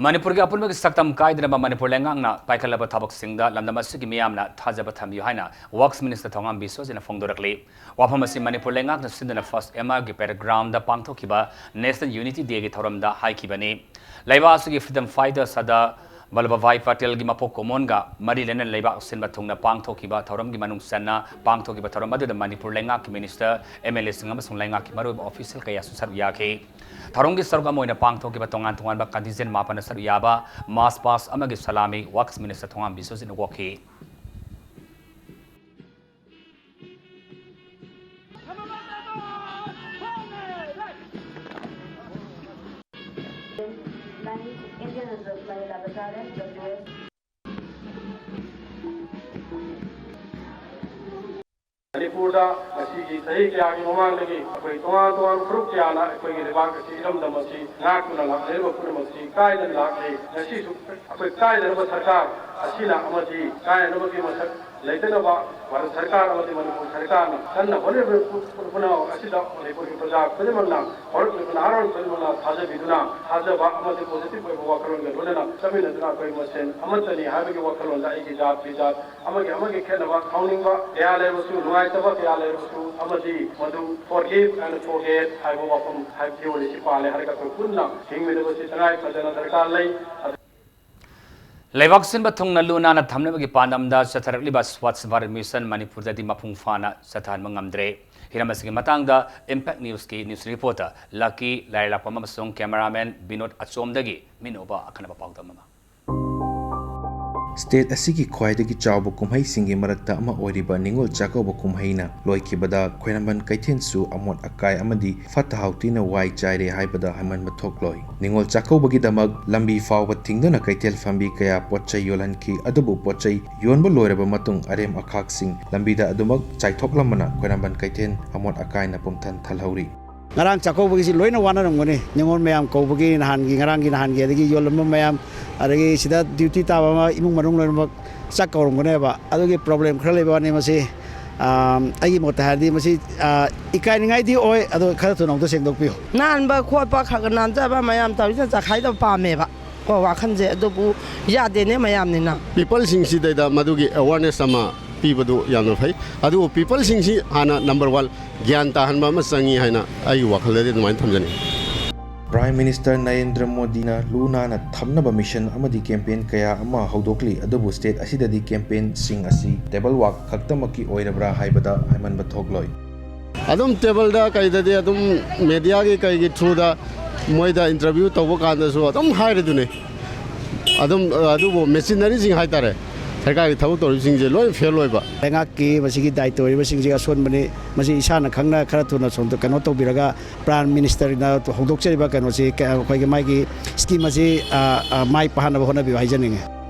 ꯃꯅꯤꯄꯨꯔꯒꯤ ꯑꯄꯨꯟꯕꯒꯤ ꯁꯛꯇꯝ ꯀꯥꯏꯗꯅꯕ ꯃꯅꯤꯄꯨꯔ ꯂꯩꯉꯥꯛꯅ ꯄꯥꯏꯈꯠꯂꯕ ꯊꯕꯛꯁꯤꯡꯗ ꯂꯝꯗꯝ ꯑꯁꯤꯒꯤ ꯃꯤꯌꯥꯝꯅ ꯊꯥꯖꯕ ꯊꯝꯕꯤꯌꯨ ꯍꯥꯏꯅ ꯋꯥꯔꯛꯁ ꯃꯤꯅꯤꯁꯇꯔ ꯊꯣꯉꯥꯝ ꯕꯤꯁꯣꯖꯤꯠꯅ ꯐꯣꯡꯗꯣꯔꯛꯂꯤ꯫ ꯋꯥꯐꯝ ꯑꯁꯤ ꯃꯅꯤꯄꯨꯔ ꯂꯩꯉꯥꯛꯅ ꯁꯤꯟꯗꯨꯅ ꯐꯥꯔꯁ ꯑꯦꯝ ꯑꯥꯏꯒꯤ ꯄꯦꯔꯦꯗ ꯒ꯭ꯔꯥꯎꯟꯗ ꯄꯥꯡꯊꯣꯛꯈꯤꯕ ꯅꯦꯁꯅꯦꯜ ꯌꯨꯅꯤꯇꯤ ꯗꯦꯒꯤ ꯊꯧꯔꯝꯗ ꯍꯥꯏꯈꯤꯕꯅꯤ꯫ ꯂꯩꯕꯥꯛ ꯑꯁꯤꯒꯤ ꯐ꯭ꯔꯤꯗꯝ ꯐꯥꯏꯇꯔ ꯁꯔꯗꯥꯔ ꯚꯜꯂꯚꯚꯥꯏ ꯄꯇꯦꯜꯒꯤ ꯃꯄꯣꯛ ꯀꯨꯝꯑꯣꯟꯒ ꯃꯔꯤ ꯂꯩꯅꯅ ꯂꯩꯕꯥꯛ ꯁꯤꯟꯕ ꯊꯨꯡꯅ ꯄꯥꯡꯊꯣꯛꯈꯤꯕ ꯊꯧꯔꯝꯒꯤ ꯃꯅꯨꯡ ꯆꯟꯅ ꯄꯥꯡꯊꯣꯛꯈꯤꯕ ꯊꯧꯔꯝ ꯑꯗꯨꯗ ꯃꯅꯤꯄꯨꯔ ꯂꯩꯉꯥꯛꯀꯤ ꯃꯤꯅꯤꯁꯇꯔ, ꯑꯦꯝ ꯑꯦꯜ ꯑꯦꯁꯤꯡ ꯑꯃꯁꯨꯡ ꯂꯩꯉꯥꯛꯀꯤ ꯃꯔꯨꯑꯣꯏꯕ ꯑꯣꯐꯤꯁꯤꯌꯦꯜ ꯀꯌꯥꯁꯨ ꯁꯔꯨꯛ ꯌꯥꯈꯤ꯫ ꯊꯧꯔꯝꯒꯤ ꯁꯔꯨꯛ ꯑꯃ ꯑꯣꯏꯅ ꯄꯥꯡꯊꯣꯛꯈꯤꯕ ꯇꯣꯉꯥꯟ ꯇꯣꯉꯥꯟꯕ ꯀꯟꯇꯤꯟꯖꯦꯟ ꯃꯥꯄꯟꯅ ꯁꯔꯨꯛ ꯌꯥꯕ ꯃꯥꯔꯆ ꯄꯥꯁ ꯑꯃꯒꯤ ꯁꯂꯥꯃꯤ ꯋꯥꯔꯛꯁ ꯃꯤꯅꯤꯁꯇꯔ ꯊꯣꯉꯥꯝ ꯕꯤꯁꯣꯖꯤꯠꯅ ꯑꯣꯛꯈꯤ꯫ ꯃꯅꯤꯄꯨꯔꯗ ꯉꯁꯤꯒꯤ ꯆꯍꯤ ꯀꯌꯥꯒꯤ ꯃꯃꯥꯡꯗꯒꯤ ꯑꯩꯈꯣꯏ ꯇꯣꯉꯥꯟ ꯇꯣꯉꯥꯟꯕ ꯐꯨꯔꯨꯞ ꯀꯌꯥꯅ ꯑꯩꯈꯣꯏꯒꯤ ꯂꯩꯕꯥꯛ ꯑꯁꯤ, ꯏꯔꯝꯗꯝ ꯑꯁꯤ ꯉꯥꯛꯇꯨꯅ ꯂꯥꯛꯅꯔꯤꯕ ꯄꯨꯝꯅꯃꯛꯁꯤ ꯀꯥꯏꯗꯅ ꯂꯥꯛꯂꯦ꯫ ꯉꯁꯤꯁꯨ ꯑꯩꯈꯣꯏ ꯀꯥꯏꯗꯅꯕ ꯁꯔꯀꯥꯔ ꯑꯁꯤꯅ ꯑꯃꯗꯤ ꯀꯥꯏꯗꯅꯕꯒꯤ ꯃꯁꯛ ꯂꯩꯇꯅꯕ ꯚꯥꯔꯠ ꯁꯔꯀꯥꯔ ꯑꯃꯗꯤ ꯃꯅꯤꯄꯨꯔ ꯁꯔꯀꯥꯔꯅ ꯀꯟꯅ ꯍꯣꯠꯅꯔꯤꯕ ꯄꯨꯝꯅꯃꯛ ꯑꯁꯤꯗ ꯃꯅꯤꯄꯨꯔꯒꯤ ꯄ꯭ꯔꯖꯥ ꯈꯨꯗꯤꯡꯃꯛꯅ, ꯍꯧꯔꯛꯂꯤꯕ ꯅꯍꯥꯔꯣꯜ ꯈꯨꯗꯤꯡꯃꯛꯅ ꯊꯥꯖꯕꯤꯗꯨꯅ, ꯊꯥꯖꯕ ꯑꯃꯗꯤ positive ꯑꯣꯏꯕ ꯋꯥꯈꯜꯂꯣꯟꯒ ꯂꯣꯏꯅꯅ ꯆꯠꯃꯤꯟꯅꯗꯨꯅ ꯑꯩꯈꯣꯏ ꯃꯁꯦꯟ ꯑꯃꯠꯇꯅꯤ ꯍꯥꯏꯕꯒꯤ ꯋꯥꯈꯜꯂꯣꯟꯗ ꯑꯩꯒꯤ ꯖꯥꯠꯀꯤ ꯖꯥꯠ ꯑꯃꯒꯤ ꯑꯃꯒꯤ ꯈꯦꯠꯅꯕ, ꯁꯥꯎꯅꯤꯡꯕ ꯀꯌꯥ ꯂꯩꯔꯕꯁꯨ, ꯅꯨꯡꯉꯥꯏꯇꯕ ꯀꯌꯥ ꯂꯩꯔꯕꯁꯨ ꯑꯃꯗꯤ ꯃꯗꯨ forgive and forget ꯍꯥꯏꯕ ꯋꯥꯐꯝ ꯍꯥꯏꯕ theory ꯑꯁꯤ ꯄꯥꯜꯂꯦ ꯍꯥꯏꯔꯒ ꯑꯩꯈꯣꯏ ꯄꯨꯟꯅ ꯍꯤꯡꯃꯤꯟꯅꯕꯁꯤ ꯇꯉꯥꯏ ꯐꯗꯅ ꯗꯔꯀꯥꯔ ꯂꯩ꯫ ꯂꯩꯕꯥꯛ ꯁꯤꯟꯕ ꯊꯨꯡꯅ ꯂꯨ ꯅꯥꯟꯅ ꯊꯝꯅꯕꯒꯤ ꯄꯥꯟꯗꯝꯗ ꯆꯠꯊꯔꯛꯂꯤꯕ ꯁ꯭ꯋꯥꯆ ꯚꯥꯔꯠ ꯃꯤꯁꯟ ꯃꯅꯤꯄꯨꯔꯗꯗꯤ ꯃꯄꯨꯡ ꯐꯥꯅ ꯆꯠꯊꯍꯟꯕ ꯉꯝꯗ꯭ꯔꯦ꯫ ꯍꯤꯔꯝ ꯑꯁꯤꯒꯤ ꯃꯇꯥꯡꯗ Impact Newsꯀꯤ news reporter ꯂꯛꯀꯤ ꯂꯥꯏꯔꯦꯂꯥꯛꯄꯝ ꯑꯃꯁꯨꯡ cameraman ꯕꯤꯅꯣꯗ ꯑꯆꯣꯝꯗꯒꯤ ꯃꯤꯅꯣꯕ ꯑꯈꯟꯅꯕ ꯄꯥꯎꯗꯝ ꯑꯃ꯫ ꯁ꯭ꯇꯦꯠ ꯑꯁꯤꯒꯤ ꯈ꯭ꯋꯥꯏꯗꯒꯤ ꯆꯥꯎꯕ ꯀꯨꯝꯍꯩꯁꯤꯡꯒꯤ ꯃꯔꯛꯇ ꯑꯃ ꯑꯣꯏꯔꯤꯕ ꯅꯤꯉꯣꯜ ꯆꯥꯛꯀꯧꯕ ꯀꯨꯝꯍꯩꯅ ꯂꯣꯏꯈꯤꯕꯗ ꯈ꯭ꯋꯥꯏꯔꯝꯕꯟ ꯀꯩꯊꯦꯜꯁꯨ ꯑꯃꯣꯠ ꯑꯀꯥꯏ ꯑꯃꯗꯤ ꯐꯠꯇ ꯍꯥꯎꯊꯤꯅ ꯋꯥꯏ ꯆꯥꯏꯔꯦ ꯍꯥꯏꯕꯗ ꯍꯥꯏꯃꯟꯕ ꯊꯣꯛꯂꯣꯏ꯫ ꯅꯤꯉꯣꯜ ꯆꯥꯛꯀꯧꯕꯒꯤꯗꯃꯛ ꯂꯝꯕꯤ ꯐꯥꯎꯕ ꯊꯤꯡꯗꯨꯅ ꯀꯩꯊꯦꯜ ꯐꯝꯕꯤ ꯀꯌꯥ ꯄꯣꯠ ꯆꯩ ꯌꯣꯜꯍꯟꯈꯤ꯫ ꯑꯗꯨꯕꯨ ꯄꯣꯠ ꯆꯩ ꯌꯣꯟꯕ ꯂꯣꯏꯔꯕ ꯃꯇꯨꯡ ꯑꯔꯦꯝ ꯑꯈꯥꯛꯁꯤꯡ ꯂꯝꯕꯤꯗ ꯑꯗꯨꯃꯛ ꯆꯥꯏꯊꯣꯛꯂꯝꯕꯅ ꯈ꯭ꯋꯥꯏꯔꯝꯕꯟ ꯀꯩꯊꯦꯜ ꯑꯃꯣꯠ ꯑꯀꯥꯏꯅ ꯄꯨꯝꯊꯟ ꯊꯜꯍꯧꯔꯤ꯫ ꯉꯔꯥꯡ ꯆꯥꯛꯀꯧꯕꯒꯤꯁꯤ ꯂꯣꯏꯅ ꯋꯥꯅꯔꯝꯒꯅꯤ꯫ ꯅꯤꯉꯣꯜ ꯃꯌꯥꯝ ꯀꯧꯕꯒꯤ ꯅꯍꯥꯟꯒꯤ, ꯉꯔꯥꯡꯒꯤ ꯅꯍꯥꯟꯒꯤ, ꯑꯗꯒꯤ ꯌꯣꯜꯂꯝꯕ ꯃꯌꯥꯝ, ꯑꯗꯒꯤ ꯁꯤꯗ duty ꯇꯥꯕ ꯑꯃ, ꯏꯃꯨꯡ ꯃꯅꯨꯡ ꯂꯣꯏꯅꯃꯛ ꯆꯥꯛ ꯀꯧꯔꯝꯒꯅꯦꯕ꯫ ꯑꯗꯨꯒꯤ problem ꯈꯔ ꯂꯩꯕ ꯋꯥꯅꯤ꯫ ꯃꯁꯤ, ꯑꯥ, ꯑꯩꯒꯤ ꯃꯣꯠꯇ ꯍꯥꯏꯔꯗꯤ ꯃꯁꯤ, ꯑꯥ, ꯏꯀꯥꯏꯅꯤꯡꯉꯥꯏꯗꯤ ꯑꯣꯏ, ꯑꯗꯣ ꯈꯔ ꯊꯨꯅ ꯑꯝꯇ ꯁꯦꯡꯗꯣꯛꯄꯤꯌꯨ꯫ ꯅꯥꯟꯕ ꯈꯣꯠꯄ ꯈꯔ ꯈꯔ ꯅꯥꯟꯖꯕ ꯃꯌꯥꯝ ꯇꯧꯔꯤꯁꯤꯅ ꯆꯈꯥꯏꯗꯕ ꯄꯥꯝꯃꯦꯕ꯫ ꯀꯣ, ꯋꯥꯈꯜꯁꯦ꯫ ꯑꯗꯨꯕꯨ ꯌꯥꯗꯦꯅꯦ ꯃꯌꯥꯝꯅꯤꯅ꯫ Peopleꯁꯤꯡꯁꯤꯗꯩꯗ ꯃꯗꯨꯒꯤ awareness ꯑꯃ ꯄꯤꯕꯗꯨ ꯌꯥꯝꯅ ꯐꯩ꯫ ꯑꯗꯨꯕꯨ peopleꯁꯤꯡꯁꯤ ꯍꯥꯟꯅ number one ꯒ꯭ꯌꯥꯟ ꯇꯥꯍꯟꯕ ꯑꯃ ꯆꯪꯉꯤ ꯍꯥꯏꯅ ꯑꯩꯒꯤ ꯋꯥꯈꯜꯗꯗꯤ ꯑꯗꯨꯃꯥꯏꯅ ꯊꯝꯖꯅꯤꯡꯉꯤ꯫ Prime Minister ꯅꯔꯦꯟꯗ꯭ꯔ ꯃꯣꯗꯤꯅ ꯂꯨ ꯅꯥꯟꯅ ꯊꯝꯅꯕ ꯃꯤꯁꯟ ꯑꯃꯗꯤ campaign ꯀꯌꯥ ꯑꯃ ꯍꯧꯗꯣꯛꯂꯤ꯫ ꯑꯗꯨꯕꯨ ꯁ꯭ꯇꯦꯠ ꯑꯁꯤꯗꯗꯤ campaignꯁꯤꯡ ꯑꯁꯤ table walk ꯈꯛꯇꯃꯛꯀꯤ ꯑꯣꯏꯔꯕ꯭ꯔꯥ ꯍꯥꯏꯕꯗ ꯍꯥꯏꯃꯟꯕ ꯊꯣꯛꯂꯣꯏ꯫ ꯑꯗꯨꯝ tableꯗ ꯀꯩꯗꯗꯤ ꯑꯗꯨꯝ mediaꯒꯤ ꯀꯩꯒꯤ throughꯗ ꯃꯣꯏꯗ interview ꯇꯧꯕ ꯀꯥꯟꯗꯁꯨ ꯑꯗꯨꯝ ꯍꯥꯏꯔꯤꯗꯨꯅꯤ꯫ ꯑꯗꯨꯝ, ꯑꯗꯨꯕꯨ machineryꯁꯤꯡ ꯍꯥꯏꯇꯥꯔꯦ, ꯁꯔꯀꯥꯔꯒꯤ ꯊꯕꯛ ꯇꯧꯔꯤꯕꯁꯤꯡꯁꯦ ꯂꯣꯏ fail ꯑꯣꯏꯕ꯫ ꯂꯩꯉꯥꯛꯀꯤ ꯃꯁꯤꯒꯤ ꯗꯥꯏꯇ ꯑꯣꯏꯔꯤꯕꯁꯤꯡꯁꯦ ꯑꯁꯣꯟꯕꯅꯤ꯫ ꯃꯁꯤ ꯏꯁꯥꯅ ꯈꯪꯅ ꯈꯔ ꯊꯨꯅ ꯁꯣꯝꯗ ꯀꯩꯅꯣ ꯇꯧꯕꯤꯔꯒ Prime Ministerꯅ ꯍꯧꯗꯣꯛꯆꯔꯤꯕ ꯀꯩꯅꯣꯁꯤ, ꯀ-, ꯑꯩꯈꯣꯏꯒꯤ ꯃꯥꯒꯤ scheme ꯑꯁꯤ, ꯑ, ꯑ, ꯃꯥꯏ ꯄꯥꯛꯍꯟꯅꯕ ꯍꯣꯠꯅꯕꯤꯌꯨ ꯍꯥꯏꯖꯅꯤꯡꯉꯤ꯫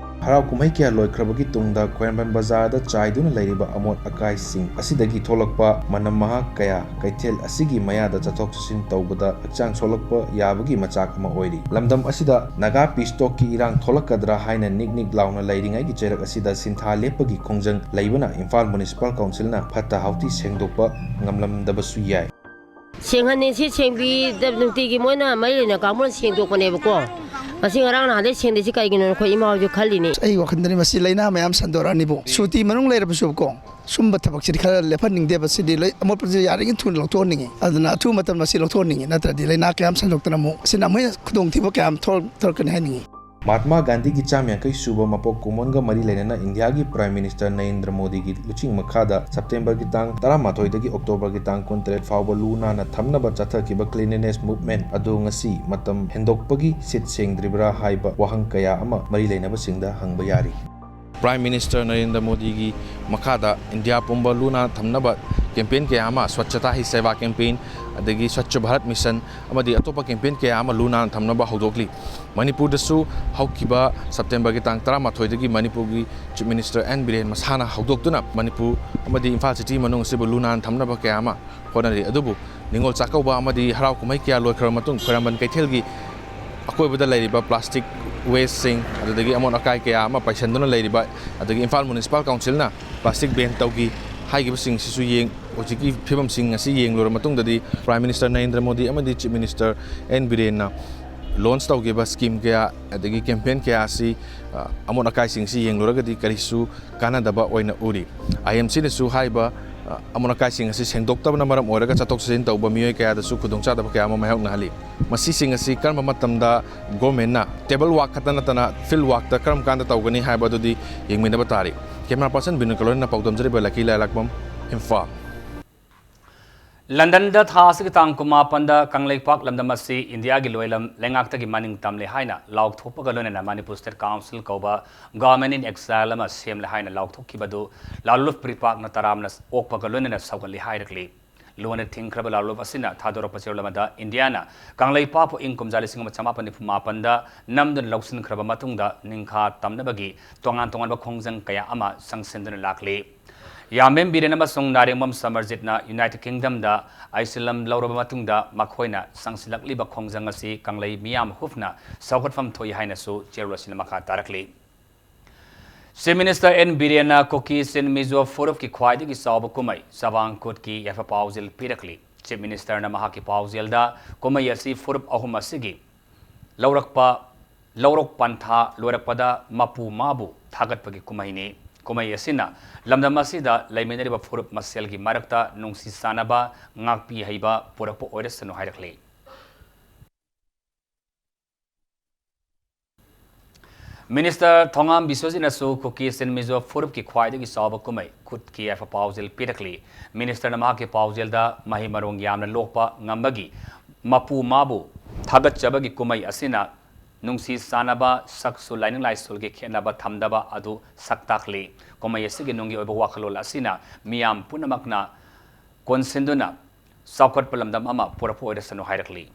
ꯍꯔꯥꯎ ꯀꯨꯝꯍꯩ ꯀꯌꯥ ꯂꯣꯏꯈ꯭ꯔꯕꯒꯤ ꯇꯨꯡꯗ ꯈ꯭ꯋꯥꯏꯔꯝꯕꯟ ꯕꯖꯥꯔꯗ ꯆꯥꯏꯗꯨꯅ ꯂꯩꯔꯤꯕ ꯑꯃꯣꯠ ꯑꯀꯥꯏꯁꯤꯡ ꯑꯁꯤꯗꯒꯤ ꯊꯣꯛꯂꯛꯄ ꯃꯅꯝ ꯃꯍꯥ ꯀꯌꯥ ꯀꯩꯊꯦꯜ ꯑꯁꯤꯒꯤ ꯃꯌꯥꯗ ꯆꯠꯊꯣꯛ ꯆꯠꯁꯤꯟ ꯇꯧꯕꯗ ꯍꯛꯆꯥꯡ ꯁꯣꯛꯂꯛꯄ ꯌꯥꯕꯒꯤ ꯃꯆꯥꯛ ꯑꯃ ꯑꯣꯏꯔꯤ꯫ ꯂꯝꯗꯝ ꯑꯁꯤꯗ ꯅꯥꯒꯥ peace talkꯀꯤ ꯏꯔꯥꯡ ꯊꯣꯛꯂꯛꯀꯗ꯭ꯔꯥ ꯍꯥꯏꯅ ꯅꯤꯛ ꯅꯤꯛ ꯂꯥꯎꯅ ꯂꯩꯔꯤꯉꯩꯒꯤ ꯆꯩꯔꯛ ꯑꯁꯤꯗ ꯁꯤꯟꯊꯥ ꯂꯦꯞꯄꯒꯤ ꯈꯣꯡꯖꯪ ꯂꯩꯕꯅ ꯏꯝꯐꯥꯜ Municipal Councilꯅ ꯐꯠꯇ ꯍꯥꯎꯗꯤ ꯁꯦꯡꯗꯣꯛꯄ ꯉꯝꯂꯝꯗꯕꯁꯨ ꯌꯥꯏ꯫ ꯁꯦꯡꯍꯟꯅꯤ꯫ ꯁꯤ ꯁꯦꯡꯕꯤꯗ ꯅꯨꯡꯇꯤꯒꯤ ꯃꯣꯏꯅ ꯃꯔꯤ ꯂꯩꯅ ꯀꯥꯡꯕꯨꯅ ꯁꯦꯡꯗꯣꯛꯄꯅꯦꯕꯀꯣ꯫ ꯉꯁꯤ ꯉꯔꯥꯡ ꯅꯍꯥꯟꯗꯩ ꯁꯦꯡꯗꯦ꯫ ꯁꯤ ꯀꯩꯒꯤꯅꯣ ꯑꯩꯈꯣꯏ ꯏꯃꯥ ꯍꯣꯏꯁꯨ ꯈꯜꯂꯤꯅꯤ꯫ ꯑꯩ ꯋꯥꯈꯜꯗꯅꯤ ꯃꯁꯤ ꯂꯥꯏꯅꯥ ꯃꯌꯥꯝ ꯁꯟꯗꯣꯔꯛꯑꯅꯤꯕꯨ꯫ ꯁꯨꯇꯤ ꯃꯅꯨꯡ ꯂꯩꯔꯕꯁꯨꯀꯣ, ꯁꯨꯝꯕ ꯊꯕꯛꯁꯤꯗꯤ ꯈꯔ ꯂꯦꯞꯍꯟꯅꯤꯡꯗꯦꯕ꯫ ꯁꯤꯗꯤ ꯂꯣꯏ ꯑꯃꯣꯠꯄꯁꯦ ꯌꯥꯔꯤꯉꯩ ꯊꯨꯅ ꯂꯧꯊꯣꯛꯍꯟꯅꯤꯡꯉꯤ꯫ ꯑꯗꯨꯅ ꯑꯊꯨꯕ ꯃꯇꯝꯗ ꯃꯁꯤ ꯂꯧꯊꯣꯛꯍꯟꯅꯤꯡꯉꯤ, ꯅꯠꯇ꯭ꯔꯗꯤ ꯂꯥꯏꯅꯥ ꯀꯌꯥꯝ ꯁꯟꯗꯣꯛꯇꯅ ꯑꯃꯨꯛ ꯑꯁꯤꯅ ꯑꯃꯨꯛ ꯍꯦꯟꯅ ꯈꯨꯗꯣꯡꯊꯤꯕ ꯀꯌꯥꯝ ꯊꯣꯛ-, ꯊꯣꯛꯂꯛꯀꯅꯤ ꯍꯥꯏꯅꯤꯡꯉꯤ꯫ ꯃꯍꯥꯇꯃꯥ ꯒꯥꯟꯙꯤꯒꯤ ꯆꯥꯝ ꯌꯥꯡꯈꯩ ꯁꯨꯕ ꯃꯄꯣꯛ ꯀꯨꯝꯑꯣꯟꯒ ꯃꯔꯤ ꯂꯩꯅꯅ ꯏꯟꯗꯤꯌꯥꯒꯤ Prime Minister ꯅꯔꯦꯟꯗ꯭ꯔ ꯃꯣꯗꯤꯒꯤ ꯂꯨꯆꯤꯡ ꯃꯈꯥꯗ Septemberꯒꯤ ꯇꯥꯡ ꯇꯔꯥꯃꯥꯊꯣꯏꯗꯒꯤ Octoberꯒꯤ ꯇꯥꯡ ꯀꯨꯟꯇꯔꯦꯠ ꯐꯥꯎꯕ ꯂꯨ ꯅꯥꯟꯅ ꯊꯝꯅꯕ ꯆꯠꯊꯈꯤꯕ cleanliness movement ꯑꯗꯨ ꯉꯁꯤ ꯃꯇꯝ ꯍꯦꯟꯗꯣꯛꯄꯒꯤ ꯁꯤꯠ ꯁꯦꯡꯗ꯭ꯔꯤꯕ꯭ꯔꯥ ꯍꯥꯏꯕ ꯋꯥꯍꯪ ꯀꯌꯥ ꯑꯃ ꯃꯔꯤ ꯂꯩꯅꯕꯁꯤꯡꯗ ꯍꯪꯕ ꯌꯥꯔꯤ꯫ Prime Minister ꯅꯔꯦꯟꯗ꯭ꯔ ꯃꯣꯗꯤꯒꯤ ꯃꯈꯥꯗ ꯏꯟꯗꯤꯌꯥ ꯄꯨꯝꯕ ꯂꯨ ꯅꯥꯟꯅ ꯊꯝꯅꯕ campaign ꯀꯌꯥ ꯑꯃ, Swachhata Hi Seva campaign, ꯑꯗꯒꯤ Swachh Bharat Mission ꯑꯃꯗꯤ ꯑꯇꯣꯞꯄ campaign ꯀꯌꯥ ꯑꯃ ꯂꯨ ꯅꯥꯟꯅ ꯊꯝꯅꯕ ꯍꯧꯗꯣꯛꯂꯤ꯫ ꯃꯅꯤꯄꯨꯔꯗꯁꯨ ꯍꯧꯈꯤꯕ Septemberꯒꯤ ꯇꯥꯡ ꯇꯔꯥꯃꯥꯊꯣꯏꯗꯒꯤ ꯃꯅꯤꯄꯨꯔꯒꯤ Chief Minister ꯑꯦꯟ ꯕꯤꯔꯦꯟ ꯃꯁꯥꯅ ꯍꯧꯗꯣꯛꯇꯨꯅ ꯃꯅꯤꯄꯨꯔ ꯑꯃꯗꯤ ꯏꯝꯐꯥꯜ city ꯃꯅꯨꯡ ꯑꯁꯤꯕꯨ ꯂꯨ ꯅꯥꯟꯅ ꯊꯝꯅꯕ ꯀꯌꯥ ꯑꯃ ꯍꯣꯠꯅꯔꯤ꯫ ꯑꯗꯨꯕꯨ ꯅꯤꯉꯣꯜ ꯆꯥꯛꯀꯧꯕ ꯑꯃꯗꯤ ꯍꯔꯥꯎ ꯀꯨꯝꯍꯩ ꯀꯌꯥ ꯂꯣꯏꯈ꯭ꯔꯕ ꯃꯇꯨꯡ ꯈ꯭ꯋꯥꯏꯔꯝꯕꯟ ꯀꯩꯊꯦꯜꯒꯤ ꯑꯀꯣꯏꯕꯗ ꯂꯩꯔꯤꯕ plastic wasteꯁꯤꯡ, ꯑꯗꯨꯗꯒꯤ ꯑꯃꯣꯠ ꯑꯀꯥꯏ ꯀꯌꯥ ꯑꯃ ꯄꯩꯁꯟꯗꯨꯅ ꯂꯩꯔꯤꯕ, ꯑꯗꯒꯤ ꯏꯝꯐꯥꯜ Municipal Councilꯅ plastic ban ꯇꯧꯈꯤ ꯍꯥꯏꯈꯤꯕꯁꯤꯡꯁꯤꯁꯨ ꯌꯦꯡ-, ꯍꯧꯖꯤꯛꯀꯤ ꯐꯤꯕꯝꯁꯤꯡ ꯑꯁꯤ ꯌꯦꯡꯂꯨꯔ ꯃꯇꯨꯡꯗꯗꯤ Prime Minister ꯅꯔꯦꯟꯗ꯭ꯔ ꯃꯣꯗꯤ ꯑꯃꯗꯤ Chief Minister ꯑꯦꯟ ꯕꯤꯔꯦꯟꯅ launch ꯇꯧꯈꯤꯕ scheme ꯀꯌꯥ, ꯑꯗꯒꯤ campaign ꯀꯌꯥ ꯑꯁꯤ, ꯑ, ꯑꯃꯣꯠ ꯑꯀꯥꯏꯁꯤꯡꯁꯤ ꯌꯦꯡꯂꯨꯔꯒꯗꯤ ꯀꯔꯤꯁꯨ ꯀꯥꯟꯅꯗꯕ ꯑꯣꯏꯅ ꯎꯔꯤ꯫ ꯑꯥꯏ ꯑꯦꯝ ꯁꯤꯅꯁꯨ ꯍꯥꯏꯔꯤꯕ, ꯑ, ꯑꯃꯣꯠ ꯑꯀꯥꯏꯁꯤꯡ ꯑꯁꯤ ꯁꯦꯡꯗꯣꯛꯇꯕꯅ ꯃꯔꯝ ꯑꯣꯏꯔꯒ ꯆꯠꯊꯣꯛ ꯆꯠꯁꯤꯟ ꯇꯧꯕ ꯃꯤꯑꯣꯏ ꯀꯌꯥꯗꯁꯨ ꯈꯨꯗꯣꯡꯆꯥꯗꯕ ꯀꯌꯥ ꯑꯃ ꯃꯥꯌꯣꯛꯅꯍꯜꯂꯤ꯫ ꯃꯁꯤꯁꯤꯡ ꯑꯁꯤ ꯀꯔꯝꯕ ꯃꯇꯝꯗ governmentꯅ table work ꯈꯛꯇ ꯅꯠꯇꯅ field workꯇ ꯀꯔꯝ ꯀꯥꯟꯗ ꯇꯧꯒꯅꯤ ꯍꯥꯏꯕꯗꯨꯗꯤ ꯌꯦꯡꯃꯤꯟꯅꯕ ꯇꯥꯔꯤ꯫ Camera person ꯕꯤꯅꯣꯗ ꯀꯂꯣꯟꯅ ꯄꯥꯎꯗꯝꯖꯔꯤꯕ ꯂꯛꯀꯤ ꯂꯥꯏꯂꯥꯛꯄꯝ, ꯏꯝꯐꯥꯜ꯫ ꯂꯟꯗꯟꯗ ꯊꯥ ꯑꯁꯤꯒꯤ ꯇꯥꯡ ꯀꯨꯟꯃꯥꯄꯟꯗ ꯀꯪꯂꯩꯄꯥꯛ ꯂꯝꯗꯝ ꯑꯁꯤ ꯏꯟꯗꯤꯌꯥꯒꯤ ꯂꯣꯏꯂꯝ ꯂꯩꯉꯥꯛꯇꯒꯤ ꯃꯅꯤꯡ ꯇꯝꯂꯦ ꯍꯥꯏꯅ ꯂꯥꯎꯊꯣꯛꯄꯒ ꯂꯣꯏꯅꯅ ꯃꯅꯤꯄꯨꯔ State Council ꯀꯧꯕ Government in Exile ꯑꯃ ꯁꯦꯝꯂꯦ ꯍꯥꯏꯅ ꯂꯥꯎꯊꯣꯛꯈꯤꯕꯗꯨ ꯂꯥꯂꯨꯞ ꯄ꯭ꯔꯤꯄꯥꯛꯅ ꯇꯔꯥꯝꯅ ꯑꯣꯛꯄꯒ ꯂꯣꯏꯅꯅ ꯁꯧꯒꯠꯂꯤ ꯍꯥꯏꯔꯛꯂꯤ꯫ ꯂꯣꯟꯅ ꯊꯤꯡꯈ꯭ꯔꯕ ꯂꯥꯂꯣꯞ ꯑꯁꯤꯅ ꯊꯥꯗꯣꯔꯛꯄ ꯆꯦꯔꯣꯜ ꯑꯃꯗ ꯏꯟꯗꯤꯌꯥꯅ ꯀꯪꯂꯩꯄꯥꯛꯄꯨ ꯏꯪ ꯀꯨꯝꯖꯥ ꯂꯤꯁꯤꯡ ꯑꯃ ꯆꯃꯥꯄꯟ ꯅꯤꯐꯨ ꯃꯥꯄꯟꯗ ꯅꯝꯗꯨꯅ ꯂꯧꯁꯤꯟꯈ꯭ꯔꯕ ꯃꯇꯨꯡꯗ ꯅꯤꯡꯈꯥ ꯇꯝꯅꯕꯒꯤ ꯇꯣꯉꯥꯟ ꯇꯣꯉꯥꯟꯕ ꯈꯣꯡꯖꯪ ꯀꯌꯥ ꯑꯃ ꯆꯪꯁꯤꯟꯗꯨꯅ ꯂꯥꯛꯂꯤ꯫ ꯌꯥꯝꯕꯦꯝ ꯕꯤꯔꯦꯟ ꯑꯃꯁꯨꯡ ꯅꯥꯔꯦꯡꯕꯝ ꯁꯃꯔꯖꯤꯠꯅ ꯌꯨꯅꯥꯏꯇꯦꯗ ꯀꯤꯡꯗꯝꯗ ꯑꯥꯏꯁꯤꯂꯝ ꯂꯧꯔꯕ ꯃꯇꯨꯡꯗ ꯃꯈꯣꯏꯅ ꯆꯪꯁꯤꯜꯂꯛꯂꯤꯕ ꯈꯣꯡꯖꯪ ꯑꯁꯤ ꯀꯪꯂꯩ ꯃꯤꯌꯥꯝ ꯍꯨꯞꯅ ꯆꯥꯎꯈꯠꯐꯝ ꯊꯣꯛꯏ ꯍꯥꯏꯅꯁꯨ ꯆꯦꯔꯣꯜ ꯑꯁꯤꯅ ꯃꯈꯥ ꯇꯥꯔꯛꯂꯤ꯫ ꯆꯤꯐ ꯃꯤꯅꯤꯁꯇꯔ ꯑꯦꯟ ꯕꯤꯔꯦꯟꯅ ꯀꯨꯀꯤ ꯆꯤꯟ ꯃꯤꯖꯣ ꯐꯨꯔꯨꯞꯀꯤ ꯈ꯭ꯋꯥꯏꯗꯒꯤ ꯆꯥꯎꯕ ꯀꯨꯝꯍꯩ ꯆꯕꯥꯡ ꯀꯨꯠꯀꯤ ꯌꯥꯏꯐ ꯄꯥꯎꯖꯦꯜ ꯄꯤꯔꯛꯂꯤ꯫ ꯆꯤꯐ ꯃꯤꯅꯤꯁꯇꯔꯅ ꯃꯍꯥꯛꯀꯤ ꯄꯥꯎꯖꯦꯜꯗ ꯀꯨꯝꯍꯩ ꯑꯁꯤ ꯐꯨꯔꯨꯞ ꯑꯍꯨꯝ ꯑꯁꯤꯒꯤ ꯂꯧꯔꯛꯄ, ꯂꯧꯔꯣꯛ ꯄꯟꯊꯥ ꯂꯣꯏꯔꯛꯄꯗ ꯃꯄꯨ ꯃꯥꯕꯨ ꯊꯥꯒꯠꯄꯒꯤ ꯀꯨꯝꯍꯩꯅꯤ꯫ ꯀꯨꯝꯍꯩ ꯑꯁꯤꯅ ꯂꯝꯗꯝ ꯑꯁꯤꯗ ꯂꯩꯃꯤꯟꯅꯔꯤꯕ ꯐꯨꯔꯨꯞ ꯃꯁꯦꯜꯒꯤ ꯃꯔꯛꯇ ꯅꯨꯡꯁꯤ ꯆꯥꯟꯅꯕ, ꯉꯥꯛꯄꯤ ꯍꯩꯕ ꯄꯨꯔꯛꯄ ꯑꯣꯏꯔꯁꯅꯨ ꯍꯥꯏꯔꯛꯂꯤ꯫ ꯃꯤꯅꯤꯁꯇꯔ ꯊꯣꯉꯥꯝ ꯕꯤꯁ꯭ꯋꯖꯤꯠꯅꯁꯨ ꯀꯨꯀꯤ ꯆꯤꯟ ꯃꯤꯖꯣ ꯐꯨꯔꯨꯞꯀꯤ ꯈ꯭ꯋꯥꯏꯗꯒꯤ ꯆꯥꯎꯕ ꯀꯨꯝꯍꯩ ꯀꯨꯠꯀꯤ ꯌꯥꯏꯐ ꯄꯥꯎꯖꯦꯜ ꯄꯤꯔꯛꯂꯤ꯫ ꯃꯤꯅꯤꯁꯇꯔꯅ ꯃꯍꯥꯛꯀꯤ ꯄꯥꯎꯖꯦꯜꯗ ꯃꯍꯩ ꯃꯔꯣꯡ ꯌꯥꯝꯅ ꯂꯣꯛꯄ ꯉꯝꯕꯒꯤ ꯃꯄꯨ ꯃꯥꯕꯨ ꯊꯥꯒꯠꯆꯕꯒꯤ ꯀꯨꯝꯍꯩ ꯑꯁꯤꯅ ꯅꯨꯡꯁꯤ ꯆꯥꯟꯅꯕ, ꯁꯛꯁꯨ ꯂꯥꯏꯅꯤꯡ ꯂꯥꯏꯁꯣꯜꯒꯤ ꯈꯦꯠꯅꯕ ꯊꯝꯗꯕ ꯑꯗꯨ ꯁꯛ ꯇꯥꯛꯂꯤ꯫ ꯀꯨꯝꯍꯩ ꯑꯁꯤꯒꯤ ꯅꯨꯡꯒꯤ ꯑꯣꯏꯕ ꯋꯥꯈꯜꯂꯣꯟ ꯑꯁꯤꯅ ꯃꯤꯌꯥꯝ ꯄꯨꯝꯅꯃꯛꯅ ꯀꯣꯟꯁꯤꯟꯗꯨꯅ ꯆꯥꯎꯈꯠꯄ ꯂꯝꯗꯝ ꯑꯃ ꯄꯨꯔꯛꯄ ꯑꯣꯏꯔꯁꯅꯨ ꯍꯥꯏꯔꯛꯂꯤ꯫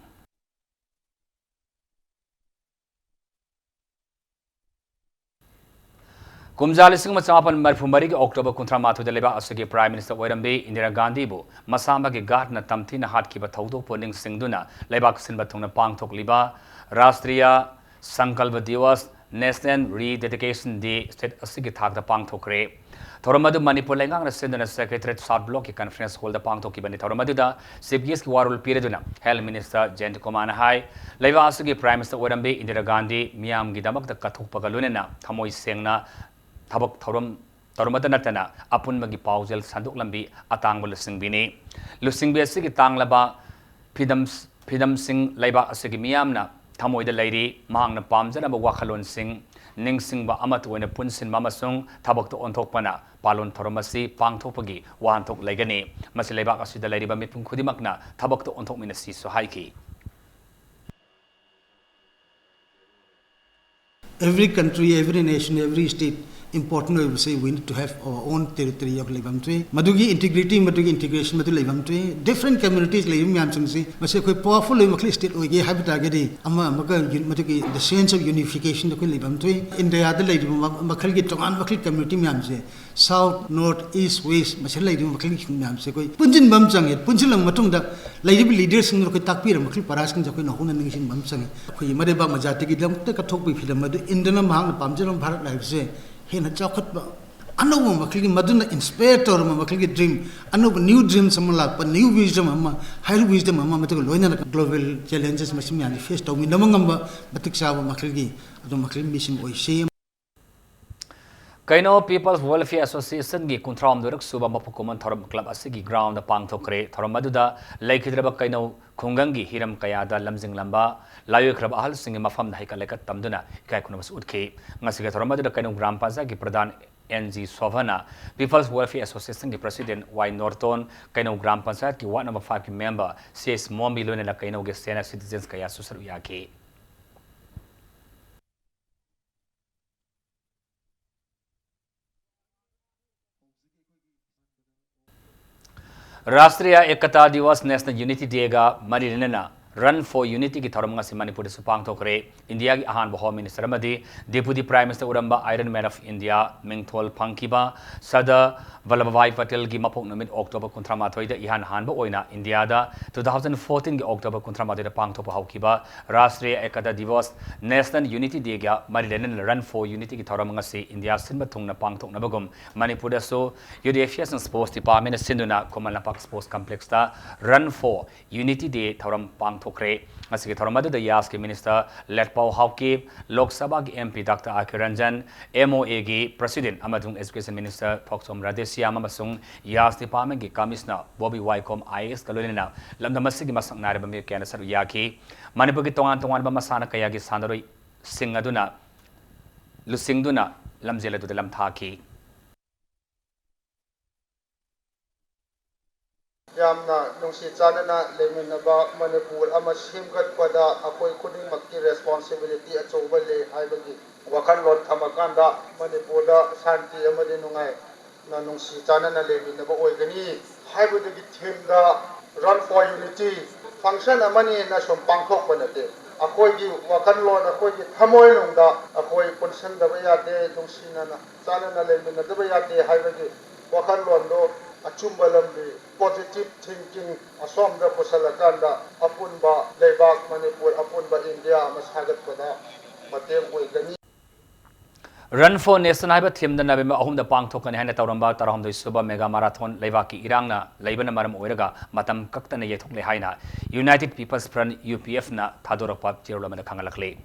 ꯀꯨꯝꯖꯥ ꯂꯤꯁꯤꯡ ꯑꯃ ꯆꯃꯥꯄꯟ ꯃꯔꯤꯐꯨ ꯃꯔꯤꯒꯤ ꯑꯣꯛꯇꯣꯕꯔ ꯀꯨꯟꯊ꯭ꯔꯥ ꯃꯥꯊꯣꯏꯗ ꯂꯩꯕꯥꯛ ꯑꯁꯤꯒꯤ ꯄ꯭ꯔꯥꯏꯝ ꯃꯤꯅꯤꯁꯇꯔ ꯑꯣꯏꯔꯝꯕꯤ ꯏꯟꯗꯤꯔꯥ ꯒꯥꯟꯙꯤꯕꯨ ꯃꯁꯥꯃꯛꯀꯤ ꯒꯥꯔꯗꯅ ꯇꯝꯊꯤꯅ ꯍꯥꯠꯈꯤꯕ ꯊꯧꯗꯣꯛꯄꯨ ꯅꯤꯡꯁꯤꯡꯗꯨꯅ ꯂꯩꯕꯥꯛ ꯁꯤꯟꯕ ꯊꯨꯡꯅ ꯄꯥꯡꯊꯣꯛꯂꯤꯕ Rashtriya Sankalp Diwas, National Rededication Day, state ꯑꯁꯤꯒꯤ ꯊꯥꯛꯇ ꯄꯥꯡꯊꯣꯛꯈ꯭ꯔꯦ꯫ ꯊꯧꯔꯝ ꯑꯗꯨ ꯃꯅꯤꯄꯨꯔ ꯂꯩꯉꯥꯛꯅ ꯁꯤꯟꯗꯨꯅ ꯁꯦꯀ꯭ꯔꯦꯇꯔꯤꯌꯦꯠ ꯁꯥꯎꯠ ꯕ꯭ꯂꯣꯛꯀꯤ ꯀꯟꯐꯔꯦꯟꯁ ꯍꯣꯜꯗ ꯄꯥꯡꯊꯣꯛꯈꯤꯕꯅꯤ꯫ ꯊꯧꯔꯝ ꯑꯗꯨꯗ ꯆꯤꯐ ꯒꯦꯁꯀꯤ ꯋꯥꯔꯣꯜ ꯄꯤꯔꯗꯨꯅ ꯍꯦꯜꯊ ꯃꯤꯅꯤꯁꯇꯔ ꯖꯌꯟꯇ ꯀꯨꯃꯥꯔꯅ ꯍꯥꯏ, ꯂꯩꯕꯥꯛ ꯑꯁꯤꯒꯤ ꯄ꯭ꯔꯥꯏꯝ ꯃꯤꯅꯤꯁꯇꯔ ꯑꯣꯏꯔꯝꯕꯤ ꯏꯟꯗꯤꯔꯥ ꯒꯥꯟꯙꯤ ꯃꯤꯌꯥꯝꯒꯤꯗꯃꯛꯇ ꯀꯠꯊꯣꯛꯄꯒ ꯂꯣꯏꯅꯅ ꯊꯃꯣꯏ ꯁꯦꯡꯅ ꯊꯕꯛ ꯊꯧꯔꯝ ꯇꯧꯔꯝꯕꯇ ꯅꯠꯇꯅ ꯑꯄꯨꯟꯕꯒꯤ ꯄꯥꯎꯖꯦꯜ ꯁꯟꯗꯣꯛꯂꯝꯕꯤ ꯑꯇꯥꯡꯕ ꯂꯨꯆꯤꯡꯕꯤꯅꯤ꯫ ꯂꯨꯆꯤꯡꯕꯤ ꯑꯁꯤꯒꯤ ꯇꯥꯡꯂꯕ ꯐꯤꯗꯝ, ꯐꯤꯗꯝꯁꯤꯡ ꯂꯩꯕꯥꯛ ꯑꯁꯤꯒꯤ ꯃꯤꯌꯥꯝꯅ ꯊꯃꯣꯏꯗ ꯂꯩꯔꯤ꯫ ꯃꯍꯥꯛꯅ ꯄꯥꯝꯖꯔꯕ ꯋꯥꯈꯜꯂꯣꯟꯁꯤꯡ ꯅꯤꯡꯁꯤꯡꯕ ꯑꯃꯠꯇ ꯑꯣꯏꯅ ꯄꯨꯟꯁꯤꯟꯕ ꯑꯃꯁꯨꯡ ꯊꯕꯛꯇ ꯑꯣꯟꯊꯣꯛꯄꯅ ꯄꯥꯂꯣꯟ ꯊꯧꯔꯝ ꯑꯁꯤ ꯄꯥꯡꯊꯣꯛꯄꯒꯤ ꯋꯥꯍꯟꯊꯣꯛ ꯂꯩꯒꯅꯤ꯫ ꯃꯁꯤ ꯂꯩꯕꯥꯛ ꯑꯁꯤꯗ ꯂꯩꯔꯤꯕ ꯃꯤꯄꯨꯝ ꯈꯨꯗꯤꯡꯃꯛꯅ ꯊꯕꯛꯇ ꯑꯣꯟꯊꯣꯛꯃꯤꯟꯅꯁꯤꯁꯨ ꯍꯥꯏꯈꯤ꯫ Every country, every nation, every state Important ꯑꯣꯏꯕꯁꯤ, we need to have our own territory of ꯂꯩꯐꯝ ꯊꯣꯛꯏ꯫ ꯃꯗꯨꯒꯤ integrity, ꯃꯗꯨꯒꯤ integration ꯃꯗꯨ ꯂꯩꯐꯝ ꯊꯣꯛꯏ꯫ Different communities ꯂꯩꯕ ꯃꯌꯥꯝꯁꯤꯡꯁꯤ, ꯃꯁꯤ ꯑꯩꯈꯣꯏ powerful ꯑꯣꯏꯕ ꯃꯈꯜ state ꯑꯣꯏꯒꯦ ꯍꯥꯏꯕ ꯇꯥꯔꯒꯗꯤ, ꯑꯃ ꯑꯃꯒ ꯌꯨ-, ꯃꯗꯨꯒꯤ the sense of unification ꯑꯩꯈꯣꯏ ꯂꯩꯐꯝ ꯊꯣꯛꯏ꯫ ꯏꯟꯗꯤꯌꯥꯗ ꯂꯩꯔꯤꯕ ꯃ-, ꯃꯈꯜꯒꯤ ꯇꯣꯉꯥꯟ ꯃꯈꯜ community ꯃꯌꯥꯝꯁꯦ, South, North, East, West ꯃꯁꯤꯗ ꯂꯩꯔꯤꯕ ꯃꯈꯜꯒꯤ ꯃꯌꯥꯝꯁꯦ ꯑꯩꯈꯣꯏ ꯄꯨꯟꯁꯤꯟꯕ ꯑꯃ ꯆꯪꯉꯦ꯫ ꯄꯨꯟꯁꯤꯜꯂꯕ ꯃꯇꯨꯡꯗ ꯂꯩꯔꯤꯕ leaderꯁꯤꯡꯗꯨ ꯑꯩꯈꯣꯏ ꯇꯥꯛꯄꯤꯔ ꯃꯈꯜ ꯄꯔꯥꯁꯤꯡꯁꯦ ꯑꯩꯈꯣꯏꯅ ꯍꯧꯅ ꯅꯤꯡꯁꯤꯡꯕ ꯑꯃ ꯆꯪꯉꯦ꯫ ꯑꯩꯈꯣꯏꯒꯤ ꯃꯔꯩꯕꯥꯛ ꯃꯖꯥꯇꯤꯒꯤꯗꯃꯛꯇ ꯀꯠꯊꯣꯛꯄꯒꯤ ꯐꯤꯂꯝ ꯑꯗꯨ ꯏꯟꯗꯨꯅ ꯃꯍꯥꯛꯅ ꯄꯥꯝꯖꯔꯝꯕ ꯚꯥꯔꯠ ꯍꯥꯏꯕꯁꯦ ꯍꯦꯟꯅ ꯆꯥꯎꯈꯠꯄ, ꯑꯅꯧꯕ ꯃꯈꯜꯒꯤ, ꯃꯗꯨꯅ inspire ꯇꯧꯔꯝꯕ ꯃꯈꯜꯒꯤ dream, ꯑꯅꯧꯕ new dreams ꯑꯃ ꯂꯥꯛꯄ, new wisdom ꯑꯃ, higher wisdom ꯑꯃ, ꯃꯗꯨꯒ ꯂꯣꯏꯅꯅ global challenges ꯃꯁꯤ ꯃꯌꯥꯝꯁꯦ face ꯇꯧꯃꯤꯟꯅꯕ ꯉꯝꯕ ꯃꯇꯤꯛ ꯆꯥꯕ ꯃꯈꯜꯒꯤ ꯑꯗꯨꯝ ꯃꯈꯜꯒꯤ ꯃꯤꯁꯤꯡ ꯑꯣꯏꯁꯤ꯫ ꯀꯩꯅꯧ People's Welfare Associationꯒꯤ ꯀꯨꯟꯊ꯭ꯔꯥ ꯍꯨꯝꯗꯣꯏꯔꯛ ꯁꯨꯕ ꯃꯄꯣꯛ ꯀꯨꯝꯑꯣꯟ ꯊꯧꯔꯝ club ꯑꯁꯤꯒꯤ groundꯗ ꯄꯥꯡꯊꯣꯛꯈ꯭ꯔꯦ꯫ ꯊꯧꯔꯝ ꯑꯗꯨꯗ ꯂꯩꯈꯤꯗ꯭ꯔꯕ ꯀꯩꯅꯧ ꯈꯨꯡꯒꯪꯒꯤ ꯍꯤꯔꯝ ꯀꯌꯥꯗ ꯂꯝꯖꯤꯡꯂꯝꯕ ꯂꯥꯏꯑꯣꯏꯈ꯭ꯔꯕ ꯑꯍꯜꯁꯤꯡꯒꯤ ꯃꯐꯝꯗ ꯍꯩꯀꯠ ꯂꯩꯀꯠ ꯇꯝꯗꯨꯅ ꯏꯀꯥꯏ ꯈꯨꯝꯅꯕꯁꯨ ꯎꯠꯈꯤ꯫ ꯉꯁꯤꯒꯤ ꯊꯧꯔꯝ ꯑꯗꯨꯗ ꯀꯩꯅꯧ ꯒ꯭ꯔꯥꯝ ꯄꯟꯆꯥꯌꯠꯀꯤ Pradhan N G Sobhana, People's Welfare Associationꯒꯤ president Y Norton, Keinou Gram ꯄꯟꯆꯥꯌꯠꯀꯤ ward number fiveꯀꯤ member ꯁꯤ ꯑꯦꯁ ꯃꯣꯝꯕꯤ ꯂꯣꯏꯅꯅ ꯀꯩꯅꯧꯒꯤ senior citizens ꯀꯌꯥꯁꯨ ꯁꯔꯨꯛ ꯌꯥꯈꯤ꯫ ꯔꯥꯁꯇ꯭ꯔꯤꯌꯥ ꯑꯦꯀꯇꯥ ꯗꯤꯋꯁ, National Unity Dayꯒ ꯃꯔꯤ ꯂꯩꯅꯅ Run for Unityꯒꯤ ꯊꯧꯔꯝ ꯉꯁꯤ ꯃꯅꯤꯄꯨꯔꯗꯁꯨ ꯄꯥꯡꯊꯣꯛꯈ꯭ꯔꯦ꯫ ꯏꯟꯗꯤꯌꯥꯒꯤ ꯑꯍꯥꯟꯕ Home Minister ꯑꯃꯗꯤ Deputy Prime Minister ꯑꯣꯏꯔꯝꯕ Iron Man of India ꯃꯤꯡꯊꯣꯜ ꯐꯪꯈꯤꯕ ꯁꯔꯗꯥꯔ ꯚꯜꯂꯚꯚꯥꯏ ꯄꯇꯦꯜꯒꯤ ꯃꯄꯣꯛ ꯅꯨꯃꯤꯠ October ꯀꯨꯟꯊ꯭ꯔꯥ ꯃꯥꯊꯣꯏꯗ ꯏꯍꯥꯟ ꯍꯥꯟꯕ ꯑꯣꯏꯅ ꯏꯟꯗꯤꯌꯥꯗ two thousand fourteenꯒꯤ October ꯀꯨꯟꯊ꯭ꯔꯥ ꯃꯥꯊꯣꯏꯗ ꯄꯥꯡꯊꯣꯛꯄ ꯍꯧꯈꯤꯕ ꯔꯥꯁꯇ꯭ꯔꯤꯌꯥ ꯑꯦꯀꯇꯥ ꯗꯤꯋꯁ, National Unity Dayꯒ ꯃꯔꯤ ꯂꯩꯅꯅ Run for Unityꯒꯤ ꯊꯧꯔꯝ ꯉꯁꯤ ꯏꯟꯗꯤꯌꯥ ꯁꯤꯟꯕ ꯊꯨꯡꯅ ꯄꯥꯡꯊꯣꯛꯅꯕꯒꯨꯝ ꯃꯅꯤꯄꯨꯔꯗꯁꯨ Youth Affairs and Sports Departmentꯅ ꯁꯤꯟꯗꯨꯅ Khuman Lampak Sports Complexꯇ Run for Unity Day ꯊꯧꯔꯝ ꯄꯥꯡꯊꯣꯛꯈ꯭ꯔꯦ꯫ ꯉꯁꯤꯒꯤ ꯊꯧꯔꯝ ꯑꯗꯨꯗ ꯌꯥꯁꯀꯤ Minister ꯂꯦꯠꯄꯥꯎ ꯍꯥꯎꯀꯤꯞ, ꯂꯣꯛ ꯁꯚꯥꯒꯤ MP Doctor ꯑꯥꯔ ꯀꯦ ꯔꯟꯖꯟ, MOAꯒꯤ President ꯑꯃꯁꯨꯡ Education Minister ꯊꯣꯛꯆꯣꯝ ꯔꯥꯙꯦꯁ꯭ꯌꯥꯝ ꯑꯃꯁꯨꯡ ꯌꯥꯁ Departmentꯀꯤ Commissioner ꯕꯣꯕꯤ ꯋꯥꯏꯈꯣꯝ IASꯀ ꯂꯣꯏꯅꯅ ꯂꯝꯗꯝ ꯑꯁꯤꯒꯤ ꯃꯁꯛ ꯅꯥꯏꯔꯕ ꯃꯤꯑꯣꯏ ꯀꯌꯥꯅ ꯁꯔꯨꯛ ꯌꯥꯈꯤ꯫ ꯃꯅꯤꯄꯨꯔꯒꯤ ꯇꯣꯉꯥꯟ ꯇꯣꯉꯥꯟꯕ ꯃꯁꯥꯟꯅ ꯀꯌꯥꯒꯤ ꯁꯥꯟꯅꯔꯣꯏꯁꯤꯡ ꯑꯗꯨꯅ ꯂꯨꯆꯤꯡꯗꯨꯅ ꯂꯝꯖꯦꯜ ꯑꯗꯨꯗ ꯂꯝꯊꯥꯈꯤ꯫ ꯌꯥꯝꯅ ꯅꯨꯡꯁꯤ ꯆꯥꯟꯅꯅ ꯂꯩꯃꯤꯟꯅꯕ ꯃꯅꯤꯄꯨꯔ ꯑꯃ ꯁꯦꯝꯒꯠꯄꯗ ꯑꯩꯈꯣꯏ ꯈꯨꯗꯤꯡꯃꯛꯀꯤ responsibility ꯑꯆꯧꯕ ꯂꯩ ꯍꯥꯏꯕꯒꯤ ꯋꯥꯈꯜꯂꯣꯟ ꯊꯝꯃꯀꯥꯟꯗ ꯃꯅꯤꯄꯨꯔꯗ ꯁꯥꯟꯇꯤ ꯑꯃꯗꯤ ꯅꯨꯡꯉꯥꯏꯅ ꯅꯨꯡꯁꯤ ꯆꯥꯟꯅꯅ ꯂꯩꯃꯤꯟꯅꯕ ꯑꯣꯏꯒꯅꯤ ꯍꯥꯏꯕꯗꯨꯒꯤ ꯊꯤꯝꯗ Run for Unity function ꯑꯃꯅꯤꯅ ꯁꯨꯝ ꯄꯥꯡꯊꯣꯛꯄ ꯅꯠꯇꯦ꯫ ꯑꯩꯈꯣꯏꯒꯤ ꯋꯥꯈꯜꯂꯣꯟ, ꯑꯩꯈꯣꯏꯒꯤ ꯊꯃꯣꯏꯅꯨꯡꯗ ꯑꯩꯈꯣꯏ ꯄꯨꯟꯁꯤꯟꯗꯕ ꯌꯥꯗꯦ, ꯅꯨꯡꯁꯤꯅꯅ ꯆꯥꯟꯅꯅ ꯂꯩꯃꯤꯟꯅꯗꯕ ꯌꯥꯗꯦ ꯍꯥꯏꯕꯒꯤ ꯋꯥꯈꯜꯂꯣꯟꯗꯣ ꯑꯆꯨꯝꯕ ꯂꯝꯕꯤ, positive thinking ꯑꯁꯣꯝꯗ ꯄꯨꯁꯜꯂꯀꯥꯟꯗ ꯑꯄꯨꯟꯕ ꯂꯩꯕꯥꯛ ꯃꯅꯤꯄꯨꯔ, ꯑꯄꯨꯟꯕ ꯏꯟꯗꯤꯌꯥ ꯑꯃ ꯁꯥꯒꯠꯄꯗ ꯃꯇꯦꯡ ꯑꯣꯏꯒꯅꯤ꯫ Run for Nation ꯍꯥꯏꯕ ꯊꯤꯝꯗ ꯅꯕꯦꯝꯕꯔ ꯑꯍꯨꯝꯗ ꯄꯥꯡꯊꯣꯛꯀꯅꯤ ꯍꯥꯏꯅ ꯇꯧꯔꯝꯕ ꯇꯔꯥꯍꯨꯝꯗꯣꯏ ꯁꯨꯕ ꯃꯦꯒꯥ ꯃꯥꯔꯥꯊꯣꯟ ꯂꯩꯕꯥꯛꯀꯤ ꯏꯔꯥꯡꯅ ꯂꯩꯕꯅ ꯃꯔꯝ ꯑꯣꯏꯔꯒ ꯃꯇꯝ ꯀꯛꯇꯅ ꯌꯩꯊꯣꯛꯂꯦ ꯍꯥꯏꯅ United People's Front, U P F, ꯅ ꯊꯥꯗꯣꯔꯛꯄ ꯆꯦꯔꯣꯜ ꯑꯃꯗ ꯈꯪꯍꯜꯂꯛꯂꯤ꯫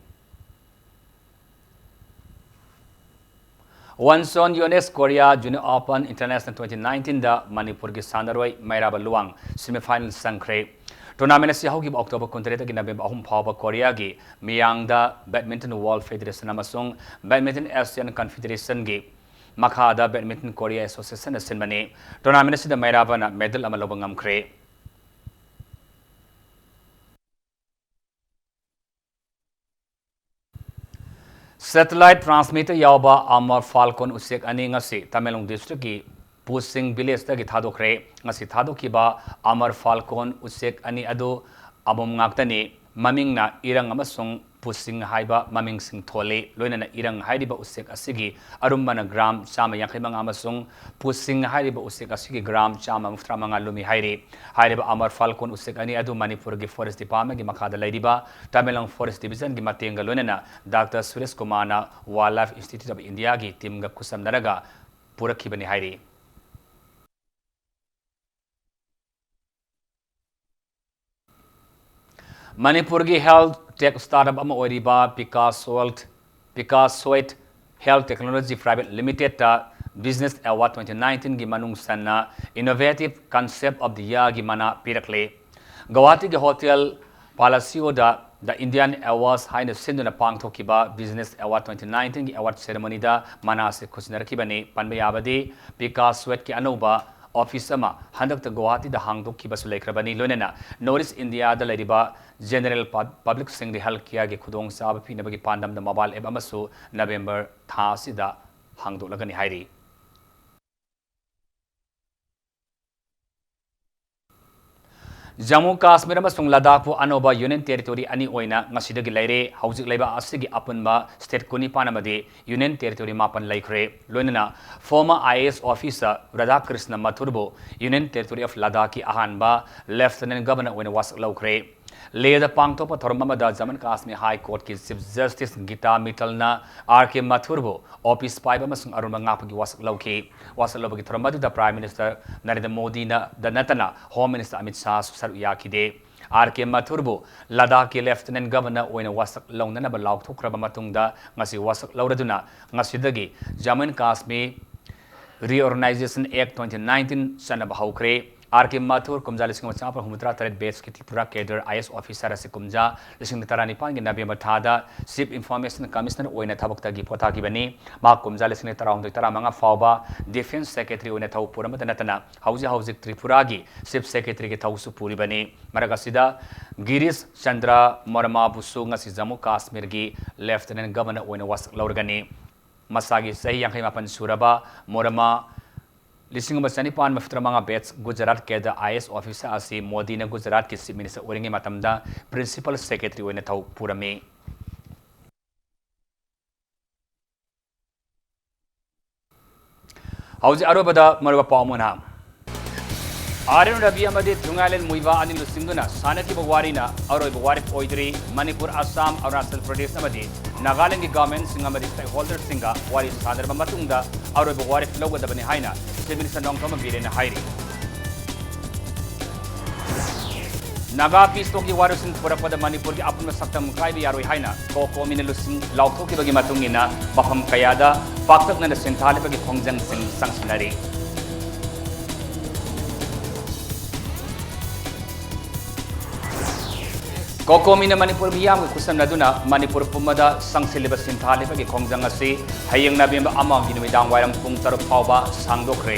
Wonsan Yonex Korea Junior Open International twenty nineteen ꯗ ꯃꯅꯤꯄꯨꯔꯒꯤ ꯁꯥꯟꯅꯔꯣꯏ ꯃꯩꯔꯥꯕ ꯂꯨꯋꯥꯡ semifinal ꯆꯪꯈ꯭ꯔꯦ꯫ Tournament ꯑꯁꯤ ꯍꯧꯈꯤꯕ October ꯀꯨꯟꯇꯔꯦꯠꯇꯒꯤ November ꯑꯍꯨꯝ ꯐꯥꯎꯕ ꯀꯣꯔꯤꯌꯥꯒꯤ ꯃꯤꯌꯥꯡꯗ Badminton World Federation ꯑꯃꯁꯨꯡ Badminton Asian Confederation ꯒꯤ ꯃꯈꯥꯗ Badminton Korea Association ꯅ ꯁꯤꯟꯕꯅꯤ꯫ Tournament ꯑꯁꯤꯗ ꯃꯩꯔꯥꯕꯅ medal ꯑꯃ ꯂꯧꯕ ꯉꯝꯈ꯭ꯔꯦ꯫ Satellite transmitter ꯌꯥꯎꯕ Amar Falcon ꯎꯆꯦꯛ ꯑꯅꯤ ꯉꯁꯤ ꯇꯃꯦꯡꯂꯣꯡ district ꯀꯤ ꯄꯨꯁꯤꯡ village ꯇꯒꯤ ꯊꯥꯗꯣꯛꯈ꯭ꯔꯦ꯫ ꯉꯁꯤ ꯊꯥꯗꯣꯛꯈꯤꯕ Amar Falcon ꯎꯆꯦꯛ ꯑꯅꯤ ꯑꯗꯨ ꯑꯃꯣꯝ ꯉꯥꯛꯇꯅꯤ꯫ ꯃꯃꯤꯡꯅ ꯏꯔꯪ ꯑꯃꯁꯨꯡ ꯄꯨꯁꯤꯡ ꯍꯥꯏꯕ ꯃꯃꯤꯡꯁꯤꯡ ꯊꯣꯜꯂꯤ꯫ ꯂꯣꯏꯅꯅ ꯏꯔꯪ ꯍꯥꯏꯔꯤꯕ ꯎꯆꯦꯛ ꯑꯁꯤꯒꯤ ꯑꯔꯨꯝꯕꯅ gram ꯆꯥꯝꯃ ꯌꯥꯡꯈꯩ ꯃꯉꯥ ꯑꯃꯁꯨꯡ ꯄꯨꯁꯤꯡ ꯍꯥꯏꯔꯤꯕ ꯎꯆꯦꯛ ꯑꯁꯤꯒꯤ gram ꯆꯥꯝꯃ ꯃꯧꯗ꯭ꯔꯥ ꯃꯉꯥ ꯂꯨꯝꯃꯤ ꯍꯥꯏꯔꯤ꯫ ꯍꯥꯏꯔꯤꯕ Amar Falcon ꯎꯆꯦꯛ ꯑꯅꯤ ꯑꯗꯨ ꯃꯅꯤꯄꯨꯔꯒꯤ Forest Department ꯀꯤ ꯃꯈꯥꯗ ꯂꯩꯔꯤꯕ ꯇꯃꯦꯡꯂꯣꯡ Forest Division ꯒꯤ ꯃꯇꯦꯡꯒ ꯂꯣꯏꯅꯅ Doctor ꯁꯨꯔꯦꯁ ꯀꯨꯃꯥꯔꯅ Wildlife Institute of India ꯒꯤ team ꯒ ꯈꯨꯠꯁꯝꯅꯔꯒ ꯄꯨꯔꯛꯈꯤꯕꯅꯤ ꯍꯥꯏꯔꯤ꯫ ꯃꯅꯤꯄꯨꯔꯒꯤ health tech startup ꯑꯃ ꯑꯣꯏꯔꯤꯕ Picaswet, Picaswet Health Technology Private Limited ꯇ Business Award twenty nineteen ꯒꯤ ꯃꯅꯨꯡ ꯆꯟꯅ Innovative Concept of the Year ꯒꯤ ꯃꯅꯥ ꯄꯤꯔꯛꯂꯦ꯫ ꯒꯧꯍꯥꯇꯤꯒꯤ Hotel Palacio the The Indian Awards ꯍꯥꯏꯅ ꯁꯤꯟꯗꯨꯅ ꯄꯥꯡꯊꯣꯛꯈꯤꯕ Business Award twenty nineteen ꯒꯤ award ceremony ꯗ ꯃꯅꯥ ꯑꯁꯤ ꯈꯨꯠꯁꯤꯟꯅꯔꯛꯈꯤꯕꯅꯤ꯫ ꯄꯟꯕ ꯌꯥꯕꯗꯤ Picaswet ꯀꯤ ꯑꯅꯧꯕ ꯑꯣꯐꯤꯁ ꯑꯃ ꯍꯟꯗꯛꯇ ꯒꯨꯋꯥꯍꯥꯇꯤꯗ ꯍꯥꯡꯗꯣꯛꯈꯤꯕꯁꯨ ꯂꯩꯈ꯭ꯔꯕꯅꯤ꯫ ꯂꯣꯏꯅꯅ ꯅꯣꯔꯠ ꯏꯁ ꯏꯟꯗꯤꯌꯥꯗ ꯂꯩꯔꯤꯕ ꯖꯦꯅꯔꯦꯜ ꯄꯕ꯭ꯂꯤꯛꯁꯤꯡꯗ ꯍꯦꯜꯊ ꯀꯦꯌꯔꯒꯤ ꯈꯨꯗꯣꯡꯆꯥꯕ ꯄꯤꯅꯕꯒꯤ ꯄꯥꯟꯗꯝꯗ ꯃꯣꯕꯥꯏꯜ ꯑꯦꯞ ꯑꯃꯁꯨ ꯅꯕꯦꯝꯕꯔ ꯊꯥ ꯑꯁꯤꯗ ꯍꯥꯡꯗꯣꯛꯂꯒꯅꯤ ꯍꯥꯏꯔꯤ꯫ ꯖꯝꯃꯨ ꯀꯥꯁꯃꯤꯔ ꯑꯃꯁꯨꯡ ꯂꯗꯥꯈꯄꯨ ꯑꯅꯧꯕ ꯌꯨꯅꯤꯌꯟ ꯇꯦꯔꯤꯇꯣꯔꯤ ꯑꯅꯤ ꯑꯣꯏꯅ ꯉꯁꯤꯗꯒꯤ ꯂꯩꯔꯦ꯫ ꯍꯧꯖꯤꯛ ꯂꯩꯕꯥꯛ ꯑꯁꯤꯒꯤ ꯑꯄꯨꯟꯕ ꯁ꯭ꯇꯦꯠ ꯀꯨꯟꯅꯤꯄꯥꯟ ꯑꯃꯗꯤ ꯌꯨꯅꯤꯌꯟ ꯇꯦꯔꯤꯇꯣꯔꯤ ꯃꯥꯄꯟ ꯂꯩꯈ꯭ꯔꯦ꯫ ꯂꯣꯏꯅꯅ former I A S officer Radhakrishnan ꯃꯊꯨꯔꯕꯨ ꯌꯨꯅꯤꯌꯟ ꯇꯦꯔꯤꯇꯣꯔꯤ ꯑꯣꯐ ꯂꯗꯥꯈꯀꯤ ꯑꯍꯥꯟꯕ ꯂꯦꯐꯇꯤꯅꯦꯟ ꯒꯚꯔꯅꯔ ꯑꯣꯏꯅ ꯋꯥꯁꯛ ꯂꯧꯈ꯭ꯔꯦ꯫ ꯂꯦꯍꯗ ꯄꯥꯡꯊꯣꯛꯄ ꯊꯧꯔꯝ ꯑꯃꯗ ꯖꯝꯃꯨ ꯀꯥꯁꯃꯤꯔ ꯍꯥꯏ ꯀꯣꯔꯠꯀꯤ ꯆꯤꯐ ꯖꯁꯇꯤꯁ ꯒꯤꯇꯥ ꯃꯤꯇꯜꯅ ꯑꯥꯔ ꯀꯦ ꯃꯊꯨꯔꯕꯨ ꯑꯣꯐꯤꯁ ꯄꯥꯏꯕ ꯑꯃꯁꯨꯡ ꯑꯔꯨꯝꯕ ꯉꯥꯛꯄꯒꯤ ꯋꯥꯁꯛ ꯂꯧꯈꯤ꯫ ꯋꯥꯁꯛ ꯂꯧꯕꯒꯤ ꯊꯧꯔꯝ ꯑꯗꯨꯗ ꯄ꯭ꯔꯥꯏꯝ ꯃꯤꯅꯤꯁꯇꯔ ꯅꯔꯦꯟꯗ꯭ꯔ ꯃꯣꯗꯤꯅ ꯗ ꯅꯠꯇꯅ ꯍꯣꯝ ꯃꯤꯅꯤꯁꯇꯔ ꯑꯃꯤꯠ ꯁꯥꯍꯁꯨ ꯁꯔꯨꯛ ꯌꯥꯈꯤꯗꯦ꯫ ꯑꯥꯔ ꯀꯦ ꯃꯊꯨꯔꯕꯨ ꯂꯗꯥꯈꯀꯤ ꯂꯦꯐꯇꯤꯅꯦꯟ ꯒꯚꯔꯅꯔ ꯑꯣꯏꯅ ꯋꯥꯁꯛ ꯂꯧꯅꯅꯕ ꯂꯥꯎꯊꯣꯛꯈ꯭ꯔꯕ ꯃꯇꯨꯡꯗ ꯉꯁꯤ ꯋꯥꯁꯛ ꯂꯧꯔꯗꯨꯅ ꯉꯁꯤꯗꯒꯤ Jammu and Kashmir Reorganisation Act twenty nineteen ꯆꯠꯅꯕ ꯍꯧꯈ꯭ꯔꯦ꯫ ꯑꯥꯔ ꯀꯦ ꯃꯊꯨꯔ ꯀꯨꯝꯖꯥ ꯂꯤꯁꯤꯡ ꯑꯃ ꯆꯥꯃꯥꯄꯟ ꯍꯨꯝꯐꯨꯇꯔꯥ ꯇꯔꯦꯠ ꯕꯦꯆꯀꯤ Tripura cadre I A S officer ꯑꯁꯤ ꯀꯨꯝꯖꯥ ꯂꯤꯁꯤꯡ ꯑꯅꯤ ꯇꯔꯥꯅꯤꯄꯥꯟꯒꯤ ꯅꯕꯦꯝꯕꯔ ꯊꯥꯗ ꯆꯤꯐ ꯏꯟꯐꯣꯔꯃꯦꯁꯟ ꯀꯃꯤꯁꯅꯔ ꯑꯣꯏꯅ ꯊꯕꯛꯇꯒꯤ ꯄꯣꯊꯥꯈꯤꯕꯅꯤ꯫ ꯃꯍꯥꯛ ꯀꯨꯝꯖꯥ ꯂꯤꯁꯤꯡ ꯑꯅꯤ ꯇꯔꯥꯍꯨꯝꯗꯣꯏ ꯇꯔꯥꯃꯉꯥ ꯐꯥꯎꯕ ꯗꯤꯐꯦꯟꯁ ꯁꯦꯀ꯭ꯔꯦꯇꯔꯤ ꯑꯣꯏꯅ ꯊꯧ ꯄꯨꯔꯝꯕꯇ ꯅꯠꯇꯅ ꯍꯧꯖꯤꯛ ꯍꯧꯖꯤꯛ ꯇ꯭ꯔꯤꯄꯨꯔꯥꯒꯤ ꯆꯤꯐ ꯁꯦꯀ꯭ꯔꯦꯇꯔꯤꯒꯤ ꯊꯧꯁꯨ ꯄꯨꯔꯤꯕꯅꯤ꯫ ꯃꯔꯛ ꯑꯁꯤꯗ ꯒꯤꯔꯤꯁ ꯆꯟꯗ꯭ꯔ ꯃꯣꯔꯃꯥꯕꯨꯁꯨ ꯉꯁꯤ ꯖꯝꯃꯨ ꯀꯥꯁꯃꯤꯔꯒꯤ ꯂꯦꯐꯇꯤꯅꯦꯟ ꯒꯚꯔꯅꯔ ꯑꯣꯏꯅ ꯋꯥꯁꯛ ꯂꯧꯔꯒꯅꯤ꯫ ꯃꯁꯥꯒꯤ ꯆꯍꯤ ꯌꯥꯡꯈꯩ ꯃꯥꯄꯟ ꯁꯨꯔꯕ ꯃꯣꯔꯃꯥ ꯂꯤꯁꯤꯡ ꯑꯃ ꯆꯅꯤꯄꯥꯟ ꯃꯔꯤꯐꯨꯇꯔꯥꯃꯉꯥ batch Gujarat cadre I A S officer ꯑꯁꯤ ꯃꯣꯗꯤꯅ ꯒꯨꯖꯔꯥꯠꯀꯤ ꯆꯤꯐ ꯃꯤꯅꯤꯁꯇꯔ ꯑꯣꯏꯔꯤꯉꯩ ꯃꯇꯝꯗ ꯄ꯭ꯔꯤꯟꯁꯤꯄꯜ ꯁꯦꯀ꯭ꯔꯦꯇꯔꯤ ꯑꯣꯏꯅ ꯊꯧ ꯄꯨꯔꯝꯃꯤ꯫ ꯍꯧꯖꯤꯛ ꯑꯔꯣꯏꯕꯗ ꯃꯔꯨꯑꯣꯏꯕ ꯄꯥꯎ ꯑꯃꯅ, ꯑꯥꯔ ꯑꯦꯟ ꯔꯕꯤ ꯑꯃꯗꯤ ꯊꯨꯡꯉꯥꯏꯂꯦꯟ ꯃꯨꯏꯕꯥ ꯑꯅꯤ ꯂꯨꯆꯤꯡꯗꯨꯅ ꯁꯥꯟꯅꯈꯤꯕ ꯋꯥꯔꯤꯅ ꯑꯔꯣꯏꯕ ꯋꯥꯔꯦꯞ ꯑꯣꯏꯗ꯭ꯔꯤ꯫ ꯃꯅꯤꯄꯨꯔ, ꯑꯁꯥꯝ, ꯑꯔꯨꯅꯥꯆꯜ ꯄ꯭ꯔꯗꯦꯁ ꯑꯃꯗꯤ ꯅꯥꯒꯥꯂꯦꯟꯒꯤ ꯒꯚꯔꯟꯃꯦꯟꯠꯁꯤꯡ ꯑꯃꯗꯤ ꯁ꯭ꯇꯦꯛꯍꯣꯜꯗꯔꯁꯤꯡꯒ ꯋꯥꯔꯤ ꯁꯥꯟꯅꯔꯕ ꯃꯇꯨꯡꯗ ꯑꯔꯣꯏꯕ ꯋꯥꯔꯦꯞ ꯂꯧꯒꯗꯕꯅꯤ ꯍꯥꯏꯅ ꯆꯤꯐ ꯃꯤꯅꯤꯁꯇꯔ ꯅꯣꯡꯊꯣꯝꯕꯝ ꯕꯤꯔꯦꯟꯅ ꯍꯥꯏꯔꯤ꯫ ꯅꯥꯒꯥ ꯄꯤꯁ ꯇꯣꯛꯀꯤ ꯋꯥꯔꯣꯏꯁꯤꯟ ꯄꯨꯔꯛꯄꯗ ꯃꯅꯤꯄꯨꯔꯒꯤ ꯑꯄꯨꯟꯕ ꯁꯛꯇꯝ ꯀꯥꯏꯕ ꯌꯥꯔꯣꯏ ꯍꯥꯏꯅ ꯀꯣꯀꯣꯃꯤꯅ ꯂꯨꯆꯤꯡ ꯂꯥꯎꯊꯣꯛꯈꯤꯕꯒꯤ ꯃꯇꯨꯡ ꯏꯟꯅ ꯃꯐꯝ ꯀꯌꯥꯗ ꯄꯥꯛꯇꯛꯅꯅ ꯁꯤꯟꯊꯥ ꯂꯦꯞꯄꯒꯤ ꯈꯣꯡꯖꯪꯁꯤꯡ ꯆꯪꯁꯤꯟꯅꯔꯤ꯫ ꯀꯣꯀꯣꯃꯤꯅ ꯃꯅꯤꯄꯨꯔ ꯃꯤꯌꯥꯝꯒ ꯈꯨꯠꯁꯝꯅꯗꯨꯅ ꯃꯅꯤꯄꯨꯔ ꯄꯨꯝꯕꯗ ꯆꯪꯁꯤꯜꯂꯤꯕ ꯁꯤꯟꯊꯥ ꯂꯦꯞꯄꯒꯤ ꯈꯣꯡꯖꯪ ꯑꯁꯤ ꯍꯌꯦꯡ ꯅꯕꯦꯝꯕꯔ ꯑꯃꯒꯤ ꯅꯨꯃꯤꯗꯥꯡ ꯋꯥꯏꯔꯝ ꯄꯨꯡ ꯇꯔꯨꯛ ꯐꯥꯎꯕ ꯁꯥꯡꯗꯣꯛꯈ꯭ꯔꯦ꯫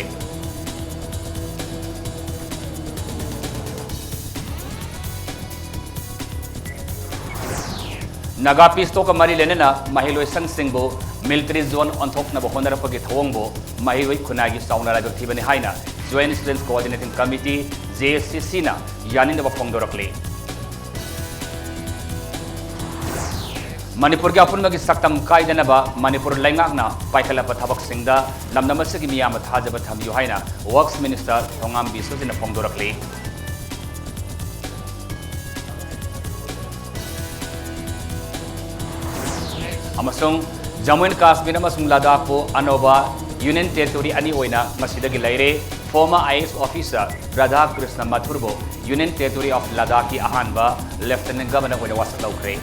ꯅꯥꯒꯥ ꯄꯤꯁ ꯇꯣꯛꯀ ꯃꯔꯤ ꯂꯩꯅꯅ ꯃꯍꯩꯂꯣꯏꯁꯪꯁꯤꯡꯕꯨ ꯃꯤꯂꯤꯇꯔꯤ ꯖꯣꯟ ꯑꯣꯟꯊꯣꯛꯅꯕ ꯍꯣꯠꯅꯔꯛꯄꯒꯤ ꯊꯧꯑꯣꯡꯕꯨ ꯃꯍꯩꯔꯣꯏ ꯈꯨꯟꯅꯥꯏꯒꯤ ꯆꯥꯎꯅ ꯂꯥꯏꯕꯛ ꯊꯤꯕꯅꯤ ꯍꯥꯏꯅ joint students coordinating committee, J S C ꯁꯤꯅ ꯌꯥꯅꯤꯡꯗꯕ ꯐꯣꯡꯗꯣꯔꯛꯂꯤ꯫ ꯃꯅꯤꯄꯨꯔꯒꯤ ꯑꯄꯨꯟꯕꯒꯤ ꯁꯛꯇꯝ ꯀꯥꯏꯗꯅꯕ ꯃꯅꯤꯄꯨꯔ ꯂꯩꯉꯥꯛꯅ ꯄꯥꯏꯈꯠꯂꯛꯄ ꯊꯕꯛꯁꯤꯡꯗ ꯂꯝꯗꯝ ꯑꯁꯤꯒꯤ ꯃꯤꯌꯥꯝꯅ ꯊꯥꯖꯕ ꯊꯝꯕꯤꯌꯨ ꯍꯥꯏꯅ ꯋꯔꯛꯁ ꯃꯤꯅꯤꯁꯇꯔ ꯊꯣꯉꯥꯝꯕꯤ ꯁꯣꯖꯤꯟꯅ ꯐꯣꯡꯗꯣꯔꯛꯂꯤ꯫ ꯑꯃꯁꯨꯡ ꯖꯝꯃꯨ ꯑꯦꯟ ꯀꯥꯁꯃꯤꯔ ꯑꯃꯁꯨꯡ ꯂꯗꯥꯈꯄꯨ ꯑꯅꯧꯕ ꯌꯨꯅꯤꯌꯟ ꯇꯦꯔꯤꯇꯣꯔꯤ ꯑꯅꯤ ꯑꯣꯏꯅ ꯉꯁꯤꯗꯒꯤ ꯂꯩꯔꯦ꯫ Former I A S officer Radha Krishna ꯃꯊꯨꯔꯕꯨ Union Territory of Ladakhꯀꯤ ꯑꯍꯥꯟꯕ Lieutenant Governor ꯑꯣꯏꯅ ꯋꯥꯁꯛ ꯂꯧꯈ꯭ꯔꯦ꯫